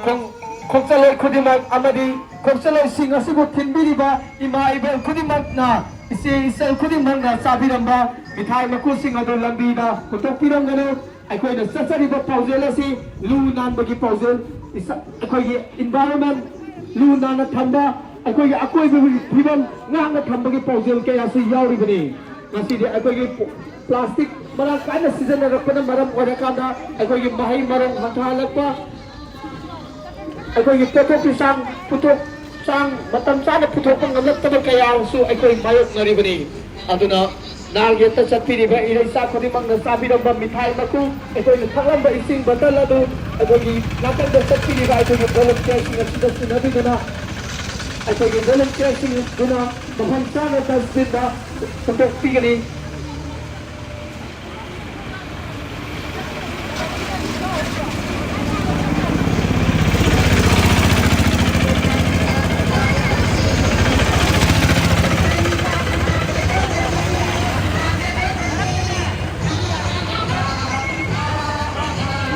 ꯈꯣꯡ-, ꯈꯣꯡꯆꯠꯂꯣꯏ ꯈꯨꯗꯤꯡꯃꯛ ꯑꯃꯗꯤ ꯈꯣꯡꯆꯠꯂꯣꯏꯁꯤꯡ ꯑꯁꯤꯕꯨ ꯊꯤꯟꯕꯤꯔꯤꯕ ꯏꯃꯥ ꯏꯕꯦꯜ ꯈꯨꯗꯤꯡꯃꯛꯅ, ꯏꯆꯦ ꯏꯆꯜ ꯈꯨꯗꯤꯡꯃꯛꯅ ꯆꯥꯕꯤꯔꯝꯕ ꯃꯤꯊꯥꯏ ꯃꯀꯨꯁꯤꯡ ꯑꯗꯨ ꯂꯝꯕꯤꯗ ꯍꯨꯟꯗꯣꯛꯄꯤꯔꯝꯒꯅꯨ꯫ ꯑꯩꯈꯣꯏꯅ ꯆꯠꯆꯔꯤꯕ ꯄꯥꯎꯖꯦꯜ ꯑꯁꯤ ꯂꯨ ꯅꯥꯟꯕꯒꯤ ꯄꯥꯎꯖꯦꯜ, ꯏꯁꯥ-, ꯑꯩꯈꯣꯏꯒꯤ environment ꯂꯨ ꯅꯥꯟꯅ ꯊꯝꯕ, ꯑꯩꯈꯣꯏꯒꯤ ꯑꯀꯣꯏꯕꯒꯤ ꯐꯤꯕꯝ ꯉꯥꯛꯅ ꯊꯝꯕꯒꯤ ꯄꯥꯎꯖꯦꯜ ꯀꯌꯥꯁꯨ ꯌꯥꯎꯔꯤꯕꯅꯤ꯫ ꯉꯁꯤꯗꯤ ꯑꯩꯈꯣꯏꯒꯤ ꯄ꯭ꯂꯥꯁꯇꯤꯛ ꯃꯔꯥꯡ ꯀꯥꯏꯅ ꯁꯤꯖꯤꯟꯅꯔꯛꯄꯅ ꯃꯔꯝ ꯑꯣꯏꯔꯀꯥꯟꯗ ꯑꯩꯈꯣꯏꯒꯤ ꯃꯍꯩ ꯃꯔꯣꯡ ꯍꯟꯊꯍꯜꯂꯛꯄ, ꯑꯩꯈꯣꯏꯒꯤ ꯄꯣꯠꯊꯣꯛꯀꯤ ꯆꯥꯡ, ꯄꯣꯠꯊꯣꯛ ꯆꯥꯡ ꯃꯇꯝ ꯆꯥꯅ ꯄꯨꯊꯣꯛꯄ ꯉꯝꯂꯛꯇꯕ ꯀꯌꯥ ꯑꯃꯁꯨ ꯑꯩꯈꯣꯏ ꯃꯥꯌꯣꯛꯅꯔꯤꯕꯅꯤ꯫ ꯑꯗꯨꯅ ꯅꯥꯛ ꯌꯦꯠꯇ ꯆꯠꯄꯤꯔꯤꯕ ꯏꯔꯩꯆꯥ ꯈꯨꯗꯤꯡꯃꯛꯅ ꯆꯥꯕꯤꯔꯝꯕ ꯃꯤꯊꯥꯏ ꯃꯀꯨ, ꯑꯩꯈꯣꯏꯅ ꯊꯛꯂꯝꯕ ꯏꯁꯤꯡ ꯕꯇꯜ ꯑꯗꯨ ꯑꯩꯈꯣꯏꯒꯤ ꯅꯥꯀꯟꯗ ꯆꯠꯄꯤꯔꯤꯕ ꯑꯩꯈꯣꯏꯒꯤ ꯚꯣꯂꯨꯟꯇꯤꯌꯔꯁꯤꯡ ꯑꯁꯤꯗ ꯁꯤꯟꯅꯕꯤꯗꯨꯅ ꯑꯩꯈꯣꯏꯒꯤ ꯚꯣꯂꯨꯟꯇꯤꯌꯔꯁꯤꯡꯗꯨꯅ ꯃꯐꯝ ꯆꯥꯅ ꯗꯁꯕꯤꯟꯗ ꯍꯨꯟꯗꯣꯛꯄꯤꯒꯅꯤ꯫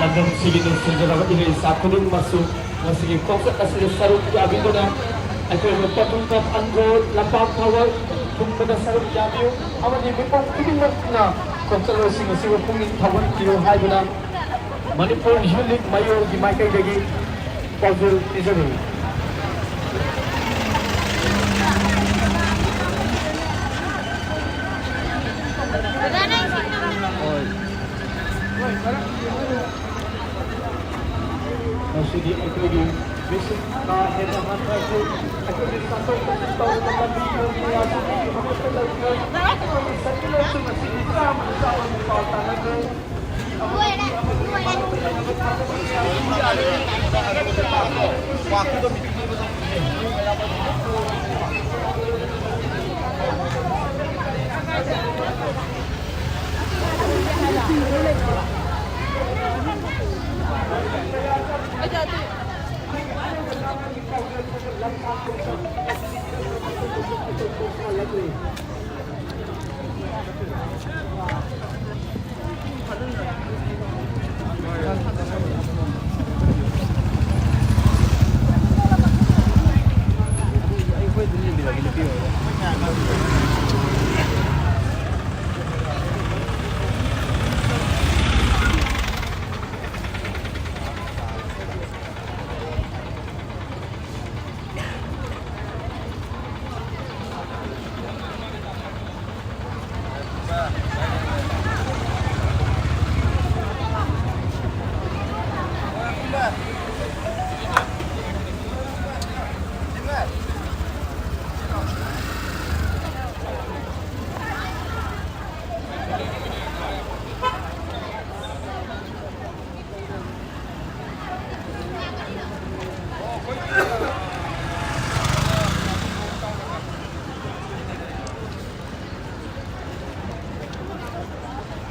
ꯂꯝꯗꯝꯁꯤꯒꯤ ꯅꯨꯡꯁꯤꯖꯔꯕ ꯏꯔꯩꯆꯥ ꯈꯨꯗꯤꯡꯃꯛꯁꯨ ꯉꯁꯤꯒꯤ ꯈꯣꯡꯆꯠ ꯑꯁꯤꯗ ꯁꯔꯨꯛ ꯌꯥꯕꯤꯗꯨꯅ ꯑꯩꯈꯣꯏ ꯄꯣꯠꯊꯣꯛ ꯑꯟꯗ꯭ꯔꯣ ꯂꯝꯄꯥꯛ ꯐꯥꯎꯕ ꯊꯨꯡꯕꯗ ꯁꯔꯨꯛ ꯌꯥꯕꯤꯌꯨ ꯑꯃꯗꯤ ꯃꯤꯄꯨꯝ ꯈꯨꯗꯤꯡꯃꯛꯅ ꯈꯣꯡꯆꯠꯂꯣꯏꯁꯤꯡ ꯑꯁꯤꯕꯨ ꯄꯨꯛꯅꯤꯡ ꯊꯧꯒꯠꯄꯤꯌꯨ ꯍꯥꯏꯗꯨꯅ ꯃꯅꯤꯄꯨꯔ ꯌꯨꯠ ꯂꯤꯒ ꯃꯌꯣꯜꯒꯤ ꯃꯥꯏꯀꯩꯗꯒꯤ ꯄꯥꯎꯖꯦꯜ ꯄꯤꯖꯔꯤ꯫ ꯉꯁꯤꯗꯤ ꯑꯩꯈꯣꯏꯒꯤ ꯃꯤꯁꯤꯡ ꯀꯥ ꯍꯦꯟꯅ ꯍꯟꯊꯈ꯭ꯔꯦ꯫ ꯑꯩꯈꯣꯏꯒꯤ ꯆꯠꯊꯣꯛ ꯆꯠꯁꯤꯟ ꯇꯧꯔꯤꯕ ꯂꯝꯕꯤ ꯀꯌꯥꯁꯨ ꯃꯤ ꯍꯧꯒꯠꯄ ꯂꯩꯈ꯭ꯔꯦ꯫ ꯑꯩꯈꯣꯏꯒꯤ ꯁꯥꯏꯀꯜ ꯑꯁꯤ ꯉꯁꯤꯗꯤ ꯆꯥꯝꯃ ꯆꯥꯝꯃ ꯃꯄꯥ ꯇꯥꯅꯈ꯭ꯔꯦ꯫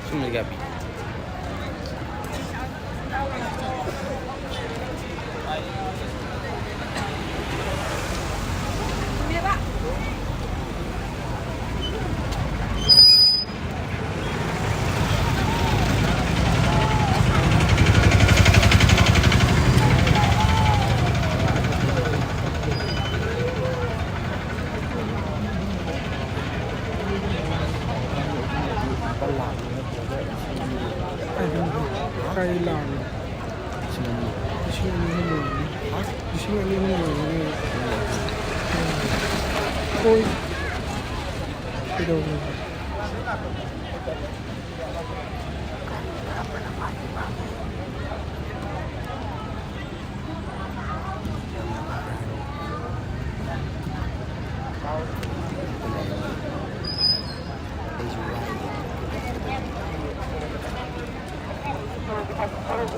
ꯁꯨꯝ ꯂꯩꯒꯦ ꯍꯥꯏꯕꯤ꯫ ꯀꯥꯏ ꯂꯥꯛꯑꯒꯦ? ꯂꯤꯁꯤꯡ ꯑꯅꯤ꯫ ꯂꯤꯁꯤꯡ ꯑꯅꯤ ꯑꯍꯨꯝ ꯑꯣꯏꯔꯝꯒꯅꯤ꯫ ꯍꯣꯏ꯫ ꯀꯩꯗꯧꯔꯒꯦ?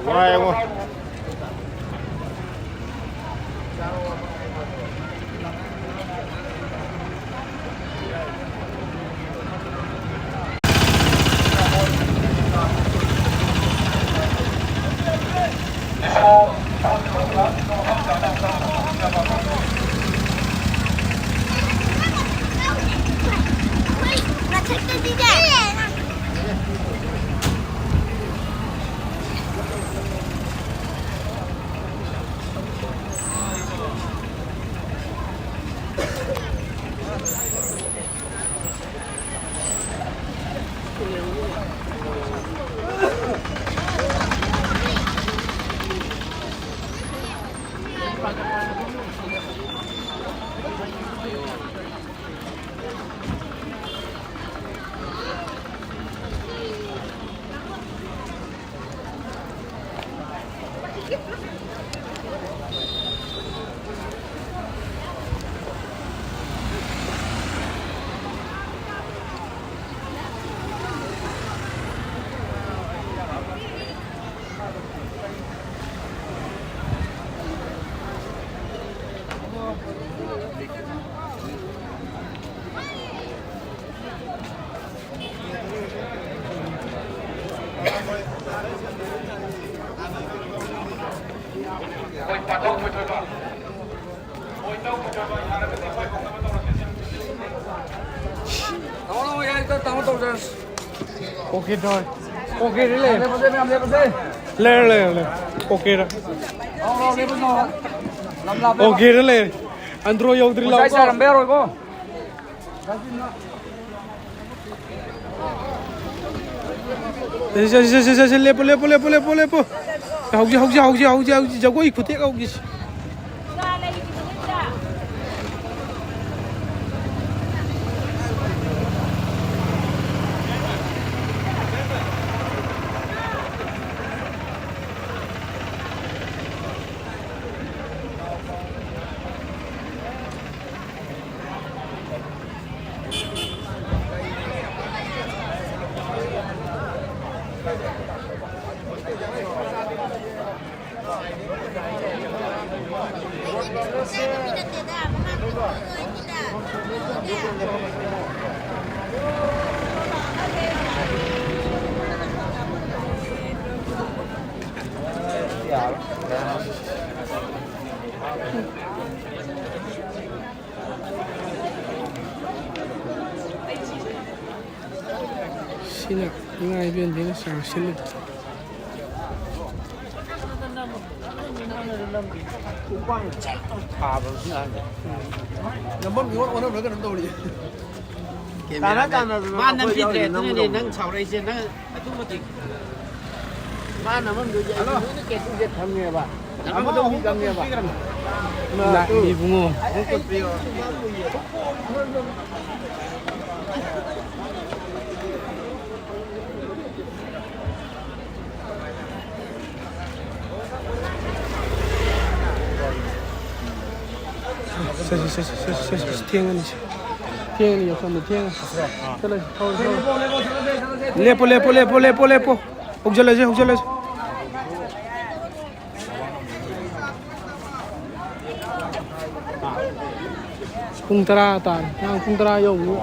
ꯋꯥꯏꯉꯣ꯫ ꯇꯥꯃꯣ ꯇꯧꯖꯔꯁꯤ꯫ ꯑꯣꯀꯦ ꯇꯧꯔꯦ꯫ ꯑꯣꯀꯦꯗ ꯂꯩꯔꯦ꯫ ꯂꯦꯞꯄꯁꯦ, ꯃꯌꯥꯝ ꯂꯦꯞꯄꯁꯦ꯫ ꯂꯩꯔꯦ, ꯂꯩꯔꯦ, ꯂꯩꯔꯦ꯫ ꯑꯣꯀꯦꯗ꯫ ꯂꯥꯎ, ꯂꯥꯎ, ꯂꯦꯞꯄꯁꯤ ꯂꯥꯎ꯫ ꯂꯝ ꯂꯥꯞꯄꯦꯕ꯫ ꯑꯣꯀꯦꯗ ꯂꯩꯔꯦ꯫ ꯑꯟꯗ꯭ꯔꯣ ꯌꯧꯗ꯭ꯔꯤ ꯉꯁꯥꯏ ꯂꯥꯎꯀꯣ꯫ ꯆꯥꯏꯔꯝꯕ ꯌꯥꯔꯣꯏꯀꯣ꯫ ꯁꯦ, ꯁꯦ, ꯁꯦ, ꯂꯦꯞꯄꯨ, ꯂꯦꯞꯄꯨ, ꯂꯦꯞꯄꯨ, ꯂꯦꯞꯄꯨ, ꯂꯦꯞꯄꯨ꯫ ꯍꯧꯖꯤꯛ, ꯍꯧꯖꯤꯛ, ꯍꯧꯖꯤꯛ, ꯍꯧꯖꯤꯛ, ꯍꯧꯖꯤꯛ, ꯖꯒꯣꯏ ꯈꯨꯊꯦꯛ ꯍꯧꯈꯤꯁꯤ꯫ ꯁꯤꯅ ꯏꯃꯥ ꯏꯕꯦꯟꯁꯤꯡꯅ ꯆꯥꯛ ꯁꯤꯜꯂꯤꯗꯣ꯫ ꯅꯝꯐꯝ ꯏꯑꯣꯟ ꯑꯣꯟꯅꯕ꯭ꯔꯥ ꯀꯩꯅꯣꯝ ꯇꯧꯔꯤ꯫ ꯇꯥꯟꯅ ꯇꯥꯟꯅꯗꯅ ꯃꯥ ꯑꯩꯈꯣꯏ ꯅꯝꯈꯤꯗ꯭ꯔꯦ, ꯌꯥꯎꯔꯤꯁꯦ ꯑꯗꯨꯅꯅꯦ ꯅꯝꯒꯗꯧꯕꯅꯤ꯫ ꯅꯪ ꯁꯥꯎꯔꯛꯏꯁꯦ꯫ ꯅꯪ ꯑꯗꯨ ꯃꯇꯤꯛ ꯃꯥ ꯅꯝꯐꯝꯗꯨꯒꯤ ꯑꯩ ꯍꯜꯂꯣ꯫ ꯂꯣꯏꯅ ꯀꯦꯁꯤꯡꯁꯦ ꯊꯝꯃꯦꯕ꯫ ꯅꯝꯐꯝ ꯑꯃ ꯑꯍꯨꯝ ꯊꯝꯃꯦꯕ꯫ ꯄꯤꯈ꯭ꯔꯕꯅꯤ꯫ ꯃꯥ ꯂꯥꯛ ꯑꯗꯨ ꯏꯕꯨꯡꯉꯣ꯫ ꯑꯩ, ꯑꯩ, ꯑꯩ, ꯁꯦ, ꯁꯦ, ꯁꯦ, ꯊꯦꯡꯉꯅꯤ ꯁꯦ꯫ ꯊꯦꯡꯉꯅꯤ, ꯌꯥꯎꯁꯪꯗ ꯊꯦꯡꯉꯅꯤ꯫ ꯆꯠꯂꯁꯤ, ꯊꯧꯔꯁꯤ, ꯊꯧꯔꯁꯤ꯫ ꯂꯦꯞꯄꯣ, ꯂꯦꯞꯄꯣ, ꯂꯦꯞꯄꯣ, ꯂꯦꯞꯄꯣ, ꯂꯦꯞꯄꯣ꯫ ꯍꯧꯖꯤꯜꯂꯁꯤ, ꯍꯧꯖꯤꯜꯂꯁꯤ꯫ ꯄꯨꯡ ꯇꯔꯥ ꯇꯥꯔꯦ꯫ ꯉꯔꯥꯡ ꯄꯨꯡ ꯇꯔꯥ ꯌꯧꯕꯗꯨ꯫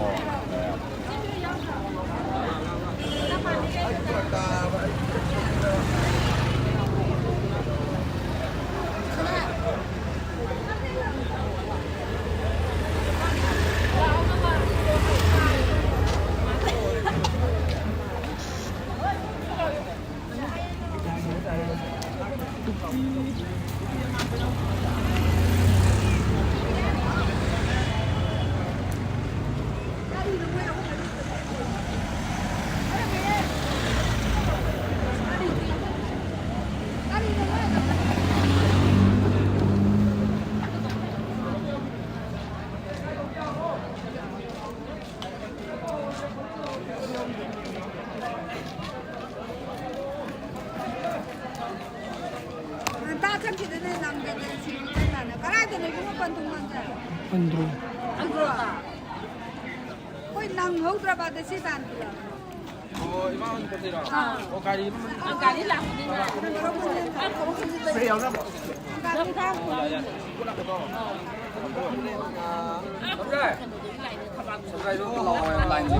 ꯄꯟꯊꯨꯡ ꯃꯥꯟꯖ꯫ ꯄꯟꯊꯨꯡ꯫ ꯑꯩꯈꯣꯏ ꯅꯪꯍꯧꯗ꯭ꯔꯕ ꯑꯗ ꯁꯤ ꯇꯥꯟ꯫ ꯑꯣ, ꯏꯃꯥ ꯍꯣꯏ ꯄꯣꯠ ꯆꯩꯔꯣ? ꯑꯥ꯫ ꯑꯣ, ꯒꯥꯔꯤ ꯑꯃ꯫ ꯑꯥ, ꯒꯥꯔꯤ ꯂꯥꯛꯄꯅꯤꯅ꯫ ꯁꯦ ꯌꯥꯎꯅꯕ꯭ꯔꯣ? ꯒꯥꯔꯤ ꯊꯥꯎ꯫ ꯌꯥ, ꯌꯥ꯫ ꯄꯨꯂꯞ ꯄꯨꯊꯣꯛꯑꯣ꯫ ꯁꯝꯖꯥꯏ꯫ ꯁꯝꯖꯥꯏꯗꯣ ꯂꯥꯛꯑꯣ ꯍꯥꯏꯌꯣ, ꯂꯥꯏꯟꯁꯦ꯫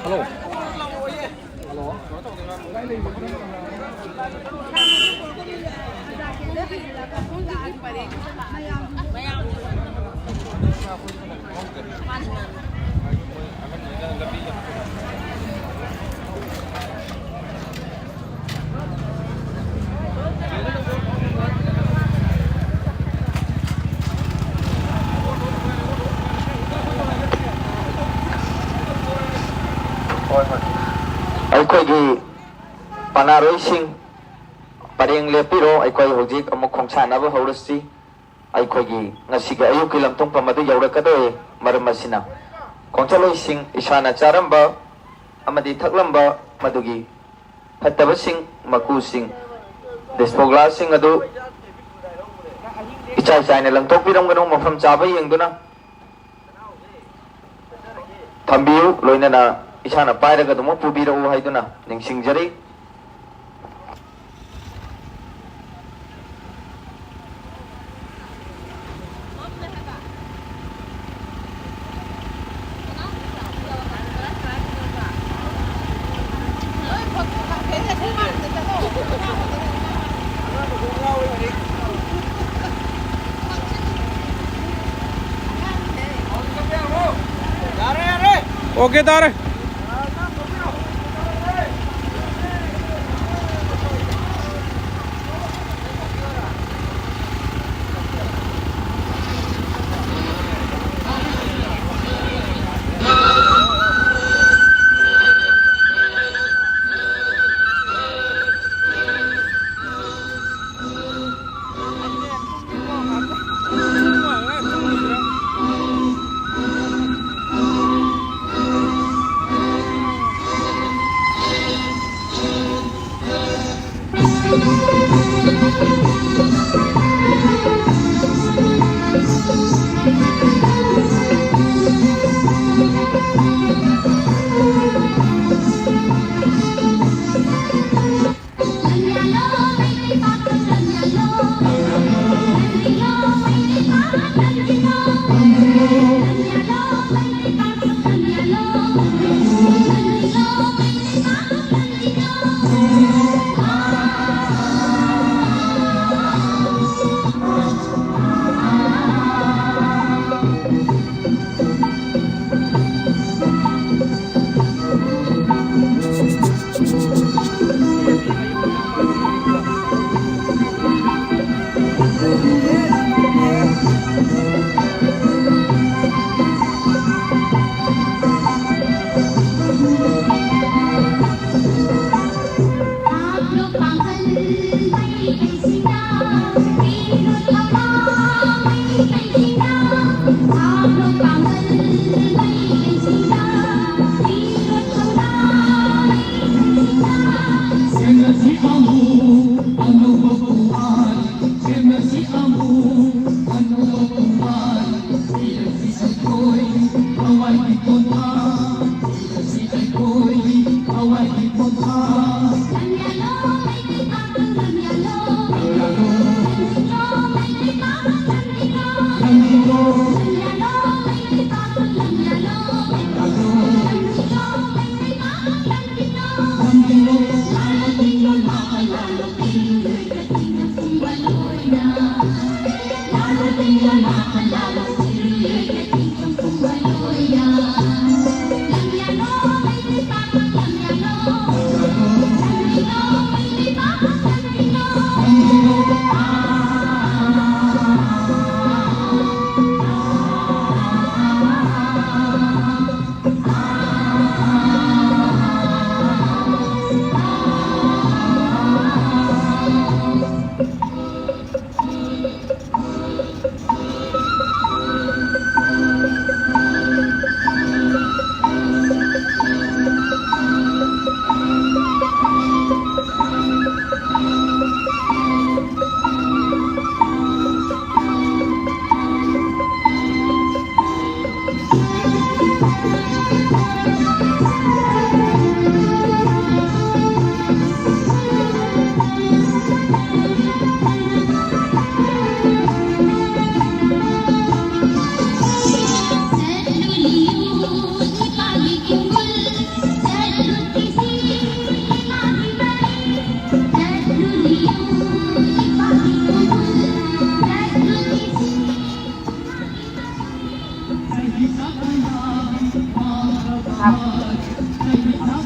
ꯍꯜꯂꯣ꯫ ꯑꯩꯈꯣꯏꯒꯤ ꯄꯅꯥꯔꯣꯏꯁꯤꯡ ꯄꯔꯦꯡ ꯂꯦꯞꯄꯤꯔꯣ꯫ ꯑꯩꯈꯣꯏ ꯍꯧꯖꯤꯛ ꯑꯃꯨꯛ ꯈꯣꯡꯁꯥꯟꯅꯕ ꯍꯧꯔꯁꯤ꯫ ꯑꯩꯈꯣꯏꯒꯤ ꯉꯁꯤꯒꯤ ꯑꯌꯨꯛꯀꯤ ꯂꯝꯊꯨꯡꯐꯝ ꯑꯗꯨ ꯌꯧꯔꯛꯀꯗꯧꯔꯦ꯫ ꯃꯔꯝ ꯑꯁꯤꯅ, ꯈꯣꯡꯆꯠꯂꯣꯏꯁꯤꯡ ꯏꯁꯥꯅ ꯆꯥꯔꯝꯕ ꯑꯃꯗꯤ ꯊꯛꯂꯝꯕ ꯃꯗꯨꯒꯤ ꯐꯠꯇꯕꯁꯤꯡ, ꯃꯀꯨꯁꯤꯡ, ꯗꯤꯁꯄꯣ ꯒ꯭ꯂꯥꯁꯁꯤꯡ ꯑꯗꯨ ꯏꯆꯥꯏ ꯆꯥꯏꯅ ꯂꯪꯊꯣꯛꯄꯤꯔꯝꯒꯅꯨ꯫ ꯃꯐꯝ ꯆꯥꯕ ꯌꯦꯡꯗꯨꯅ ꯊꯝꯕꯤꯌꯨ, ꯂꯣꯏꯅꯅ ꯏꯁꯥꯅ ꯄꯥꯏꯔꯒ ꯑꯗꯨꯃꯛ ꯄꯨꯕꯤꯔꯛꯎ ꯍꯥꯏꯗꯨꯅ ꯅꯤꯡꯁꯤꯡꯖꯔꯤ꯫ ꯑꯣꯀꯦ ꯇꯥꯔꯦ꯫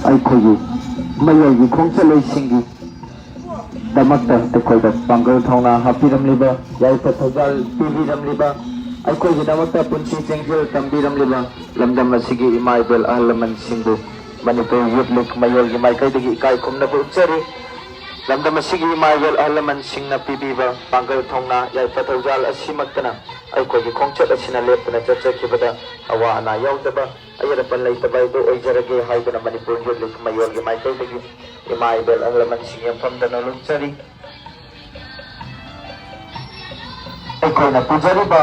ꯑꯩꯈꯣꯏꯒꯤ ꯃꯌꯣꯜꯒꯤ ꯈꯣꯡꯆꯠꯂꯣꯏꯁꯤꯡꯒꯤ ꯗꯃꯛꯇ ꯑꯩꯈꯣꯏꯗ ꯄꯥꯡꯒꯜ ꯊꯧꯅꯥ ꯍꯥꯞꯄꯤꯔꯝꯂꯤꯕ, ꯌꯥꯏꯐ ꯊꯧꯖꯥꯜ ꯄꯤꯕꯤꯔꯝꯂꯤꯕ, ꯑꯩꯈꯣꯏꯒꯤꯗꯃꯛꯇ ꯄꯨꯟꯁꯤ ꯆꯦꯡꯖꯦꯜ ꯇꯝꯕꯤꯔꯝꯂꯤꯕ ꯂꯝꯗꯝ ꯑꯁꯤꯒꯤ ꯏꯃꯥ ꯏꯕꯦꯜ ꯑꯍꯜ ꯂꯃꯟꯁꯤꯡꯕꯨ ꯃꯅꯤꯄꯨꯔ ꯌꯨꯠ ꯂꯤꯒ ꯃꯌꯣꯜꯒꯤ ꯃꯥꯏꯀꯩꯗꯒꯤ ꯏꯀꯥꯏ ꯈꯨꯝꯅꯕ ꯎꯠꯆꯔꯤ꯫ ꯂꯝꯗꯝ ꯑꯁꯤꯒꯤ ꯏꯃꯥ ꯏꯕꯦꯜ ꯑꯍꯜ ꯂꯃꯟꯁꯤꯡꯅ ꯄꯤꯕꯤꯕ ꯄꯥꯡꯒꯜ ꯊꯧꯅꯥ, ꯌꯥꯏꯐ ꯊꯧꯖꯥꯜ ꯑꯁꯤꯃꯛꯇꯅ ꯑꯩꯈꯣꯏꯒꯤ ꯈꯣꯡꯆꯠ ꯑꯁꯤꯅ ꯂꯦꯞꯇꯅ ꯆꯠꯆꯈꯤꯕꯗ ꯑꯋꯥ ꯑꯅꯥ ꯌꯥꯎꯗꯕ, ꯑꯌꯦꯠ ꯑꯄꯟ ꯂꯩꯇꯕ ꯍꯥꯏꯗꯨ ꯑꯣꯏꯖꯔꯒꯦ ꯍꯥꯏꯗꯨꯅ ꯃꯅꯤꯄꯨꯔ ꯌꯨꯠ ꯂꯤꯒ ꯃꯌꯣꯜꯒꯤ ꯃꯥꯏꯀꯩꯗꯒꯤ ꯏꯃꯥ ꯏꯕꯦꯜ ꯑꯍꯜ ꯂꯃꯟꯁꯤꯡ ꯌꯦꯡꯐꯝꯗ ꯅꯣꯂꯨꯛꯆꯔꯤ꯫ ꯑꯩꯈꯣꯏꯅ ꯄꯨꯖꯔꯤꯕ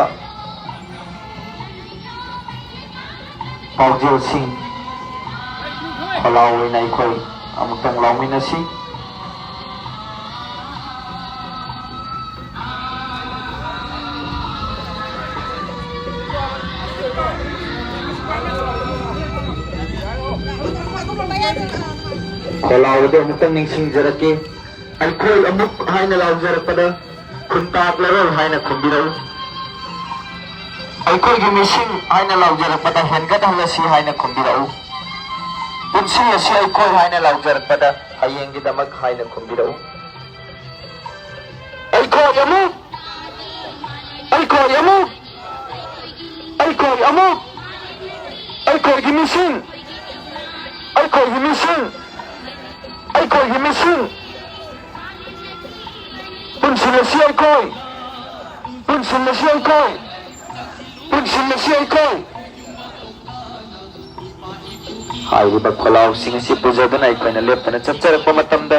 ꯄꯥꯎꯖꯦꯜꯁꯤꯡ ꯈꯣꯜꯂꯥꯎ ꯑꯣꯏꯅ ꯑꯩꯈꯣꯏ ꯑꯃꯨꯛꯇꯪ ꯂꯥꯎꯃꯤꯟꯅꯁꯤ꯫ ꯈꯣꯜꯂꯥꯎ ꯑꯗꯨ ꯑꯃꯨꯛꯇꯪ ꯅꯤꯡꯁꯤꯡꯖꯔꯛꯀꯦ꯫ ꯑꯩꯈꯣꯏ ꯑꯃꯨꯛ ꯍꯥꯏꯅ ꯂꯥꯎꯖꯔꯛꯄꯗ ꯈꯨꯟꯇꯥꯛꯂꯔꯣꯏ ꯍꯥꯏꯅ ꯈꯨꯝꯕꯤꯔꯛꯎ꯫ ꯑꯩꯈꯣꯏꯒꯤ ꯃꯤꯁꯤꯡ ꯍꯥꯏꯅ ꯂꯥꯎꯖꯔꯛꯄꯗ ꯍꯦꯟꯒꯠꯍꯜꯂꯁꯤ ꯍꯥꯏꯅ ꯈꯨꯝꯕꯤꯔꯛꯎ꯫ ꯄꯨꯟꯁꯤꯜꯂꯁꯤ ꯑꯩꯈꯣꯏ ꯍꯥꯏꯅ ꯂꯥꯎꯖꯔꯛꯄꯗ ꯍꯌꯦꯡꯒꯤꯗꯃꯛ ꯍꯥꯏꯅ ꯈꯨꯝꯕꯤꯔꯛꯎ꯫ ꯑꯩꯈꯣꯏ ꯑꯃꯨꯛ, ꯑꯩꯈꯣꯏ ꯑꯃꯨꯛ, ꯑꯩꯈꯣꯏ ꯑꯃꯨꯛ, ꯑꯩꯈꯣꯏꯒꯤ ꯃꯤꯁꯤꯡ, ꯑꯩꯈꯣꯏꯒꯤ ꯃꯤꯁꯤꯡ, ꯑꯩꯈꯣꯏꯒꯤ ꯃꯤꯁꯤꯡ, ꯄꯨꯟꯁꯤꯜꯂꯁꯤ ꯑꯩꯈꯣꯏ, ꯄꯨꯟꯁꯤꯜꯂꯁꯤ ꯑꯩꯈꯣꯏ, ꯄꯨꯟꯁꯤꯜꯂꯁꯤ ꯑꯩꯈꯣꯏ꯫ ꯍꯥꯏꯔꯤꯕ ꯈꯣꯜꯂꯥꯎꯁꯤꯡ ꯑꯁꯤ ꯄꯨꯖꯗꯨꯅ ꯑꯩꯈꯣꯏꯅ ꯂꯦꯞꯇꯅ ꯆꯠꯆꯔꯛꯄ ꯃꯇꯝꯗ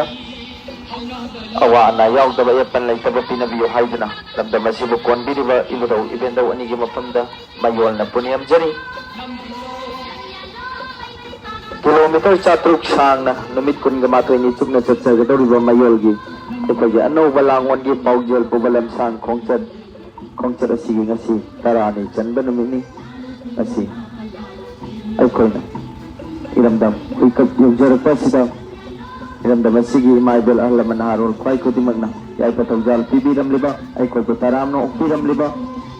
ꯑꯋꯥ ꯑꯅꯥ ꯌꯥꯎꯗꯕ, ꯑꯌꯦꯠꯄꯟ ꯂꯩꯇꯕ ꯄꯤꯅꯕꯤꯌꯨ ꯍꯥꯏꯗꯨꯅ ꯂꯝꯗꯝ ꯑꯁꯤꯕꯨ ꯀꯣꯟꯕꯤꯔꯤꯕ ꯏꯕꯨꯙꯧ ꯏꯕꯦꯟꯗꯧ ꯑꯅꯤꯒꯤ ꯃꯐꯝꯗ ꯃꯌꯣꯜꯅ ꯄꯨꯅꯦꯝꯖꯔꯤ꯫ ꯀꯤꯂꯣꯃꯤꯇꯔ ꯆꯥꯇ꯭ꯔꯨꯛ ꯁꯥꯡꯅ ꯅꯨꯃꯤꯠ ꯀꯨꯟꯒ ꯃꯥꯊꯣꯏꯅꯤ ꯆꯨꯞꯅ ꯆꯠꯆꯒꯗꯧꯔꯤꯕ ꯃꯌꯣꯜꯒꯤ ꯑꯩꯈꯣꯏꯒꯤ ꯑꯅꯧꯕ ꯂꯥꯡꯑꯣꯟꯒꯤ ꯄꯥꯎꯖꯦꯜ ꯄꯨꯕ ꯂꯝꯁꯥꯡ ꯈꯣꯡꯆꯠ, ꯈꯣꯡꯆꯠ ꯑꯁꯤꯒꯤ ꯉꯁꯤ ꯇꯔꯥꯅꯤ ꯆꯟꯕ ꯅꯨꯃꯤꯠꯅꯤ꯫ ꯉꯁꯤ ꯑꯩꯈꯣꯏꯅ ꯏꯔꯝꯗꯝ ꯍꯨꯏꯀꯞ ꯌꯧꯖꯔꯛꯄ ꯑꯁꯤꯗ ꯏꯔꯝꯗꯝ ꯑꯁꯤꯒꯤ ꯏꯃꯥ ꯏꯕꯦꯜ ꯑꯍꯜ ꯂꯃꯟ ꯅꯍꯥꯔꯣꯜ ꯈ꯭ꯋꯥꯏ ꯈꯨꯗꯤꯡꯃꯛꯅ ꯌꯥꯏꯐ ꯊꯧꯖꯥꯜ ꯄꯤꯕꯤꯔꯝꯂꯤꯕ, ꯑꯩꯈꯣꯏꯕꯨ ꯇꯔꯥꯝꯅ ꯑꯣꯛꯄꯤꯔꯝꯂꯤꯕ,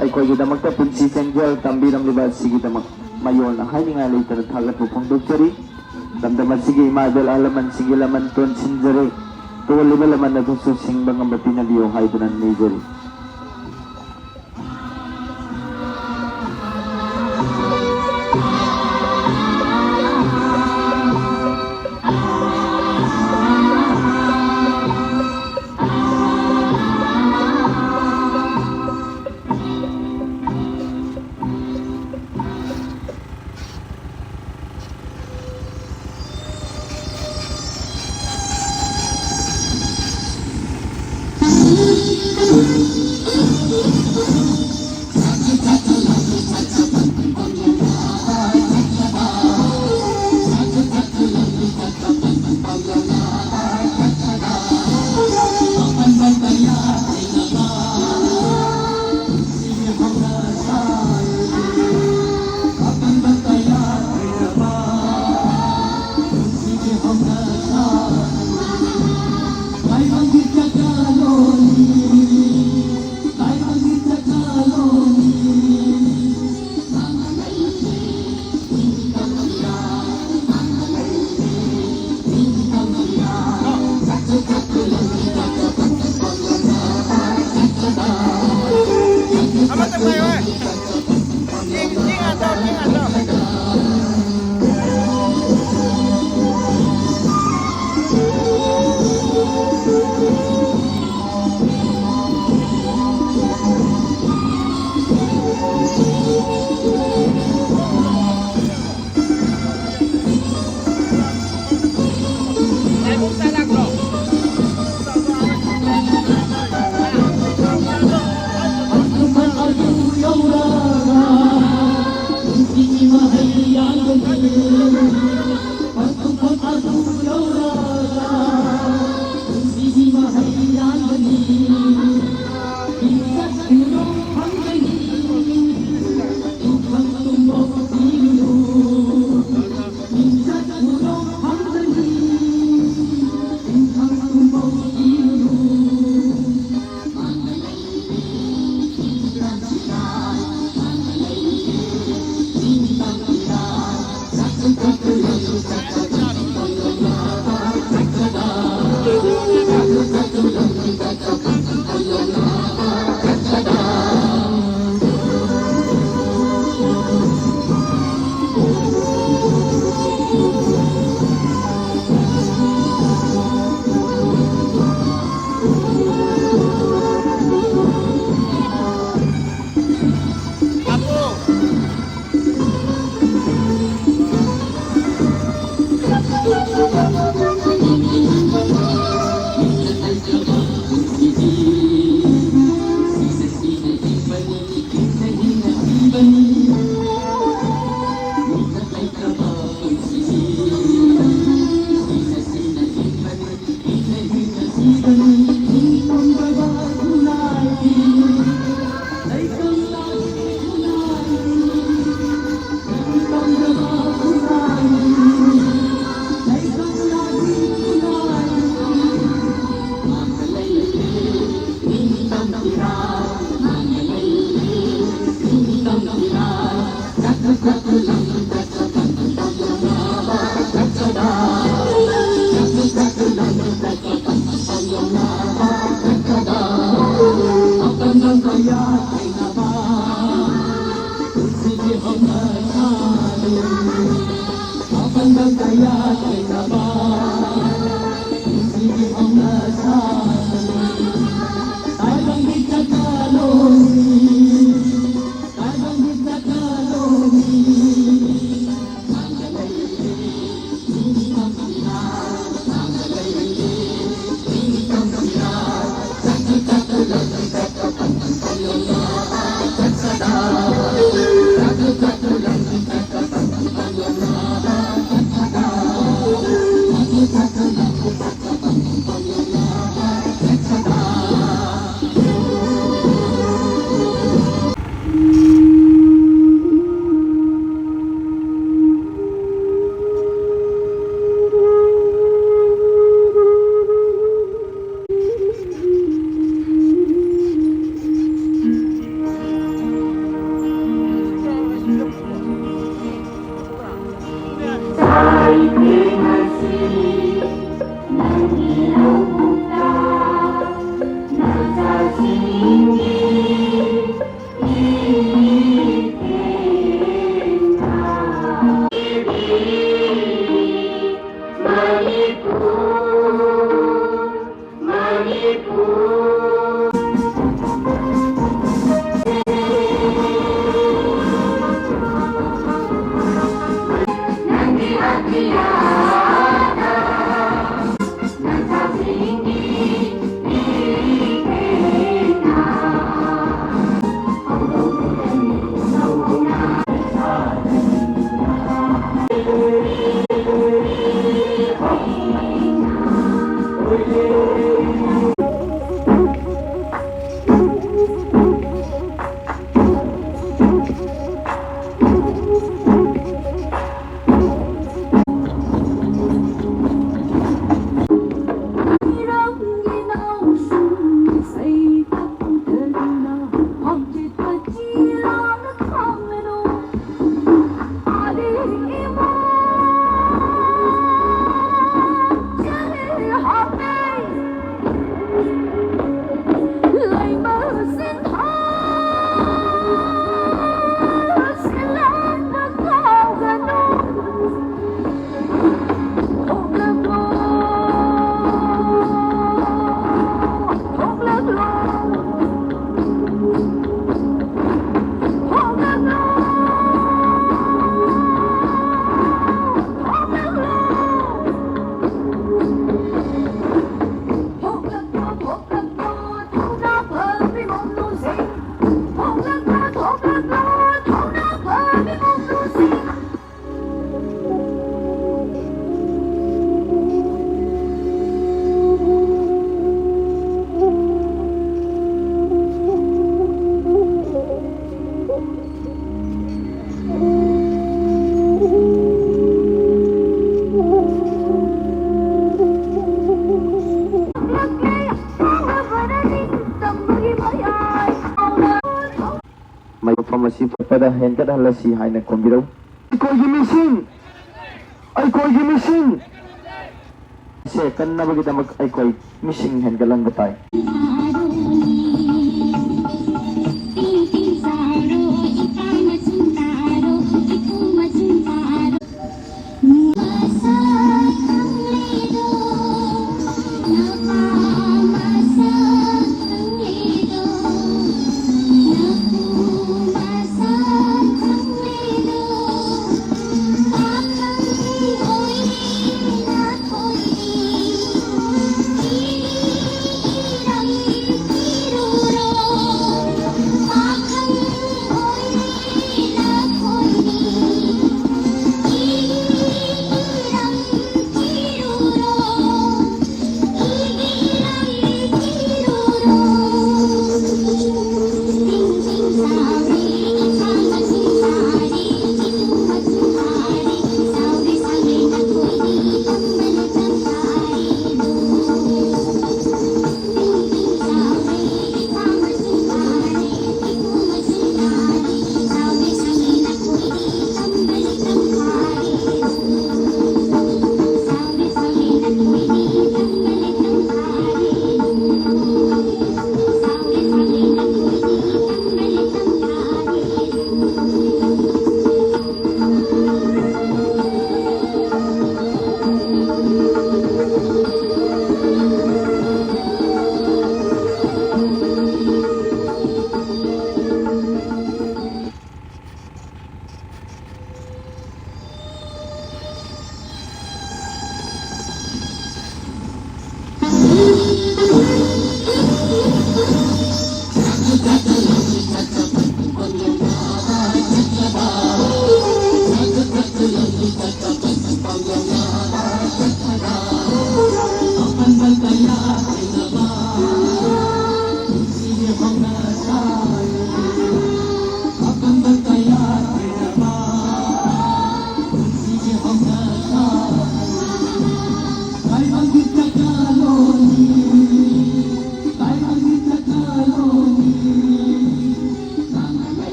ꯑꯩꯈꯣꯏꯒꯤꯗꯃꯛꯇ ꯄꯨꯟꯁꯤ ꯆꯦꯡꯖꯦꯜ ꯇꯝꯕꯤꯔꯝꯂꯤꯕ ꯑꯁꯤꯒꯤꯗꯃꯛ ꯃꯌꯣꯜꯅ ꯍꯥꯏꯅꯤꯡꯉꯥꯏ ꯂꯩꯇꯅ ꯊꯥꯒꯠꯄ ꯐꯣꯡꯗꯣꯛꯆꯔꯤ꯫ ꯂꯝꯗꯝ ꯑꯁꯤꯒꯤ ꯏꯃꯥ ꯏꯕꯦꯜ ꯑꯍꯜ ꯂꯃꯟꯁꯤꯡꯒꯤ ꯂꯃꯟ ꯇꯣꯟꯁꯤꯟꯖꯔꯤ꯫ ꯇꯣꯜꯂꯤꯕ ꯂꯃꯟ ꯑꯗꯨꯁꯨ ꯁꯤꯡꯕ ꯉꯝꯕ ꯄꯤꯅꯕꯤꯌꯨ ꯍꯥꯏꯗꯨꯅ ꯅꯤꯖꯔꯤ꯫ ꯃꯐꯝ ꯑꯁꯤ ꯐꯒꯠꯄꯗ ꯍꯦꯟꯒꯠꯍꯜꯂꯁꯤ ꯍꯥꯏꯅ ꯈꯣꯝꯕꯤꯔꯧ꯫ ꯑꯩꯈꯣꯏꯒꯤ ꯃꯤꯁꯤꯡ, ꯑꯩꯈꯣꯏꯒꯤ ꯃꯤꯁꯤꯡ, ꯁꯦ ꯀꯟꯅꯕꯒꯤꯗꯃꯛ ꯑꯩꯈꯣꯏ ꯃꯤꯁꯤꯡ ꯍꯦꯟꯒꯠꯍꯟꯕ ꯇꯥꯏ꯫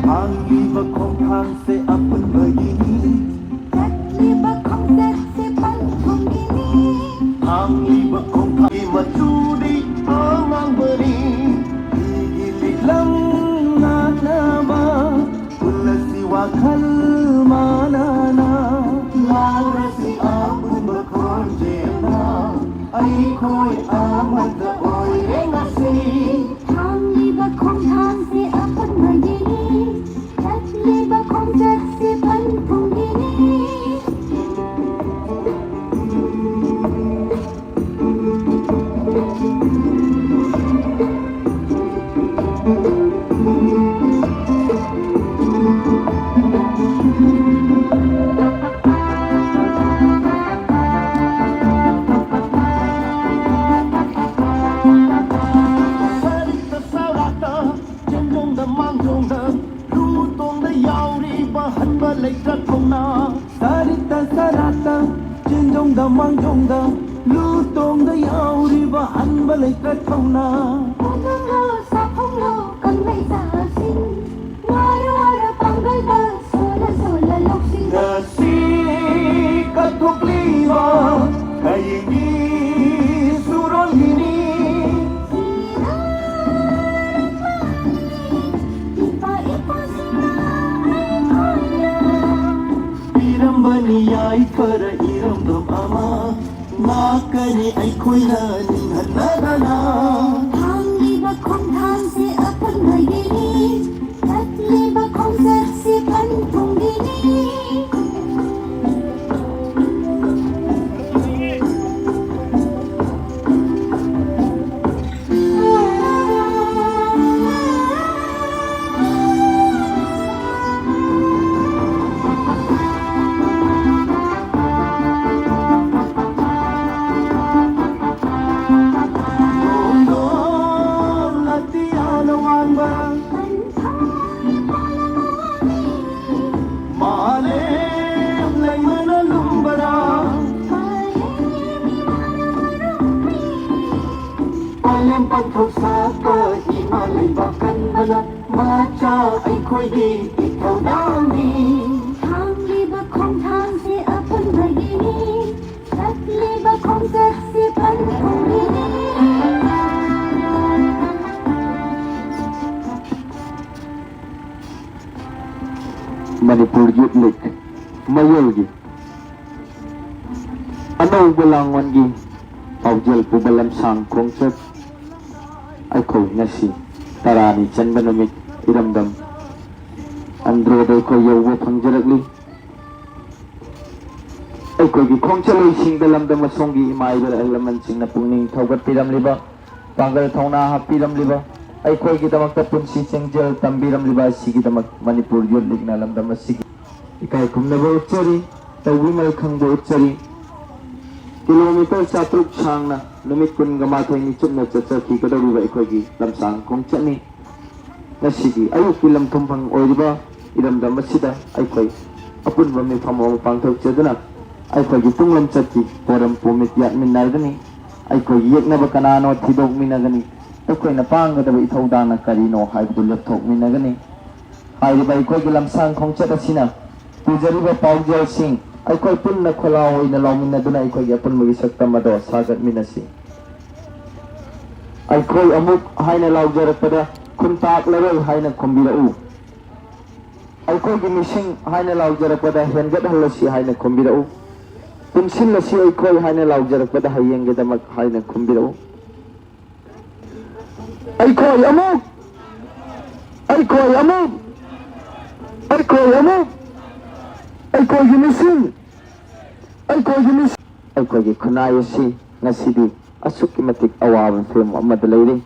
ꯍꯥꯡꯂꯤꯕ ꯈꯣꯡꯊꯥꯡꯁꯦ ꯑꯄꯨꯟꯕꯒꯤꯅꯤ꯫ ꯆꯠꯂꯤꯕ ꯈꯣꯡꯆꯠꯁꯦ ꯄꯟꯊꯨꯡꯒꯤꯅꯤ꯫ ꯍꯥꯡꯂꯤꯕ ꯈꯣꯡꯊꯥꯡꯒꯤ ꯃꯆꯨꯗꯤ ꯑꯉꯥꯡꯕꯅꯤ꯫ ꯃꯤꯒꯤ ꯂꯤꯛꯂꯝ ꯉꯥꯛꯅꯕ ꯄꯨꯜꯂꯁꯤ ꯋꯥꯈꯜ ꯃꯥꯟꯅꯅ꯫ ꯂꯥꯎꯔꯁꯤ ꯑꯄꯨꯟꯕ ꯈꯣꯟꯖꯦꯜꯅ ꯑꯩꯈꯣꯏ ꯑꯃꯠꯇ ꯑꯣꯏꯔꯦ ꯉꯁꯤ꯫ ꯊꯥꯡꯂꯤꯕ ꯈꯣꯡꯊꯥꯡꯁꯦ ꯑꯄꯨꯟꯕꯒꯤꯅꯤ꯫ ꯆꯠꯂꯤꯕ ꯈꯣꯡꯆꯠꯁꯦ ꯄꯟꯊꯨꯡꯒꯤꯅꯤ꯫ ꯍꯟꯕ ꯂꯩꯇ꯭ꯔ ꯊꯧꯅꯥ, ꯁꯥꯔꯤꯛꯇ ꯁꯔꯥꯛꯇ, ꯆꯦꯟꯖꯣꯡꯗ ꯃꯥꯡꯖꯣꯡꯗ, ꯂꯨ ꯇꯣꯡꯗ ꯌꯥꯎꯔꯤꯕ ꯍꯟꯕ ꯂꯩꯇ꯭ꯔ ꯊꯧꯅꯥ꯫ ꯄꯣꯠꯂꯝꯂꯣ, ꯁꯥꯐꯝꯂꯣ, ꯀꯪꯂꯩ ꯆꯥꯁꯤꯡ, ꯋꯥꯔ ꯋꯥꯔ ꯄꯥꯡꯒꯜꯗ, ꯁꯣꯜꯂ ꯁꯣꯜꯂ ꯂꯧꯁꯤꯡ꯫ ꯉꯁꯤ ꯀꯠꯊꯣꯛꯂꯤꯕ ꯍꯌꯦꯡꯒꯤ ꯁꯨꯔꯣꯟꯒꯤꯅꯤ꯫ ꯏꯄꯥ ꯏꯄꯨꯁꯤꯡꯅ ꯑꯩꯈꯣꯏꯅ ꯄꯤꯔꯝꯕꯅꯤ ꯌꯥꯏꯐꯔ ꯏꯔꯝꯗꯝ ꯑꯃ, ꯂꯥꯛꯀꯅꯤ ꯑꯩꯈꯣꯏꯅ ꯅꯤꯡꯍꯟꯅꯗꯅ꯫ ꯊꯥꯡꯂꯤꯕ ꯈꯣꯡꯊꯥꯡꯁꯦ ꯑꯄꯨꯟꯕꯒꯤꯅꯤ, ꯆꯠꯂꯤꯕ ꯈꯣꯡꯆꯠꯁꯦ ꯄꯟꯊꯨꯡꯒꯤꯅꯤ꯫ ꯂꯣꯟ ꯑꯇꯤꯌꯥꯅ ꯋꯥꯡꯕ, ꯃꯥꯂꯦꯝ ꯂꯩꯃꯅ ꯂꯨꯝꯕꯔꯥ? ꯄꯂꯦꯝ ꯄꯟꯊꯧ ꯁꯥꯠꯄ ꯏꯃꯥ ꯂꯩꯕꯥꯛ ꯀꯟꯕꯅ ꯃꯆꯥ ꯑꯩꯈꯣꯏꯒꯤ ꯏꯊꯧꯗꯥꯡꯅꯤ꯫ ꯊꯥꯡꯂꯤꯕ ꯈꯣꯡꯊꯥꯡꯁꯦ ꯑꯄꯨꯟꯕꯒꯤꯅꯤ, ꯆꯠꯂꯤꯕ ꯈꯣꯡꯆꯠꯁꯦ ꯄꯟꯊꯨꯡꯒꯤꯅꯤ꯫ ꯃꯅꯤꯄꯨꯔ ꯌꯨꯠ ꯂꯤꯒ ꯃꯌꯣꯜꯒꯤ ꯑꯅꯧꯕ ꯂꯥꯡꯑꯣꯟꯒꯤ ꯄꯥꯎꯖꯦꯜ ꯄꯨꯕ ꯂꯝꯁꯥꯡ ꯈꯣꯡꯆꯠ ꯑꯩꯈꯣꯏ ꯉꯁꯤ ꯇꯔꯥꯅꯤ ꯆꯟꯕ ꯅꯨꯃꯤꯠ ꯏꯔꯝꯗꯝ ꯑꯟꯗ꯭ꯔꯣꯗ ꯑꯩꯈꯣꯏ ꯌꯧꯕ ꯐꯪꯖꯔꯛꯂꯤ꯫ ꯑꯩꯈꯣꯏꯒꯤ ꯈꯣꯡꯆꯠꯂꯣꯏꯁꯤꯡꯗ ꯂꯝꯗꯝ ꯑꯁꯣꯝꯒꯤ ꯏꯃꯥ ꯏꯕꯦꯜ ꯑꯍꯜ ꯂꯃꯟꯁꯤꯡꯅ ꯄꯨꯛꯅꯤꯡ ꯊꯧꯒꯠꯄꯤꯔꯝꯂꯤꯕ, ꯄꯥꯡꯒꯜ ꯊꯧꯅꯥ ꯍꯥꯞꯄꯤꯔꯝꯂꯤꯕ, ꯑꯩꯈꯣꯏꯒꯤꯗꯃꯛꯇ ꯄꯨꯟꯁꯤ ꯆꯦꯡꯖꯦꯜ ꯇꯝꯕꯤꯔꯝꯂꯤꯕ ꯑꯁꯤꯒꯤꯗꯃꯛ ꯃꯅꯤꯄꯨꯔ ꯌꯨꯠ ꯂꯤꯒꯅ ꯂꯝꯗꯝ ꯑꯁꯤꯒꯤ ꯏꯀꯥꯏ ꯈꯨꯝꯅꯕ ꯎꯠꯆꯔꯤ, ꯇꯧꯕꯤꯃꯜ ꯈꯪꯕ ꯎꯠꯆꯔꯤ꯫ ꯀꯤꯂꯣꯃꯤꯇꯔ ꯆꯥꯇ꯭ꯔꯨꯛ ꯁꯥꯡꯅ ꯅꯨꯃꯤꯠ ꯀꯨꯟꯒ ꯃꯥꯊꯣꯏꯅꯤ ꯆꯨꯞꯅ ꯆꯠꯆꯈꯤꯒꯗꯧꯔꯤꯕ ꯑꯩꯈꯣꯏꯒꯤ ꯂꯝꯁꯥꯡ ꯈꯣꯡꯆꯠꯅꯤ꯫ ꯉꯁꯤꯒꯤ ꯑꯌꯨꯛꯀꯤ ꯂꯝ ꯊꯨꯝꯐꯝ ꯑꯣꯏꯔꯤꯕ ꯏꯔꯝꯗꯝ ꯑꯁꯤꯗ ꯑꯩꯈꯣꯏ ꯑꯄꯨꯟꯕ ꯃꯤꯐꯝ ꯑꯃ ꯄꯥꯡꯊꯣꯛꯆꯗꯨꯅ ꯑꯩꯈꯣꯏꯒꯤ ꯇꯨꯡꯂꯝꯆꯠꯀꯤ ꯄꯣꯔꯝ ꯄꯨꯝꯃꯤꯠ ꯌꯥꯠꯃꯤꯟꯅꯒꯅꯤ꯫ ꯑꯩꯈꯣꯏꯒꯤ ꯌꯦꯛꯅꯕ ꯀꯅꯥꯅꯣ ꯊꯤꯗꯣꯛꯃꯤꯟꯅꯒꯅꯤ꯫ ꯑꯩꯈꯣꯏꯅ ꯄꯥꯡꯒꯗꯕ ꯏꯊꯧꯗꯥꯡꯅ ꯀꯔꯤꯅꯣ ꯍꯥꯏꯕꯗꯨ ꯂꯦꯞꯊꯣꯛꯃꯤꯟꯅꯒꯅꯤ꯫ ꯍꯥꯏꯔꯤꯕ ꯑꯩꯈꯣꯏꯒꯤ ꯂꯝꯁꯥꯡ ꯈꯣꯡꯆꯠ ꯑꯁꯤꯅ ꯄꯨꯖꯔꯤꯕ ꯄꯥꯎꯖꯦꯜꯁꯤꯡ ꯑꯩꯈꯣꯏ ꯄꯨꯟꯅ ꯈꯣꯜꯂꯥꯎ ꯑꯣꯏꯅ ꯂꯥꯎꯃꯤꯟꯅꯗꯨꯅ ꯑꯩꯈꯣꯏꯒꯤ ꯑꯄꯨꯟꯕꯒꯤ ꯁꯛꯇꯝ ꯑꯗꯣ ꯁꯥꯒꯠꯃꯤꯟꯅꯁꯤ꯫ ꯑꯩꯈꯣꯏ ꯑꯃꯨꯛ ꯍꯥꯏꯅ ꯂꯥꯎꯖꯔꯛꯄꯗ ꯈꯨꯟꯇꯥꯛꯂꯔꯣꯏ ꯍꯥꯏꯅ ꯈꯨꯝꯕꯤꯔꯛꯎ꯫ ꯑꯩꯈꯣꯏꯒꯤ ꯃꯤꯁꯤꯡ ꯍꯥꯏꯅ ꯂꯥꯎꯖꯔꯛꯄꯗ ꯍꯦꯟꯒꯠꯍꯜꯂꯁꯤ ꯍꯥꯏꯅ ꯈꯨꯝꯕꯤꯔꯛꯎ꯫ ꯄꯨꯟꯁꯤꯜꯂꯁꯤ ꯑꯩꯈꯣꯏ ꯍꯥꯏꯅ ꯂꯥꯎꯖꯔꯛꯄꯗ ꯍꯌꯦꯡꯒꯤꯗꯃꯛ ꯍꯥꯏꯅ ꯈꯨꯝꯕꯤꯔꯛꯎ꯫ ꯑꯩꯈꯣꯏ ꯑꯃꯨꯛ ꯑꯩꯈꯣꯏ ꯑꯃꯨꯛ ꯑꯩꯈꯣꯏ ꯑꯃꯨꯛ ꯑꯩꯈꯣꯏꯒꯤ ꯃꯤꯁꯤꯡ ꯑꯩꯈꯣꯏꯒꯤ ꯃꯤꯁꯤꯡ ꯑꯩꯈꯣꯏꯒꯤ ꯈꯨꯟꯅꯥꯏ ꯑꯁꯤ ꯉꯁꯤꯗꯤ ꯑꯁꯨꯛꯀꯤ ꯃꯇꯤꯛ ꯑꯋꯥꯕ ꯐꯤꯕꯝ ꯑꯃꯗ ꯂꯩꯔꯤ꯫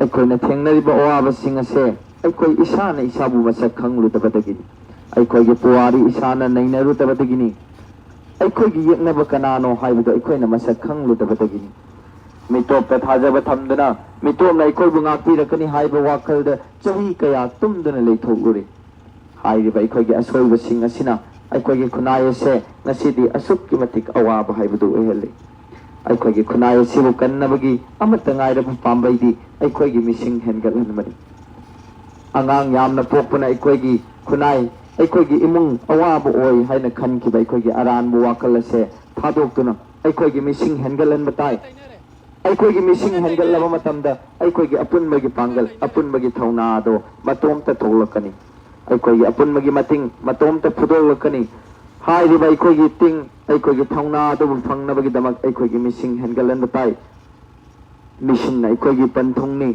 ꯑꯩꯈꯣꯏꯅ ꯊꯦꯡꯅꯔꯤꯕ ꯑꯋꯥꯕꯁꯤꯡ ꯑꯁꯦ ꯑꯩꯈꯣꯏ ꯏꯁꯥꯅ ꯏꯁꯥꯕꯨ ꯃꯁꯛ ꯈꯪꯂꯨꯗꯕꯗꯒꯤꯅꯤ꯫ ꯑꯩꯈꯣꯏꯒꯤ ꯄꯨꯋꯥꯔꯤ ꯏꯁꯥꯅ ꯅꯩꯅꯔꯨꯗꯕꯗꯒꯤꯅꯤ꯫ ꯑꯩꯈꯣꯏꯒꯤ ꯌꯦꯛꯅꯕ ꯀꯅꯥꯅꯣ ꯍꯥꯏꯕꯗꯨ ꯑꯩꯈꯣꯏꯅ ꯃꯁꯛ ꯈꯪꯂꯨꯗꯕꯗꯒꯤꯅꯤ꯫ ꯃꯤꯇꯣꯞꯇ ꯊꯥꯖꯕ ꯊꯝꯗꯨꯅ ꯃꯤꯇꯣꯞꯅ ꯑꯩꯈꯣꯏꯕꯨ ꯉꯥꯛꯄꯤꯔꯛꯀꯅꯤ ꯍꯥꯏꯕ ꯋꯥꯈꯜꯗ ꯆꯍꯤ ꯀꯌꯥ ꯇꯨꯝꯗꯨꯅ ꯂꯩꯊꯣꯛꯂꯨꯔꯦ꯫ ꯍꯥꯏꯔꯤꯕ ꯑꯩꯈꯣꯏꯒꯤ ꯑꯁꯣꯏꯕꯁꯤꯡ ꯑꯁꯤꯅ ꯑꯩꯈꯣꯏꯒꯤ ꯈꯨꯟꯅꯥꯏ ꯑꯁꯦ ꯉꯁꯤꯗꯤ ꯑꯁꯨꯛꯀꯤ ꯃꯇꯤꯛ ꯑꯋꯥꯕ ꯍꯥꯏꯕꯗꯨ ꯑꯣꯏꯍꯜꯂꯤ꯫ ꯑꯩꯈꯣꯏꯒꯤ ꯈꯨꯟꯅꯥꯏ ꯑꯁꯤꯕꯨ ꯀꯟꯅꯕꯒꯤ ꯑꯃꯠꯇ ꯉꯥꯏꯔꯕ ꯄꯥꯝꯕꯩꯗꯤ ꯑꯩꯈꯣꯏꯒꯤ ꯃꯤꯁꯤꯡ ꯍꯦꯟꯒꯠꯍꯟꯕꯅꯤ꯫ ꯑꯉꯥꯡ ꯌꯥꯝꯅ ꯄꯣꯛꯄꯅ ꯑꯩꯈꯣꯏꯒꯤ ꯈꯨꯟꯅꯥꯏ, ꯑꯩꯈꯣꯏꯒꯤ ꯏꯃꯨꯡ ꯑꯋꯥꯕ ꯑꯣꯏ ꯍꯥꯏꯅ ꯈꯟꯈꯤꯕ ꯑꯩꯈꯣꯏꯒꯤ ꯑꯔꯥꯟꯕ ꯋꯥꯈꯜ ꯑꯁꯦ ꯊꯥꯗꯣꯛꯇꯨꯅ ꯑꯩꯈꯣꯏꯒꯤ ꯃꯤꯁꯤꯡ ꯍꯦꯟꯒꯠꯍꯟꯕ ꯇꯥꯏ꯫ ꯑꯩꯈꯣꯏꯒꯤ ꯃꯤꯁꯤꯡ ꯍꯦꯟꯒꯠꯂꯕ ꯃꯇꯝꯗ ꯑꯩꯈꯣꯏꯒꯤ ꯑꯄꯨꯟꯕꯒꯤ ꯄꯥꯡꯒꯜ, ꯑꯄꯨꯟꯕꯒꯤ ꯊꯧꯅꯥ ꯑꯗꯣ ꯃꯇꯣꯝꯇ ꯊꯣꯛꯂꯛꯀꯅꯤ꯫ ꯑꯩꯈꯣꯏꯒꯤ ꯑꯄꯨꯟꯕꯒꯤ ꯃꯇꯤꯡ ꯃꯇꯣꯝꯇ ꯐꯨꯗꯣꯛꯂꯛꯀꯅꯤ꯫ ꯍꯥꯏꯔꯤꯕ ꯑꯩꯈꯣꯏꯒꯤ ꯇꯤꯡ, ꯑꯩꯈꯣꯏꯒꯤ ꯊꯧꯅꯥ ꯑꯗꯨꯕꯨ ꯐꯪꯅꯕꯒꯤꯗꯃꯛ ꯑꯩꯈꯣꯏꯒꯤ ꯃꯤꯁꯤꯡ ꯍꯦꯟꯒꯠꯍꯟꯕ ꯇꯥꯏ꯫ ꯃꯤꯁꯤꯡꯅ ꯑꯩꯈꯣꯏꯒꯤ ꯄꯟꯊꯨꯡꯅꯤ꯫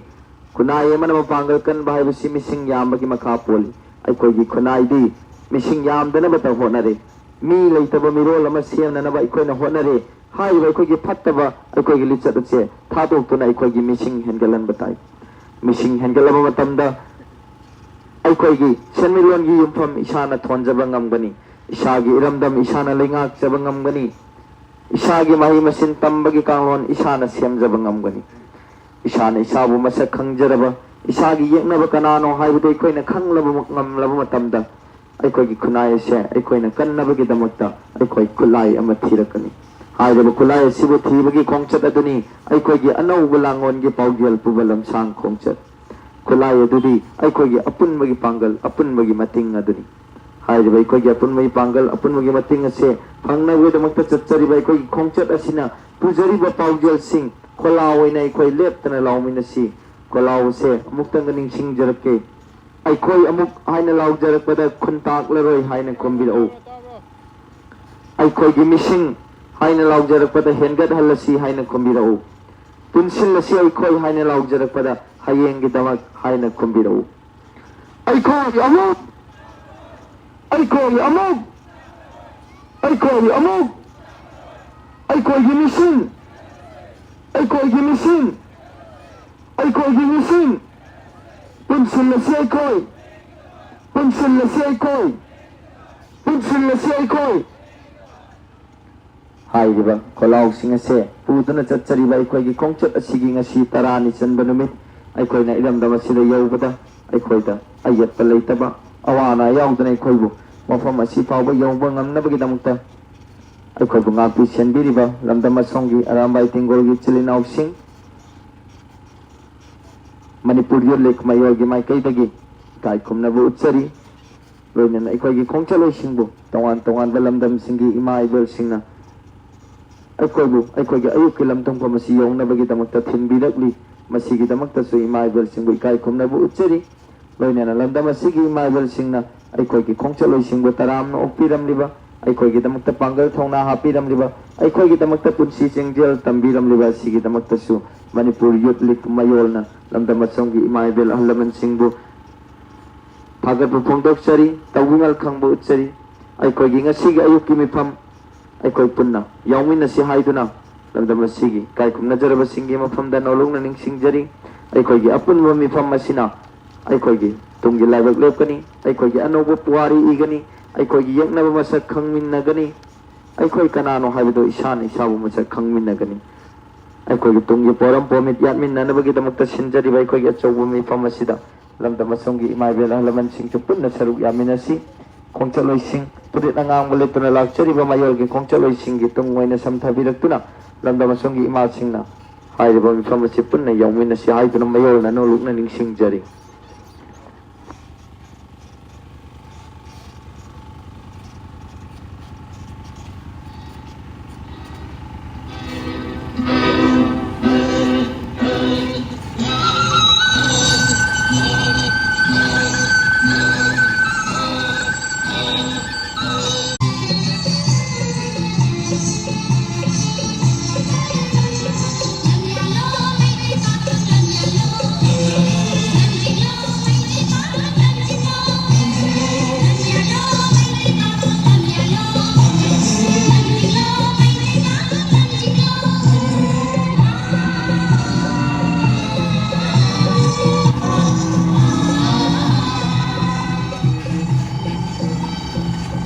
ꯈꯨꯟꯅꯥꯏ ꯑꯃꯅ ꯃꯄꯥꯡꯒꯜ ꯀꯟꯕ ꯍꯥꯏꯕꯁꯤ ꯃꯤꯁꯤꯡ ꯌꯥꯝꯕꯒꯤ ꯃꯈꯥ ꯄꯣꯜꯂꯤ꯫ ꯑꯩꯈꯣꯏꯒꯤ ꯈꯨꯟꯅꯥꯏꯗꯤ ꯃꯤꯁꯤꯡ ꯌꯥꯝꯗꯅꯕꯇ ꯍꯣꯠꯅꯔꯦ꯫ ꯃꯤ ꯂꯩꯇꯕ ꯃꯤꯔꯣꯜ ꯑꯃ ꯁꯦꯝꯅꯅꯕ ꯑꯩꯈꯣꯏꯅ ꯍꯣꯠꯅꯔꯦ꯫ ꯍꯥꯏꯔꯤꯕ ꯑꯩꯈꯣꯏꯒꯤ ꯐꯠꯇꯕ ꯑꯩꯈꯣꯏꯒꯤ ꯂꯤꯆꯠ ꯑꯁꯦ ꯊꯥꯗꯣꯛꯇꯨꯅ ꯑꯩꯈꯣꯏꯒꯤ ꯃꯤꯁꯤꯡ ꯍꯦꯟꯒꯠꯍꯟꯕ ꯇꯥꯏ꯫ ꯃꯤꯁꯤꯡ ꯍꯦꯟꯒꯠꯂꯕ ꯃꯇꯝꯗ ꯑꯩꯈꯣꯏꯒꯤ ꯁꯦꯟꯃꯤꯠꯂꯣꯟꯒꯤ ꯌꯨꯝꯐꯝ ꯏꯁꯥꯅ ꯊꯣꯟꯖꯕ ꯉꯝꯒꯅꯤ꯫ ꯏꯁꯥꯒꯤ ꯏꯔꯝꯗꯝ ꯏꯁꯥꯅ ꯂꯩꯉꯥꯛꯆꯕ ꯉꯝꯒꯅꯤ꯫ ꯏꯁꯥꯒꯤ ꯃꯍꯩ ꯃꯁꯤꯡ ꯇꯝꯕꯒꯤ ꯀꯥꯡꯂꯣꯟ ꯏꯁꯥꯅ ꯁꯦꯝꯖꯕ ꯉꯝꯒꯅꯤ꯫ ꯏꯁꯥꯅ ꯏꯁꯥꯕꯨ ꯃꯁꯛ ꯈꯪꯖꯔꯕ, ꯏꯁꯥꯒꯤ ꯌꯦꯛꯅꯕ ꯀꯅꯥꯅꯣ ꯍꯥꯏꯕꯗꯨ ꯑꯩꯈꯣꯏꯅ ꯈꯪꯂꯕ ꯉꯝꯂꯕ ꯃꯇꯝꯗ, ꯑꯩꯈꯣꯏꯒꯤ ꯈꯨꯟꯅꯥꯏ ꯑꯁꯦ ꯑꯩꯈꯣꯏꯅ ꯀꯟꯅꯕꯒꯤꯗꯃꯛꯇ ꯑꯩꯈꯣꯏ ꯈꯨꯠꯂꯥꯏ ꯑꯃ ꯊꯤꯔꯛꯀꯅꯤ꯫ ꯍꯥꯏꯔꯤꯕ ꯈꯨꯠꯂꯥꯏ ꯑꯁꯤꯕꯨ ꯊꯤꯕꯒꯤ ꯈꯣꯡꯆꯠ ꯑꯗꯨꯅꯤ ꯑꯩꯈꯣꯏꯒꯤ ꯑꯅꯧꯕ ꯂꯥꯡꯑꯣꯟꯒꯤ ꯄꯥꯎꯖꯦꯜ ꯄꯨꯕ ꯂꯝꯁꯥꯡ ꯈꯣꯡꯆꯠ꯫ ꯈꯨꯠꯂꯥꯏ ꯑꯗꯨꯗꯤ ꯑꯩꯈꯣꯏꯒꯤ ꯑꯄꯨꯟꯕꯒꯤ ꯄꯥꯡꯒꯜ, ꯑꯄꯨꯟꯕꯒꯤ ꯃꯇꯤꯡ ꯑꯗꯨꯅꯤ꯫ ꯍꯥꯏꯔꯤꯕ ꯑꯩꯈꯣꯏꯒꯤ ꯑꯄꯨꯟꯕꯒꯤ ꯄꯥꯡꯒꯜ, ꯑꯄꯨꯟꯕꯒꯤ ꯃꯇꯤꯡ ꯑꯁꯦ ꯐꯪꯅꯕꯒꯤꯗꯃꯛꯇ ꯆꯠꯆꯔꯤꯕ ꯑꯩꯈꯣꯏꯒꯤ ꯈꯣꯡꯆꯠ ꯑꯁꯤꯅ ꯄꯨꯖꯔꯤꯕ ꯄꯥꯎꯖꯦꯜꯁꯤꯡ ꯈꯣꯜꯂꯥꯎ ꯑꯣꯏꯅ ꯑꯩꯈꯣꯏ ꯂꯦꯞꯇꯅ ꯂꯥꯎꯃꯤꯟꯅꯁꯤ꯫ ꯈꯣꯜꯂꯥꯎ ꯑꯁꯦ ꯑꯃꯨꯛꯇꯪꯒ ꯅꯤꯡꯁꯤꯡꯖꯔꯛꯀꯦ꯫ ꯑꯩꯈꯣꯏ ꯑꯃꯨꯛ ꯍꯥꯏꯅ ꯂꯥꯎꯖꯔꯛꯄꯗ ꯈꯨꯟ ꯇꯥꯛꯂꯔꯣꯏ ꯍꯥꯏꯅ ꯈꯨꯝꯕꯤꯔꯛꯎ꯫ ꯑꯩꯈꯣꯏꯒꯤ ꯃꯤꯁꯤꯡ ꯍꯥꯏꯅ ꯂꯥꯎꯖꯔꯛꯄꯗ ꯍꯦꯟꯒꯠꯍꯜꯂꯁꯤ ꯍꯥꯏꯅ ꯈꯨꯝꯕꯤꯔꯛꯎ꯫ ꯄꯨꯟꯁꯤꯜꯂꯁꯤ ꯑꯩꯈꯣꯏ ꯍꯥꯏꯅ ꯂꯥꯎꯖꯔꯛꯄꯗ ꯍꯌꯦꯡꯒꯤꯗꯃꯛ ꯍꯥꯏꯅ ꯈꯨꯝꯕꯤꯔꯛꯎ꯫ ꯑꯩꯈꯣꯏ ꯑꯃꯨꯛ, ꯑꯩꯈꯣꯏ ꯑꯃꯨꯛ, ꯑꯩꯈꯣꯏ ꯑꯃꯨꯛ, ꯑꯩꯈꯣꯏꯒꯤ ꯃꯤꯁꯤꯡ, ꯑꯩꯈꯣꯏꯒꯤ ꯃꯤꯁꯤꯡ, ꯑꯩꯈꯣꯏꯒꯤ ꯃꯤꯁꯤꯡ, ꯄꯨꯟꯁꯤꯜꯂꯁꯤ ꯑꯩꯈꯣꯏ, ꯄꯨꯟꯁꯤꯜꯂꯁꯤ ꯑꯩꯈꯣꯏ, ꯄꯨꯟꯁꯤꯜꯂꯁꯤ ꯑꯩꯈꯣꯏ꯫ ꯍꯥꯏꯔꯤꯕ ꯈꯣꯜꯂꯥꯎꯁꯤꯡ ꯑꯁꯦ ꯄꯨꯗꯨꯅ ꯆꯠꯆꯔꯤꯕ ꯑꯩꯈꯣꯏꯒꯤ ꯈꯣꯡꯆꯠ ꯑꯁꯤꯒꯤ ꯉꯁꯤ ꯇꯔꯥꯅꯤ ꯆꯟꯕ ꯅꯨꯃꯤꯠ, ꯑꯩꯈꯣꯏꯅ ꯏꯔꯝꯗꯝ ꯑꯁꯤꯗ ꯌꯧꯕꯗ ꯑꯩꯈꯣꯏꯗ ꯑꯌꯦꯠꯄ ꯂꯩꯇꯕ, ꯑꯋꯥ ꯑꯅꯥ ꯌꯥꯎꯗꯅ ꯑꯩꯈꯣꯏꯕꯨ ꯃꯐꯝ ꯑꯁꯤ ꯐꯥꯎꯕ ꯌꯧꯕ ꯉꯝꯅꯕꯒꯤꯗꯃꯛꯇ ꯑꯩꯈꯣꯏꯕꯨ ꯉꯥꯛꯄꯤ ꯁꯦꯟꯕꯤꯔꯤꯕ ꯂꯝꯗꯝ ꯑꯁꯣꯝꯒꯤ ꯑꯔꯥꯝꯕꯥꯏ ꯇꯦꯡꯒꯣꯜꯒꯤ ꯏꯆꯤꯜ ꯏꯅꯥꯎꯁꯤꯡ, ꯃꯅꯤꯄꯨꯔ ꯌꯨꯠ ꯂꯤꯒ ꯃꯌꯣꯜꯒꯤ ꯃꯥꯏꯀꯩꯗꯒꯤ ꯏꯀꯥꯏ ꯈꯨꯝꯅꯕ ꯎꯠꯆꯔꯤ꯫ ꯂꯣꯏꯅꯅ ꯑꯩꯈꯣꯏꯒꯤ ꯈꯣꯡꯆꯠꯂꯣꯏꯁꯤꯡꯕꯨ ꯇꯣꯉꯥꯟ ꯇꯣꯉꯥꯟꯕ ꯂꯝꯗꯝꯁꯤꯡꯒꯤ ꯏꯃꯥ ꯏꯕꯦꯜꯁꯤꯡꯅ ꯑꯩꯈꯣꯏꯕꯨ ꯑꯩꯈꯣꯏꯒꯤ ꯑꯌꯨꯛꯀꯤ ꯂꯝꯊꯨꯡꯐꯝ ꯑꯁꯤ ꯌꯧꯅꯕꯒꯤꯗꯃꯛꯇ ꯊꯤꯟꯕꯤꯔꯛꯂꯤ꯫ ꯃꯁꯤꯒꯤꯗꯃꯛꯇꯁꯨ ꯏꯃꯥ ꯏꯕꯦꯜꯁꯤꯡꯕꯨ ꯏꯀꯥꯏ ꯈꯨꯝꯅꯕ ꯎꯠꯆꯔꯤ꯫ ꯂꯣꯏꯅꯅ ꯂꯝꯗꯝ ꯑꯁꯤꯒꯤ ꯏꯃꯥ ꯏꯕꯦꯜꯁꯤꯡꯅ ꯑꯩꯈꯣꯏꯒꯤ ꯈꯣꯡꯆꯠꯂꯣꯏꯁꯤꯡꯕꯨ ꯇꯔꯥꯝꯅ ꯑꯣꯛꯄꯤꯔꯝꯂꯤꯕ, ꯑꯩꯈꯣꯏꯒꯤꯗꯃꯛꯇ ꯄꯥꯡꯒꯜ ꯊꯧꯅꯥ ꯍꯥꯞꯄꯤꯔꯝꯂꯤꯕ, ꯑꯩꯈꯣꯏꯒꯤꯗꯃꯛꯇ ꯄꯨꯟꯁꯤ ꯆꯦꯡꯖꯦꯜ ꯇꯝꯕꯤꯔꯝꯂꯤꯕ ꯑꯁꯤꯒꯤꯗꯃꯛꯇꯁꯨ ꯃꯅꯤꯄꯨꯔ ꯌꯨꯠ ꯂꯤꯒ ꯃꯌꯣꯜꯅ ꯂꯝꯗꯝ ꯑꯁꯣꯝꯒꯤ ꯏꯃꯥ ꯏꯕꯦꯜ ꯑꯍꯜ ꯂꯃꯟꯁꯤꯡꯕꯨ ꯊꯥꯒꯠꯄ ꯐꯣꯡꯗꯣꯛꯆꯔꯤ, ꯇꯧꯕꯤꯃꯜ ꯈꯪꯕ ꯎꯠꯆꯔꯤ꯫ ꯑꯩꯈꯣꯏꯒꯤ ꯉꯁꯤꯒꯤ ꯑꯌꯨꯛꯀꯤ ꯃꯤꯐꯝ ꯑꯩꯈꯣꯏ ꯄꯨꯟꯅ ꯌꯥꯎꯃꯤꯟꯅꯁꯤ ꯍꯥꯏꯗꯨꯅ ꯂꯝꯗꯝ ꯑꯁꯤꯒꯤ ꯏꯀꯥꯏ ꯈꯨꯝꯅꯖꯔꯕꯁꯤꯡꯒꯤ ꯃꯐꯝꯗ ꯅꯧꯂꯨꯛꯅ ꯅꯤꯡꯁꯤꯡꯖꯔꯤ꯫ ꯑꯩꯈꯣꯏꯒꯤ ꯑꯄꯨꯟꯕ ꯃꯤꯐꯝ ꯑꯁꯤꯅ ꯑꯩꯈꯣꯏꯒꯤ ꯇꯨꯡꯒꯤ ꯂꯥꯏꯕꯛ ꯂꯦꯞꯀꯅꯤ, ꯑꯩꯈꯣꯏꯒꯤ ꯑꯅꯧꯕ ꯄꯨꯋꯥꯔꯤ ꯏꯒꯅꯤ, ꯑꯩꯈꯣꯏꯒꯤ ꯌꯦꯛꯅꯕ ꯃꯁꯛ ꯈꯪꯃꯤꯟꯅꯒꯅꯤ꯫ ꯑꯩꯈꯣꯏ ꯀꯅꯥꯅꯣ ꯍꯥꯏꯕꯗꯨ ꯏꯁꯥꯅ ꯏꯁꯥꯕꯨ ꯃꯁꯛ ꯈꯪꯃꯤꯟꯅꯒꯅꯤ꯫ ꯑꯩꯈꯣꯏꯒꯤ ꯇꯨꯡꯒꯤ ꯄꯣꯔꯝ ꯄꯣꯃꯤꯠ ꯌꯥꯠꯃꯤꯟꯅꯅꯕꯒꯤꯗꯃꯛꯇ ꯁꯤꯟꯖꯔꯤꯕ ꯑꯩꯈꯣꯏꯒꯤ ꯑꯆꯧꯕ ꯃꯤꯐꯝ ꯑꯁꯤꯗ ꯂꯝꯗꯝ ꯑꯁꯣꯝꯒꯤ ꯏꯃꯥ ꯏꯕꯦꯜ ꯑꯍꯜ ꯂꯃꯟꯁꯤꯡꯁꯨ ꯄꯨꯟꯅ ꯁꯔꯨꯛ ꯌꯥꯃꯤꯟꯅꯁꯤ꯫ ꯈꯣꯡꯆꯠꯂꯣꯏꯁꯤꯡ, ꯐꯨꯔꯤꯠ ꯑꯉꯥꯡꯕ ꯂꯤꯠꯇꯨꯅ ꯂꯥꯛꯆꯔꯤꯕ ꯃꯌꯣꯜꯒꯤ ꯈꯣꯡꯆꯠꯂꯣꯏꯁꯤꯡꯒꯤ ꯇꯨꯡ ꯑꯣꯏꯅ ꯁꯝꯊꯕꯤꯔꯛꯇꯨꯅ ꯂꯝꯗꯝ ꯑꯁꯣꯝꯒꯤ ꯏꯃꯥꯁꯤꯡꯅ ꯍꯥꯏꯔꯤꯕ ꯃꯤꯐꯝ ꯑꯁꯤ ꯄꯨꯟꯅ ꯌꯥꯎꯃꯤꯟꯅꯁꯤ ꯍꯥꯏꯗꯨꯅ ꯃꯌꯣꯜꯅ ꯅꯣꯂꯨꯛꯅ ꯅꯤꯡꯁꯤꯡꯖꯔꯤ꯫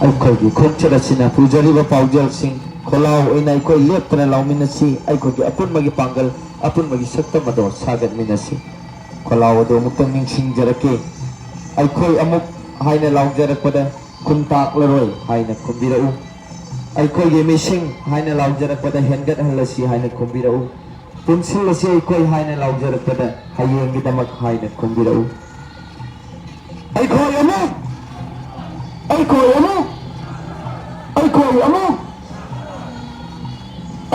ꯑꯩꯈꯣꯏꯒꯤ ꯈꯣꯡꯆꯠ ꯑꯁꯤꯅ ꯄꯨꯖꯔꯤꯕ ꯄꯥꯎꯖꯦꯜꯁꯤꯡ ꯈꯣꯜꯂꯥꯎ ꯑꯣꯏꯅ ꯑꯩꯈꯣꯏ ꯂꯦꯞꯇꯅ ꯂꯥꯎꯃꯤꯟꯅꯁꯤ꯫ ꯑꯩꯈꯣꯏꯒꯤ ꯑꯄꯨꯟꯕꯒꯤ ꯄꯥꯡꯒꯜ, ꯑꯄꯨꯟꯕꯒꯤ ꯁꯛꯇꯝ ꯑꯗꯣ ꯁꯥꯒꯠꯃꯤꯟꯅꯁꯤ꯫ ꯈꯣꯜꯂꯥꯎ ꯑꯗꯨ ꯑꯃꯨꯛꯇꯪ ꯅꯤꯡꯁꯤꯡꯖꯔꯛꯀꯦ꯫ "ꯑꯩꯈꯣꯏ ꯑꯃꯨꯛ" ꯍꯥꯏꯅ ꯂꯥꯎꯖꯔꯛꯄꯗ "ꯈꯨꯟ ꯇꯥꯛꯂꯔꯣꯏ" ꯍꯥꯏꯅ ꯈꯨꯝꯕꯤꯔꯛꯎ꯫ "ꯑꯩꯈꯣꯏꯒꯤ ꯃꯤꯁꯤꯡ" ꯍꯥꯏꯅ ꯂꯥꯎꯖꯔꯛꯄꯗ "ꯍꯦꯟꯒꯠꯍꯜꯂꯁꯤ" ꯍꯥꯏꯅ ꯈꯨꯝꯕꯤꯔꯛꯎ꯫ "ꯄꯨꯟꯁꯤꯜꯂꯁꯤ ꯑꯩꯈꯣꯏ" ꯍꯥꯏꯅ ꯂꯥꯎꯖꯔꯛꯄꯗ "ꯍꯌꯦꯡꯒꯤꯗꯃꯛ" ꯍꯥꯏꯅ ꯈꯨꯝꯕꯤꯔꯛꯎ꯫ ꯑꯩꯈꯣꯏ ꯑꯃꯨꯛ! ꯑꯩꯈꯣꯏ ꯑꯃꯨꯛ! ꯑꯩꯈꯣꯏ ꯑꯃꯨꯛ!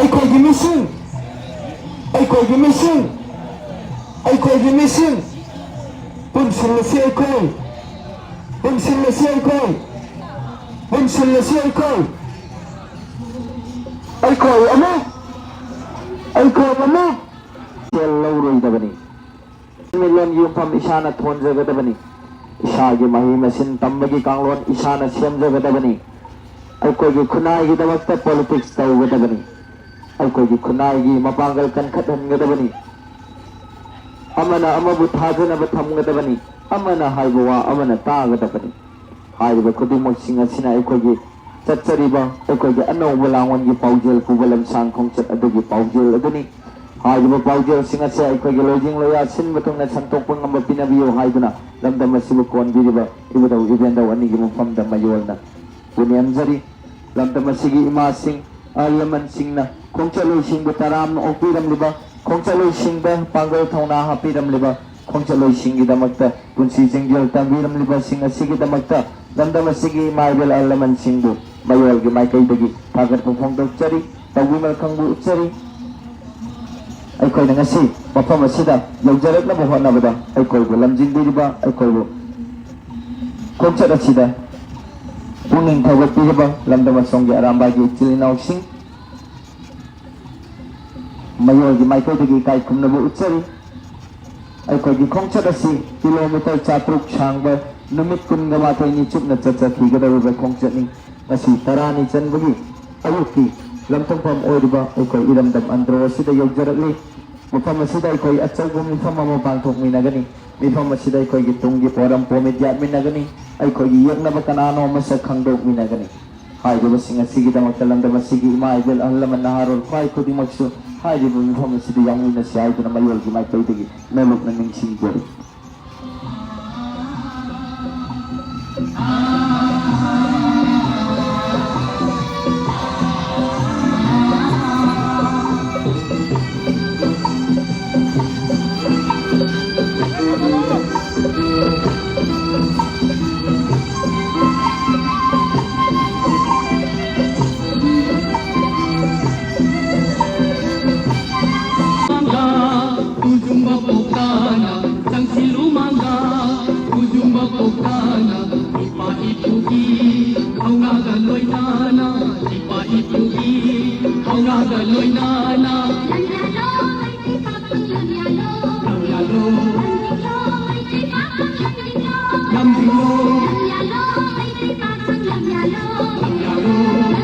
ꯑꯩꯈꯣꯏꯒꯤ ꯃꯤꯁꯤꯡ! ꯑꯩꯈꯣꯏꯒꯤ ꯃꯤꯁꯤꯡ! ꯑꯩꯈꯣꯏꯒꯤ ꯃꯤꯁꯤꯡ! ꯄꯨꯟꯁꯤꯜꯂꯁꯤ ꯑꯩꯈꯣꯏ! ꯄꯨꯟꯁꯤꯜꯂꯁꯤ ꯑꯩꯈꯣꯏ! ꯄꯨꯟꯁꯤꯜꯂꯁꯤ ꯑꯩꯈꯣꯏ! ꯑꯩꯈꯣꯏ ꯑꯃꯨꯛ! ꯑꯩꯈꯣꯏ ꯑꯃꯨꯛ! ꯁꯦꯜ ꯂꯧꯔꯣꯏꯗꯕꯅꯤ꯫ ꯁꯦꯟꯃꯤꯠꯂꯣꯟꯒꯤ ꯌꯨꯝꯐꯝ ꯏꯁꯥꯅ ꯊꯣꯟꯖꯒꯗꯕꯅꯤ꯫ ꯏꯁꯥꯒꯤ ꯃꯍꯩ ꯃꯁꯤꯡ ꯇꯝꯕꯒꯤ ꯀꯥꯡꯂꯣꯟ ꯏꯁꯥꯅ ꯁꯦꯝꯖꯒꯗꯕꯅꯤ꯫ ꯑꯩꯈꯣꯏꯒꯤ ꯈꯨꯟꯅꯥꯏꯒꯤꯗꯃꯛꯇ politics ꯇꯧꯒꯗꯕꯅꯤ꯫ ꯑꯩꯈꯣꯏꯒꯤ ꯈꯨꯟꯅꯥꯏꯒꯤ ꯃꯄꯥꯡꯒꯜ ꯀꯟꯈꯠꯍꯟꯒꯗꯕꯅꯤ꯫ ꯑꯃꯅ ꯑꯃꯕꯨ ꯊꯥꯖꯅꯕ ꯊꯝꯒꯗꯕꯅꯤ꯫ ꯑꯃꯅ ꯍꯥꯏꯕ ꯋꯥ ꯑꯃꯅ ꯇꯥꯒꯗꯕꯅꯤ꯫ ꯍꯥꯏꯔꯤꯕ ꯈꯨꯗꯤꯡꯃꯛꯁꯤꯡ ꯑꯁꯤꯅ ꯑꯩꯈꯣꯏꯒꯤ ꯆꯠꯆꯔꯤꯕ ꯑꯩꯈꯣꯏꯒꯤ ꯑꯅꯧꯕ ꯂꯥꯡꯕꯟꯒꯤ ꯄꯥꯎꯖꯦꯜ ꯄꯨꯕ ꯂꯝꯁꯥꯡ ꯈꯣꯡꯆꯠ ꯑꯗꯨꯒꯤ ꯄꯥꯎꯖꯦꯜ ꯑꯗꯨꯅꯤ꯫ ꯍꯥꯏꯔꯤꯕ ꯄꯥꯎꯖꯦꯜꯁꯤꯡ ꯑꯁꯤ ꯑꯩꯈꯣꯏꯒꯤ ꯂꯣꯏꯖꯤꯡ ꯂꯣꯌꯥ ꯁꯤꯟꯕ ꯊꯨꯡꯅ ꯁꯟꯗꯣꯛꯄ ꯉꯝꯕ ꯄꯤꯅꯕꯤꯌꯨ ꯍꯥꯏꯗꯨꯅ ꯂꯝꯗꯝ ꯑꯁꯤꯕꯨ ꯀꯣꯟꯕꯤꯔꯤꯕ ꯏꯕꯨꯙꯧ ꯏꯕꯦꯟꯗꯧ ꯑꯅꯤꯒꯤ ꯃꯐꯝꯗ ꯃꯌꯣꯜꯅ ꯄꯨꯅꯦꯝꯖꯔꯤ꯫ ꯂꯝꯗꯝ ꯑꯁꯤꯒꯤ ꯏꯃꯥꯁꯤꯡ, ꯑꯍꯜ ꯂꯃꯟꯁꯤꯡꯅ ꯈꯣꯡꯆꯠꯂꯣꯏꯁꯤꯡꯕꯨ ꯇꯔꯥꯝꯅ ꯑꯣꯛꯄꯤꯔꯝꯂꯤꯕ, ꯈꯣꯡꯆꯠꯂꯣꯏꯁꯤꯡꯗ ꯄꯥꯡꯒꯜ ꯊꯧꯅꯥ ꯍꯥꯞꯄꯤꯔꯝꯂꯤꯕ, ꯈꯣꯡꯆꯠꯂꯣꯏꯁꯤꯡꯒꯤꯗꯃꯛꯇ ꯄꯨꯟꯁꯤ ꯆꯦꯡꯖꯦꯜ ꯇꯝꯕꯤꯔꯝꯂꯤꯕꯁꯤꯡ ꯑꯁꯤꯒꯤꯗꯃꯛꯇ ꯂꯝꯗꯝ ꯑꯁꯤꯒꯤ ꯏꯃꯥ ꯏꯕꯦꯜ ꯑꯍꯜ ꯂꯃꯟꯁꯤꯡꯕꯨ ꯃꯌꯣꯜꯒꯤ ꯃꯥꯏꯀꯩꯗꯒꯤ ꯊꯥꯒꯠꯄ ꯐꯣꯡꯗꯣꯛꯆꯔꯤ꯫ ꯇꯧꯕꯤꯃꯜ ꯈꯪꯕꯨ ꯎꯠꯆꯔꯤ꯫ ꯑꯩꯈꯣꯏꯅ ꯉꯁꯤ ꯃꯐꯝ ꯑꯁꯤꯗ ꯌꯧꯖꯔꯛꯅꯕ ꯍꯣꯠꯅꯕꯗ ꯑꯩꯈꯣꯏꯕꯨ ꯂꯝꯖꯤꯡꯕꯤꯔꯤꯕ, ꯑꯩꯈꯣꯏꯕꯨ ꯈꯣꯡꯆꯠ ꯑꯁꯤꯗ ꯄꯨꯛꯅꯤꯡ ꯊꯧꯒꯠꯄꯤꯔꯤꯕ ꯂꯝꯗꯝ ꯑꯁꯣꯝꯒꯤ ꯑꯔꯥꯝꯕꯥꯏꯒꯤ ꯏꯆꯤꯜ ꯏꯅꯥꯎꯁꯤꯡ, ꯃꯌꯣꯜꯒꯤ ꯃꯥꯏꯀꯩꯗꯒꯤ ꯏꯀꯥꯏ ꯈꯨꯝꯅꯕ ꯎꯠꯆꯔꯤ꯫ ꯑꯩꯈꯣꯏꯒꯤ ꯈꯣꯡꯆꯠ ꯑꯁꯤ ꯀꯤꯂꯣꯃꯤꯇꯔ ꯆꯥꯇ꯭ꯔꯨꯛ ꯁꯥꯡꯕ, ꯅꯨꯃꯤꯠ ꯀꯨꯟꯒ ꯃꯥꯊꯣꯏꯅꯤ ꯆꯨꯞꯅ ꯆꯠꯆꯈꯤꯒꯗꯧꯔꯤꯕ ꯈꯣꯡꯆꯠꯅꯤ꯫ ꯉꯁꯤ ꯇꯔꯥꯅꯤ ꯆꯟꯕꯒꯤ ꯑꯌꯨꯛꯀꯤ ꯂꯝꯊꯨꯡꯐꯝ ꯑꯣꯏꯔꯤꯕ ꯑꯩꯈꯣꯏ ꯏꯔꯝꯗꯝ ꯑꯟꯗ꯭ꯔꯣ ꯑꯁꯤꯗ ꯌꯧꯖꯔꯛꯂꯤ꯫ ꯃꯐꯝ ꯑꯁꯤꯗ ꯑꯩꯈꯣꯏ ꯑꯆꯧꯕ ꯃꯤꯐꯝ ꯑꯃ ꯄꯥꯡꯊꯣꯛꯃꯤꯟꯅꯒꯅꯤ꯫ ꯃꯤꯐꯝ ꯑꯁꯤꯗ ꯑꯩꯈꯣꯏꯒꯤ ꯇꯨꯡꯒꯤ ꯄꯣꯔꯝ ꯄꯣꯃꯤꯠ ꯌꯥꯠꯃꯤꯟꯅꯒꯅꯤ꯫ ꯑꯩꯈꯣꯏꯒꯤ ꯌꯦꯛꯅꯕ ꯀꯅꯥꯅꯣ ꯃꯁꯛ ꯈꯪꯗꯣꯛꯃꯤꯟꯅꯒꯅꯤ꯫ ꯍꯥꯏꯔꯤꯕꯁꯤꯡ ꯑꯁꯤꯒꯤꯗꯃꯛꯇ ꯂꯝꯗꯝ ꯑꯁꯤꯒꯤ ꯏꯃꯥ ꯏꯕꯦꯜ, ꯑꯍꯜ ꯂꯃꯟ, ꯅꯍꯥꯔꯣꯜ ꯈ꯭ꯋꯥꯏ ꯈꯨꯗꯤꯡꯃꯛꯁꯨ ꯍꯥꯏꯔꯤꯕ ꯃꯤꯐꯝ ꯑꯁꯤꯗ ꯌꯥꯎꯃꯤꯟꯅꯁꯤ ꯍꯥꯏꯗꯨꯅ ꯃꯌꯣꯜꯒꯤ ꯃꯥꯏꯀꯩꯗꯒꯤ ꯅꯣꯂꯨꯛꯅ ꯅꯤꯡꯁꯤꯡꯖꯔꯤ꯫ ꯃꯥꯡꯒꯥ, ꯇꯨꯖꯨꯡꯕ ꯄꯣꯛꯇꯥꯅ ꯆꯪꯁꯤꯜꯂꯨ ꯃꯥꯡꯒꯥ, ꯇꯨꯖꯨꯡꯕ ꯄꯣꯛꯇꯥꯅ ꯏꯄꯥ ꯏꯄꯨꯒꯤ ꯊꯧꯅꯥꯒ ꯂꯣꯏꯅꯅ, ꯏꯄꯥ ꯏꯄꯨꯒꯤ ꯊꯧꯅꯥꯒ ꯂꯣꯏꯅꯅ꯫ ꯂꯝꯌꯥꯜꯂꯣ, ꯂꯝꯖꯤꯡꯂꯣ, ꯂꯝꯌꯥꯜꯂꯣ꯫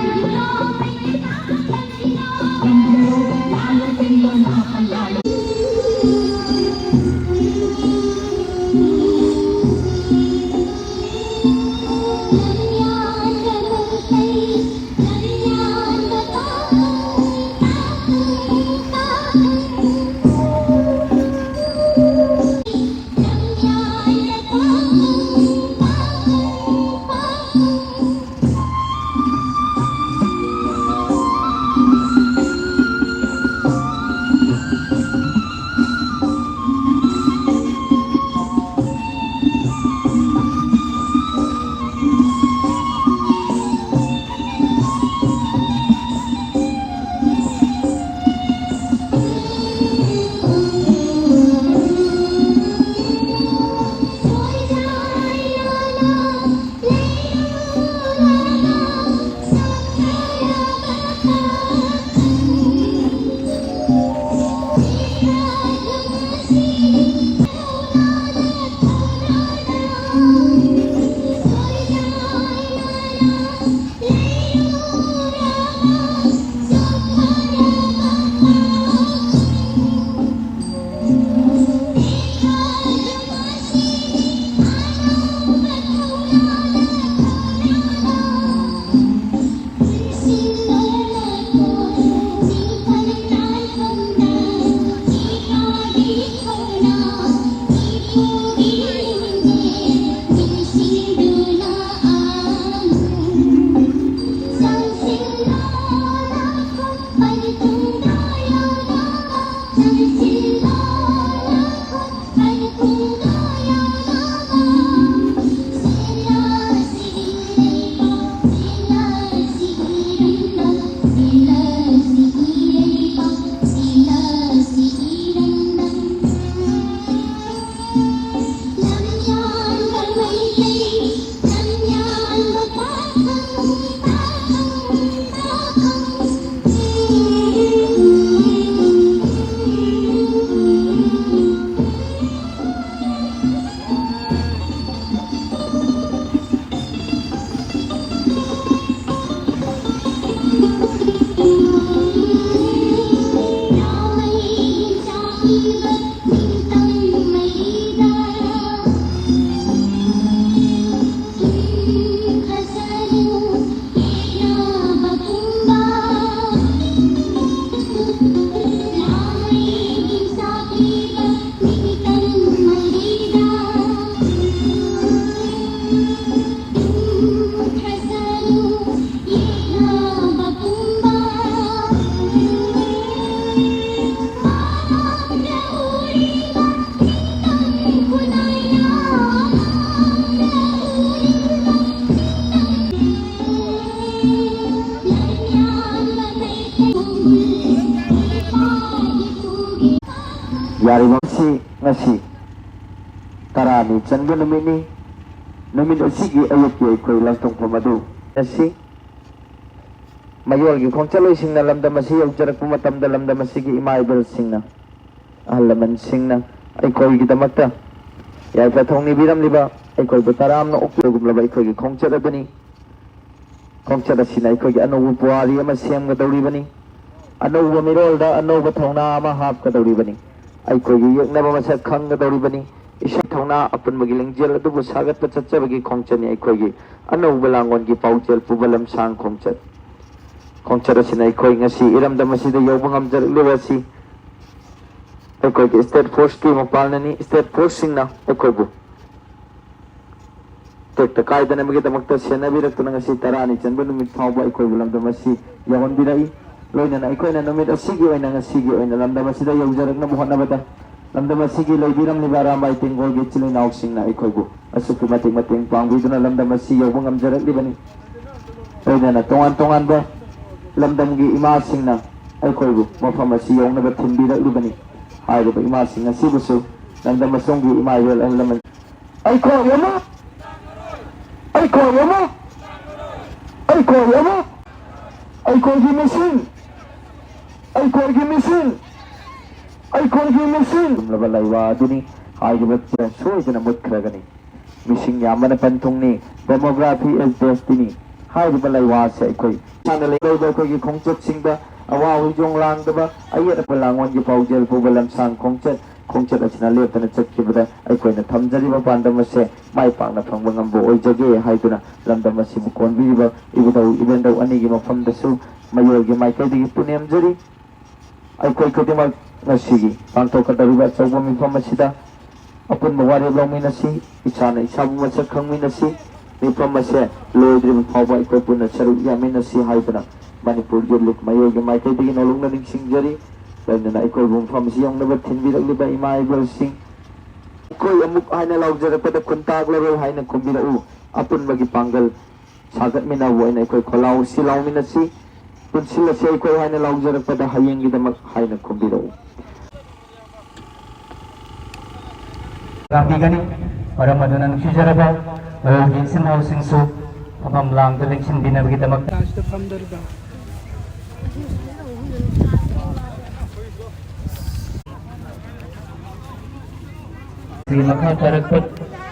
ꯌꯥꯔꯤꯕ ꯑꯁꯤ ꯉꯁꯤ ꯇꯔꯥꯅꯤ ꯆꯟꯕ ꯅꯨꯃꯤꯠꯅꯤ꯫ ꯅꯨꯃꯤꯠ ꯑꯁꯤꯒꯤ ꯑꯌꯨꯛꯀꯤ ꯑꯩꯈꯣꯏ ꯂꯪꯊꯣꯛꯐꯝ ꯑꯗꯨ ꯉꯁꯤ ꯃꯌꯣꯜꯒꯤ ꯈꯣꯡꯆꯠꯂꯣꯏꯁꯤꯡꯅ ꯂꯝꯗꯝ ꯑꯁꯤ ꯌꯧꯖꯔꯛꯄ ꯃꯇꯝꯗ ꯂꯝꯗꯝ ꯑꯁꯤꯒꯤ ꯏꯃꯥ ꯏꯕꯦꯜꯁꯤꯡꯅ, ꯑꯍꯜ ꯂꯃꯟꯁꯤꯡꯅ ꯑꯩꯈꯣꯏꯒꯤꯗꯃꯛꯇ ꯌꯥꯏꯐ ꯊꯧꯅꯤꯕꯤꯔꯝꯂꯤꯕ, ꯑꯩꯈꯣꯏꯕꯨ ꯇꯔꯥꯝꯅ ꯑꯣꯛꯄꯤꯕꯒꯨꯝꯂꯕ ꯑꯩꯈꯣꯏꯒꯤ ꯈꯣꯡꯆꯠ ꯑꯗꯨꯅꯤ꯫ ꯈꯣꯡꯆꯠ ꯑꯁꯤꯅ ꯑꯩꯈꯣꯏꯒꯤ ꯑꯅꯧꯕ ꯄꯨꯋꯥꯔꯤ ꯑꯃ ꯁꯦꯝꯒꯗꯧꯔꯤꯕꯅꯤ꯫ ꯑꯅꯧꯕ ꯃꯤꯔꯣꯜꯗ ꯑꯅꯧꯕ ꯊꯧꯅꯥ ꯑꯃ ꯍꯥꯞꯀꯗꯧꯔꯤꯕꯅꯤ꯫ ꯑꯩꯈꯣꯏꯒꯤ ꯌꯦꯛꯅꯕ ꯃꯁꯛ ꯈꯪꯒꯗꯧꯔꯤꯕꯅꯤ꯫ ꯏꯁꯥ ꯊꯧꯅꯥ ꯑꯄꯨꯟꯕꯒꯤ ꯂꯤꯡꯖꯦꯜ ꯑꯗꯨꯕꯨ ꯁꯥꯒꯠꯄ ꯆꯠꯆꯕꯒꯤ ꯈꯣꯡꯆꯠꯅꯤ ꯑꯩꯈꯣꯏꯒꯤ ꯑꯅꯧꯕ ꯂꯥꯡꯑꯣꯟꯒꯤ ꯄꯥꯎꯖꯦꯜ ꯄꯨꯕ ꯂꯝꯁꯥꯡ ꯈꯣꯡꯆꯠ꯫ ꯈꯣꯡꯆꯠ ꯑꯁꯤꯅ ꯑꯩꯈꯣꯏ ꯉꯁꯤ ꯏꯔꯝꯗꯝ ꯑꯁꯤꯗ ꯌꯧꯕ ꯉꯝꯖꯔꯛꯂꯤꯕ ꯑꯁꯤ ꯑꯩꯈꯣꯏꯒꯤ state forceꯀꯤ ꯃꯄꯥꯜꯅꯅꯤ꯫ State forceꯁꯤꯡꯅ ꯑꯩꯈꯣꯏꯕꯨ ꯇꯦꯛꯇ ꯀꯥꯏꯗꯅꯕꯒꯤꯗꯃꯛꯇ ꯁꯦꯟꯅꯕꯤꯔꯛꯇꯨꯅ ꯉꯁꯤ ꯇꯔꯥꯅꯤ ꯆꯟꯕ ꯅꯨꯃꯤꯠ ꯐꯥꯎꯕ ꯑꯩꯈꯣꯏꯕꯨ ꯂꯝꯗꯝ ꯑꯁꯤ ꯌꯧꯍꯟꯕꯤꯔꯛꯏ꯫ ꯂꯣꯏꯅꯅ ꯑꯩꯈꯣꯏꯅ ꯅꯨꯃꯤꯠ ꯑꯁꯤꯒꯤ ꯑꯣꯏꯅ, ꯉꯁꯤꯒꯤ ꯑꯣꯏꯅ ꯂꯝꯗꯝ ꯑꯁꯤꯗ ꯌꯧꯖꯔꯛꯅꯕ ꯍꯣꯠꯅꯕꯗ ꯂꯝꯗꯝ ꯑꯁꯤꯒꯤ ꯂꯩꯕꯤꯔꯝꯂꯤꯕ ꯑꯔꯥꯝꯕꯥꯏ ꯇꯦꯡꯒꯣꯜꯒꯤ ꯏꯆꯤꯜ ꯏꯅꯥꯎꯁꯤꯡꯅ ꯑꯩꯈꯣꯏꯕꯨ ꯑꯁꯨꯛꯀꯤ ꯃꯇꯤꯛ ꯃꯇꯦꯡ ꯄꯥꯡꯕꯤꯗꯨꯅ ꯂꯝꯗꯝ ꯑꯁꯤ ꯌꯧꯕ ꯉꯝꯖꯔꯛꯂꯤꯕꯅꯤ꯫ ꯂꯣꯏꯅꯅ ꯇꯣꯉꯥꯟ ꯇꯣꯉꯥꯟꯕ ꯂꯝꯗꯝꯒꯤ ꯏꯃꯥꯁꯤꯡꯅ ꯑꯩꯈꯣꯏꯕꯨ ꯃꯐꯝ ꯑꯁꯤ ꯌꯧꯅꯕ ꯊꯤꯟꯕꯤꯔꯛꯂꯤꯕꯅꯤ꯫ ꯍꯥꯏꯔꯤꯕ ꯏꯃꯥꯁꯤꯡ ꯑꯁꯤꯕꯨꯁꯨ ꯂꯝꯗꯝ ꯑꯁꯣꯝꯒꯤ ꯏꯃꯥ ꯏꯕꯦꯜ ꯑꯍꯜ ꯂꯃꯟ ꯑꯩꯈꯣꯏ ꯑꯃꯨꯛ, ꯑꯩꯈꯣꯏ ꯑꯃꯨꯛ, ꯑꯩꯈꯣꯏ ꯑꯃꯨꯛ, ꯑꯩꯈꯣꯏꯒꯤ ꯃꯤꯁꯤꯡ, ꯑꯩꯈꯣꯏꯒꯤ ꯃꯤꯁꯤꯡ, ꯑꯩꯈꯣꯏꯒꯤ ꯃꯤꯁꯤꯡ꯫ ꯆꯨꯝꯂꯕ ꯂꯩꯋꯥ ꯑꯗꯨꯅꯤ꯫ ꯍꯥꯏꯔꯤꯕ ꯁꯣꯏꯗꯅ ꯃꯨꯠꯈ꯭ꯔꯒꯅꯤ꯫ ꯃꯤꯁꯤꯡ ꯌꯥꯝꯕꯅ ꯄꯟꯊꯨꯡꯅꯤ꯫ Demography is destiny꯫ ꯍꯥꯏꯔꯤꯕ ꯂꯩꯋꯥꯁꯦ ꯑꯩꯈꯣꯏ ꯏꯁꯥꯅ ꯂꯩꯔꯧꯕ ꯑꯩꯈꯣꯏꯒꯤ ꯈꯣꯡꯆꯠꯁꯤꯡꯗ ꯑꯋꯥ ꯍꯨꯏꯖꯣꯡ ꯂꯥꯡꯗꯕ ꯑꯌꯦꯠ ꯑꯄꯟ ꯂꯥꯡꯑꯣꯟꯒꯤ ꯄꯥꯎꯖꯦꯜ ꯄꯨꯕ ꯂꯝꯁꯥꯡ ꯈꯣꯡꯆꯠ, ꯈꯣꯡꯆꯠ ꯑꯁꯤꯅ ꯂꯦꯞꯇꯅ ꯆꯠꯈꯤꯕꯗ ꯑꯩꯈꯣꯏꯅ ꯊꯝꯖꯔꯤꯕ ꯄꯥꯟꯗꯝ ꯑꯁꯦ ꯃꯥꯏ ꯄꯥꯛꯅ ꯐꯪꯕ ꯉꯝꯕ ꯑꯣꯏꯖꯒꯦ ꯍꯥꯏꯗꯨꯅ ꯂꯝꯗꯝ ꯑꯁꯤꯕꯨ ꯀꯣꯟꯕꯤꯔꯤꯕ ꯏꯕꯨꯙꯧ ꯏꯕꯦꯟꯙꯧ ꯑꯅꯤꯒꯤ ꯃꯐꯝꯗꯁꯨ ꯃꯌꯣꯜꯒꯤ ꯃꯥꯏꯀꯩꯗꯒꯤ ꯄꯨꯅꯦꯝꯖꯔꯤ꯫ ꯑꯩꯈꯣꯏ ꯈꯨꯗꯤꯡꯃꯛ ꯉꯁꯤꯒꯤ ꯄꯥꯡꯊꯣꯛꯀꯗꯧꯔꯤꯕ ꯑꯆꯧꯕ ꯃꯤꯐꯝ ꯑꯁꯤꯗ ꯑꯄꯨꯟꯕ ꯋꯥꯔꯦꯞ ꯂꯧꯃꯤꯟꯅꯁꯤ, ꯏꯁꯥꯅ ꯏꯁꯥꯕꯨ ꯃꯁꯛ ꯈꯪꯃꯤꯟꯅꯁꯤ, ꯃꯤꯐꯝ ꯑꯁꯦ ꯂꯣꯏꯗ꯭ꯔꯤꯕ ꯐꯥꯎꯕ ꯑꯩꯈꯣꯏ ꯄꯨꯟꯅ ꯁꯔꯨꯛ ꯌꯥꯃꯤꯟꯅꯁꯤ ꯍꯥꯏꯗꯨꯅ ꯃꯅꯤꯄꯨꯔ ꯌꯨꯠ ꯂꯤꯒ ꯃꯌꯣꯜꯒꯤ ꯃꯥꯏꯀꯩꯗꯒꯤ ꯅꯧꯂꯨꯛꯅ ꯅꯤꯡꯁꯤꯡꯖꯔꯤ꯫ ꯂꯣꯏꯅꯅ ꯑꯩꯈꯣꯏꯕꯨ ꯃꯐꯝ ꯑꯁꯤ ꯌꯧꯅꯕ ꯊꯤꯟꯕꯤꯔꯛꯂꯤꯕ ꯏꯃꯥ ꯏꯕꯦꯜꯁꯤꯡ, ꯑꯩꯈꯣꯏ ꯑꯃꯨꯛ ꯍꯥꯏꯅ ꯂꯥꯎꯖꯔꯛꯄꯗ ꯈꯨꯟꯇꯥꯛꯂꯔꯣꯏ ꯍꯥꯏꯅ ꯈꯨꯝꯕꯤꯔꯛꯎ꯫ ꯑꯄꯨꯟꯕꯒꯤ ꯄꯥꯡꯒꯜ ꯁꯥꯒꯠꯃꯤꯟꯅꯕ ꯑꯣꯏꯅ ꯑꯩꯈꯣꯏ ꯈꯣꯜꯂꯥꯎ ꯑꯁꯤ ꯂꯥꯎꯃꯤꯟꯅꯁꯤ꯫ ꯄꯨꯟꯁꯤꯜꯂꯁꯤ ꯑꯩꯈꯣꯏ ꯍꯥꯏꯅ ꯂꯥꯎꯖꯔꯛꯄꯗ ꯍꯌꯦꯡꯒꯤꯗꯃꯛ ꯍꯥꯏꯅ ꯈꯨꯝꯕꯤꯔꯛꯎ꯫ ꯂꯥꯡꯕꯤꯒꯅꯤ꯫ ꯃꯔꯝ ꯑꯗꯨꯅ ꯅꯨꯡꯁꯤꯖꯔꯕ ꯃꯔꯨꯞꯀꯤ ꯏꯆꯤꯟ ꯏꯅꯥꯎꯁꯤꯡꯁꯨ ꯐꯝꯐꯝ ꯂꯥꯡꯗ ꯂꯦꯡꯁꯤꯟꯕꯤꯅꯕꯒꯤꯗꯃꯛꯇ꯫ ꯃꯈꯥ ꯇꯥꯔꯛꯄ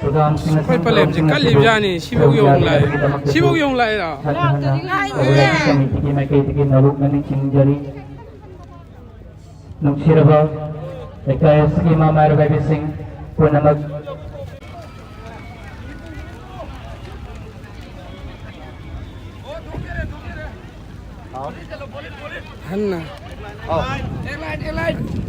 ꯄ꯭ꯔꯣꯒ꯭ꯔꯥꯝꯁꯤꯡ ꯑꯁꯤ ꯑꯩꯈꯣꯏ ꯄꯂꯦꯝꯁꯦ ꯀꯜꯂꯤꯕꯖꯥꯠꯅꯤ꯫ ꯁꯤꯐꯧ ꯌꯧ ꯂꯥꯛꯑꯦ꯫ ꯁꯤꯐꯧ ꯌꯧ ꯂꯥꯛꯏꯔꯣ? ꯍꯟꯅ ꯍꯟꯅ ꯄ꯭ꯔꯣꯒ꯭ꯔꯥꯝ ꯀꯃꯤꯇꯤꯒꯤ ꯃꯥꯏꯀꯩꯗꯒꯤ ꯅꯧꯔꯨꯛꯅ ꯅꯤꯡꯁꯤꯡꯖꯔꯤ꯫ ꯅꯨꯡꯁꯤꯔꯕ ꯂꯩꯀꯥꯏ ꯑꯁꯤꯒꯤ ꯏꯃꯥ ꯃꯥꯏꯔꯥ ꯄꯥꯏꯕꯤꯁꯤꯡ ꯄꯨꯝꯅꯃꯛ꯫ ꯍꯟꯅ꯫ ꯑꯦꯂꯥꯏꯠ, ꯑꯦꯂꯥꯏꯠ꯫